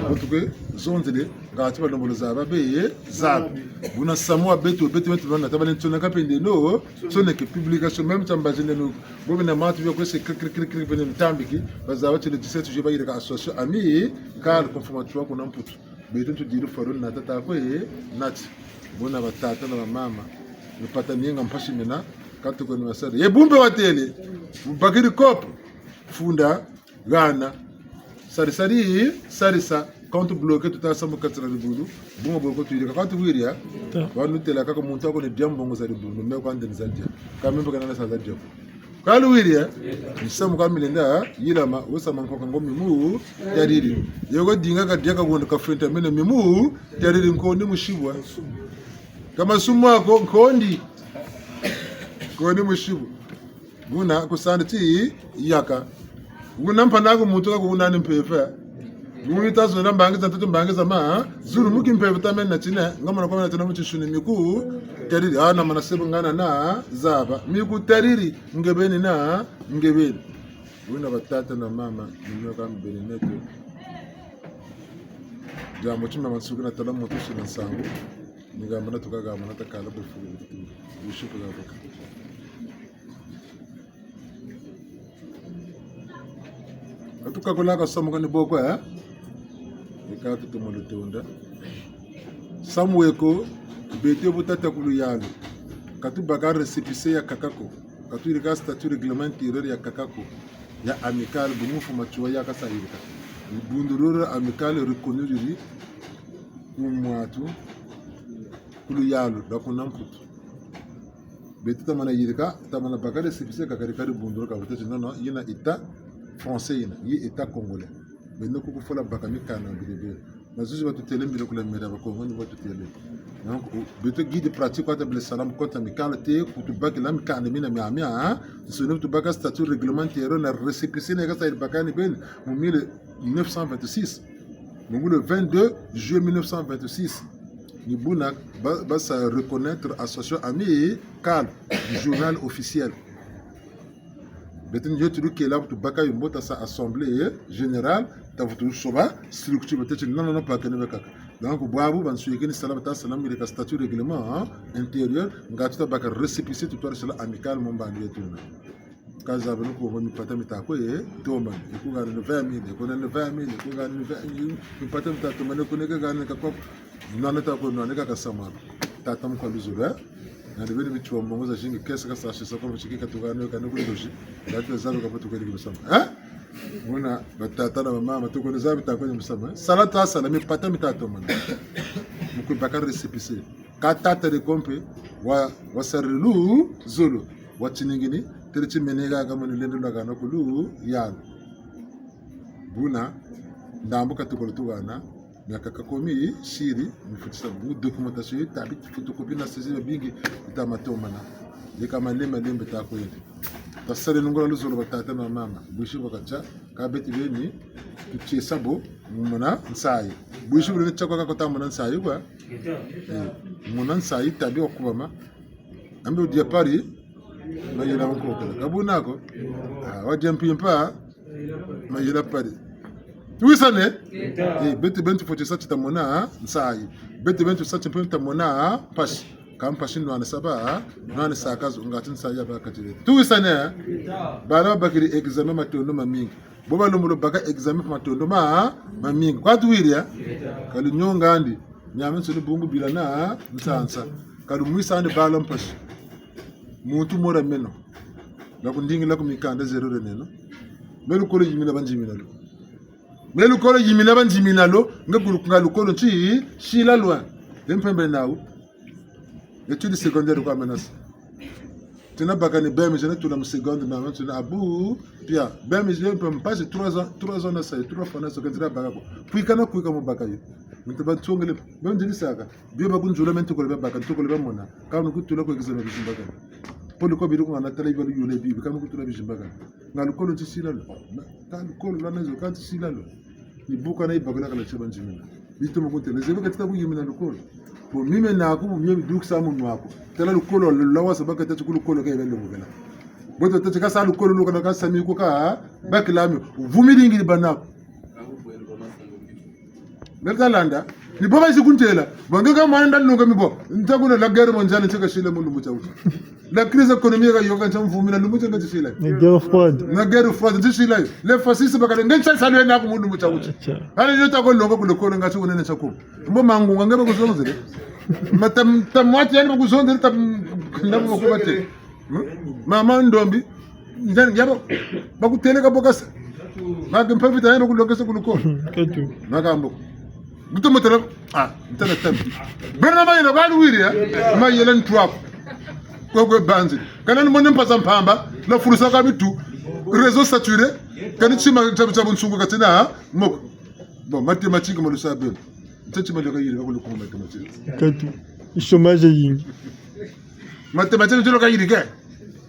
Kutu kwe zonzele, ngati balembolo zaba be, eh? Zaba. Buna samu wa beto, beto, beto, bana, tabale ntsoneka mpe ndeno, tsoneke publication, même tamba zindeno, bobe na matu bia kwese, kri, kri, kri, kri, bene ntambiki, bazaba ti le dix-sept juillet bayirika association Amicale, conforme tu wa kuna Mputu. Beto ntudiri faro na tata kwe, nati. Bona batata na bamama. Mipata mienga mpasi mena, katuko ni masari. Ye bumbe watele, bakiri kopo, funda, hana. Sari, sari, sari sa, compte bloqué, tuta samu kati na dibundu, bunga boko tuyirika, kati wiri ya? Ta. Wanu tela kaka muntu ako ni dia mbongo za dibundu, me kwa ndeni za dia. Ka me mpe kana na sa za dia. Ka luwiri, eh? Misamu ka milenda, yilama, wusa mankoka ngo mimu, tariri. Yoko dinga ka diaka wonde ka frente mene mimu, tariri nkondi musibwa. Ka masumu ako, nkondi. Nkondi musibwa. Buna kusandi ti yaka. Wuna mpanako muntu ka kuna ni mpeve. Wuna ta zonza mbangi za ntete mbangi za ma, zulu mu kimpeve ta mena tine, nga mana kwa mena tine mu tisuni miku, tariri, ah, na mana sebu ngana na, zaba. Miku tariri, nge beni na, nge beni. Wuna batata na mama, ni mio ka mbeni neto. Diambu ti mama nsuki na tala muntu si na nsangu. Ni gamba na tuka gamba na takala bofulu. Bishop ga boka. Atuka kula ka samu kani boko, eh? Ika tutu mu lutonda. Samu weko, beto bu tata ku luyalu. Ka tubaka récépissé yakaka ko. Ka tuyirika statut règlement intérieur yakaka ko. Ya Amicale, bu mfumu Matsoua ya kasa yirika. Dibundu dio Amicale reconnu diri ku mwatu, ku luyalu, dia kuna Mputu. Beto tamana yirika, tamana baka récépissé kaka yirika dibundu dio ka bu tâ ti non, non, yina État français yina, yi État congolais. Beno ku kufula baka mikanda bidebele. Bazuzi batutêle mbila ku la mairie ya Bakongo ni batutêle. Donc, o, beto guide pratique kwa tabele salam contre Amicale te, ku tubakila mikanda mina miamia, hein? Nsoni tubaka statut règlement intérieur na récépissé na kasa yiri baka ni beni, mu mille neuf cent vingt-six. Mu le vingt-deux juillet mille neuf cent vingt-six. Ni buna ba, ba sa reconnaître association Amicale du journal officiel. Beto ni yo tulu kela bu tubaka yo mbo ta sa assemblée générale, ta vutu soba structure beto ti non, non, non, pa kene be kaka. Donc, bwabu banswekeni sala bata sala mu yirika statut règlement, hein, intérieur, nga tuta baka récépissé tutwari sala Amicale mu mbandu yeto na. Ka zabeno ko mipata mita kwe, eh, tomba, e ku hana ni vingt mille, e ku hana ni vingt mille, e ku hana ni vingt mille, mipata mita tomba, e ku neke hana ni ka kwa, nwana ta ko, nwana ka ka samu ko. Tata mu kwa luzolo, eh? Na dibeni bitu wa mbongo zazingi, kesa ka sa sisa kwa mutiki ka tukano ka nuku ndozi. Datu zabe ka potu kweli musamu. Eh? Muna batata na bamama, tuko ni zabe ta kweli musamu, eh? Sala ta sala, mipata mita tomana. Mu kwe baka récépissé. Ka tata de kompe, wa, wa sarilu, zolo. Wa tiningini, tele ti mene ga ga mani lendo la ga na kulu, yalo. Buna, ndambu ka tukolo tu hana, miakaka ko mi siri, mi futisa bu documentation yi tabi photocopie na saisie babingi, bita ma tomana. Yeka malembe, malembe ta kweli. Ta sari nungula luzolo batata na bamama. Bwisi baka tia, ka beti beni, tutiesa bo, muna nsayi. Bwisi bwene tia kwa ka kota muna nsayi kwa. Eh, muna nsayi tabi wa kubama. Ambe wudia Paris, mayela nkokela. Ka buna ko? Ah, wadia mpimpa, mayela Paris. Tuwisane? Eh, beto beni tufweti sa ti tamona, ah, nsayi. Beto beni tusa ti mpe tamona, ah, mpasi. Ka mpasi nwana saba, ah, nwana saka zo, ngati nsayi ya baka tire. Tuwisane, eh? Bala babakiri examen matondo mamingi. Bo balembolo baka examen matondo ma, mamingi. Kwa tuwiri, eh? Ka lunionga andi. Miamiansoni bungu bila na nsansa. Ka lumwisa andi bala mpasi. Muntu mora meno. Na kundingila ku mikanda zero reneno. Me lukolo yimina banzimina lo. Me lukolo yimina banzimina lo. Nga kulu-, nga lukolo nti, sila lwa. Mpembe nawu. Études secondaires kwa mena sa. Tina baka ni B M G na tula mu seconde, mais maintenant tuna abu, pia. B M G mpe mpasi trois ans, trois ans na sa, trois fois na sa, kenzira baka ko. Kwika na kwika mu baka yo. Muntu ba ntongele, ba ndiri saka. Bio ba kunzula me ntukolo ba baka, ntukolo ba mona. Ka nu kutula ko examen bizimbaka. Mpo lukolo biri ku ngana tala biba luyula bibi, kama kutula bizimbakana. Nga lukolo ntisila lo. Na, ka lukolo lwa mezo ka ntisila lo. Ni buka na yibakala kala tieba nzimina. Bitomo kuntela. Zebi ka tita kuyimina lukolo. Bo mime naku, bo mie bidukisa munwa aku. Tala lukolo, lwa wasa baka tati ku lukolo ka yela lomukela. Bo to tati kasa lukolo lukana kasa miku ka, bakila mio. Vumi dingi di bana aku. Beno ta landa. Ni bo basi kuntela. Bo nge ka mwana nda nunga mi bo. Nta kuna la guerre mondiale ntseka sila mu lumbu tia wuti. La crise économique ka yoka ntia mvumina lumbu tia nge tisila. Na guerre froide. Na guerre froide tisila. Les fascistes bakale nge ntia salu yena ku mu lumbu tia wuti. Tiens. Allez, yo ta ko longa ku lukolo nga ti wunene tia ku. Mbo mangunga nge bakuzonzele. Matam, tamwati yani bakuzonzele, tam, nabo bakubate. Hmm? Mama ndombi, nzani, yabo, bakutele ka bokasa. Baki mpavita yabo kulokesa ku lukolo. Katu. Makambo. Buto motela, ah, ntana tabi. Beno na mayela, baluwiri, eh? Mayela ntwaku. Kwe kwe banzi. Kana ni mone mpasa mpamba, na fulusa ka bitu. Réseau saturé, kani tima tia, tia bunsungu katina, ha? Moko. Bon, mathématique, ma lusa beno. Ntia tima leka yirika ku lukolo mathématique. Katu. Chômage yingi. Mathématique ntia leka yirika.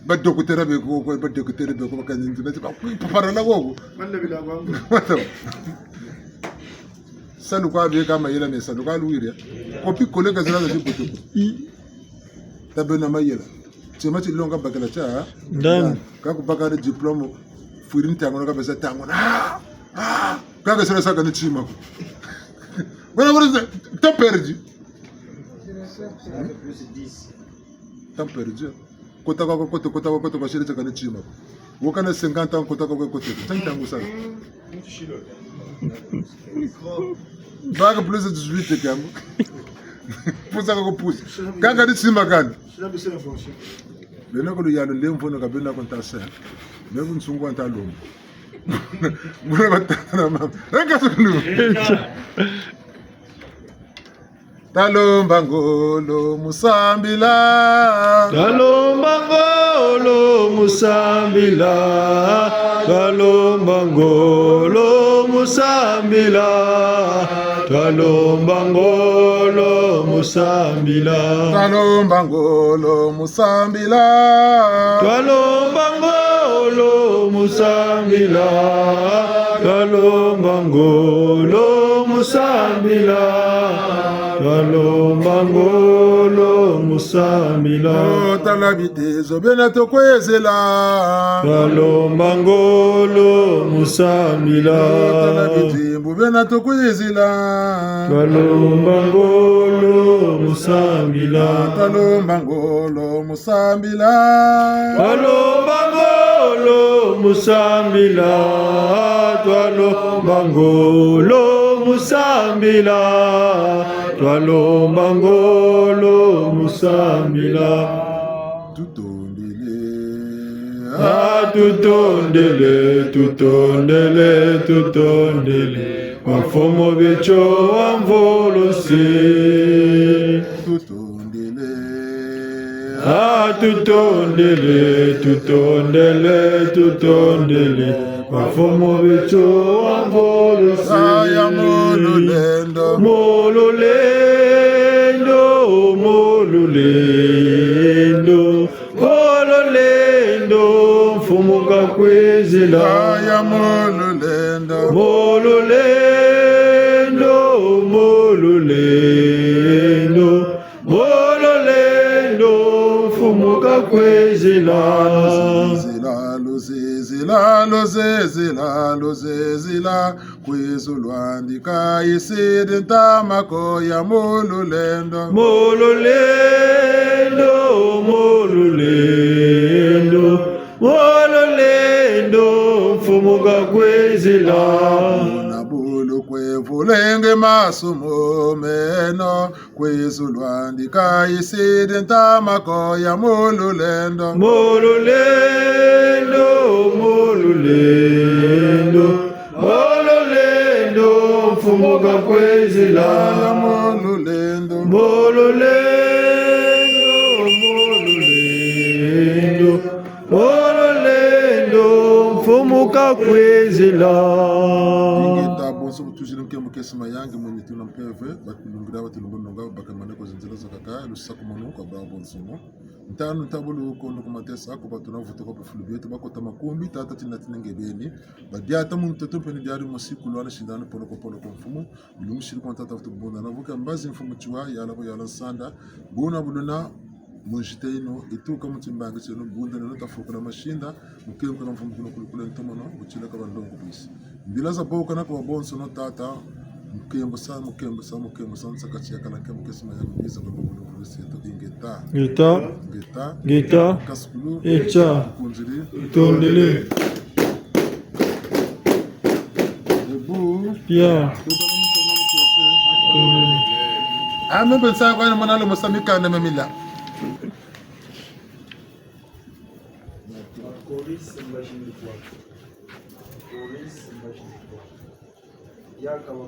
Ba docteur be ko, ko, ba docteur be ko, ba kanzi, ba, ba, paparala ko. Manda bila kwa. Salu kwa beka mayela me salu kwa luwiri. Copier coller ka zila za zibutu. I. Ta beno na mayela. Tima tilonga bakala tia. Ndani. Ka kubaka diplôme, fwiri ntangu na kabesa ntangu. Ah! Ah! Kaka sala saka ni tima ko. Voilà, voilà, temps perdu. Temps perdu. Kota kwa kote, kota kwa kote, kwa siri saka ni tima ko. Wakana cinquante ans, kota kwa kote. Tanta ngusala. Baka plus de dix-huit kiambu. Pusa ka kupusa. Kaka ni tima kani. Bena ko luyalu lemvo no ka bena ko ntasa. Me bunsungu nta lomba. Muna batata na mama. Reka sulu. Talomba ngolo mu sambila. Talomba ngolo mu sambila. Talomba ngolo mu sambila. Talomba ngolo mu sambila. Talomba ngolo mu sambila. Talomba ngolo mu sambila. Talomba ngolo mu sambila. Talomba ngolo mu sambila. Oh, tala bitezo bena tokwezela. Talomba ngolo mu sambila. Oh, tala bidimbu bena tokwezela. Talomba ngolo mu sambila. Talomba ngolo mu sambila. Twalomba ngolo mu sambila, twalomba ngolo mu sambila, twalomba ngolo mu sambila. Tutondele. Ah, tutondele, tutondele, tutondele. Kwa mfumu bitso wa mvulusi. Tutondele. Ah, tutondele, tutondele, tutondele. Kwa mfumu bitso wa mvulusi. Aya mu lulendo. Mu lulendo, mu lulendo. Mu lulendo, mfumu kakwizila. Aya mu lulendo. Mu lulendo, mu lulendo. Mu lulendo, mfumu kakwizila. Luzizila, luzizila, luzizila, luzizila. Kwizu lwandi kayisidi ntama ko ya mu lulendo. Mu lulendo, mu lulendo, mu lulendo, mfumu kakwizila. Muna bulu kwe vulenge masumu meno. Kwizu lwandi kayisidi ntama ko ya mu lulendo. Mu lulendo, mu lulendo, mu lulendo, mfumu kakwizila. Mu lulendo. Mu lulendo, mu lulendo, mu lulendo, mfumu kakwizila. Ingeta bu Sobo tuzile nkembo kesi mayangi mweni tuna mpeve, batulungira, batulunga nonga, bakamane kwa zinzila zakaka, lusakumunu kwa babonsono. Ntanu ntabulu kondo ku matesa, kwa batuna vutuka bifulu bieto, bakota makumbi, tata tina tina nge beni. Badiata mu ntoto mpe ni diari mosi kulwana sindana poloko poloko mfumu. Bilungu siri kwa tata vutu bunda na vuka mbazi mfumu tiwa, yala bo yala nsanda. Buna buluna, mu nzita ino, ituka mu timbangi tieno, bunda neno tafukula masinda, mu kembo ka mfumu kuno kulukula ntomono, butila ka banlongo bwisi. Mbila za boka na kwa bonsono tata, mu kembo sa, mu kembo sa, mu kembo sa, nsaka tia kala nkembo kesi mayangi mwiza kwa mabulu mwiza yeto, ingeta. Ngeta. Ingeta. Ngeta. Kasukulu. Etia. Kunziri. Tondele. Debout. Bien. Amen, ben sa kwa mwana lo mosa mikanda mia mila. Choriste, imagine-toi. Choriste, imagine-toi. Yaka wa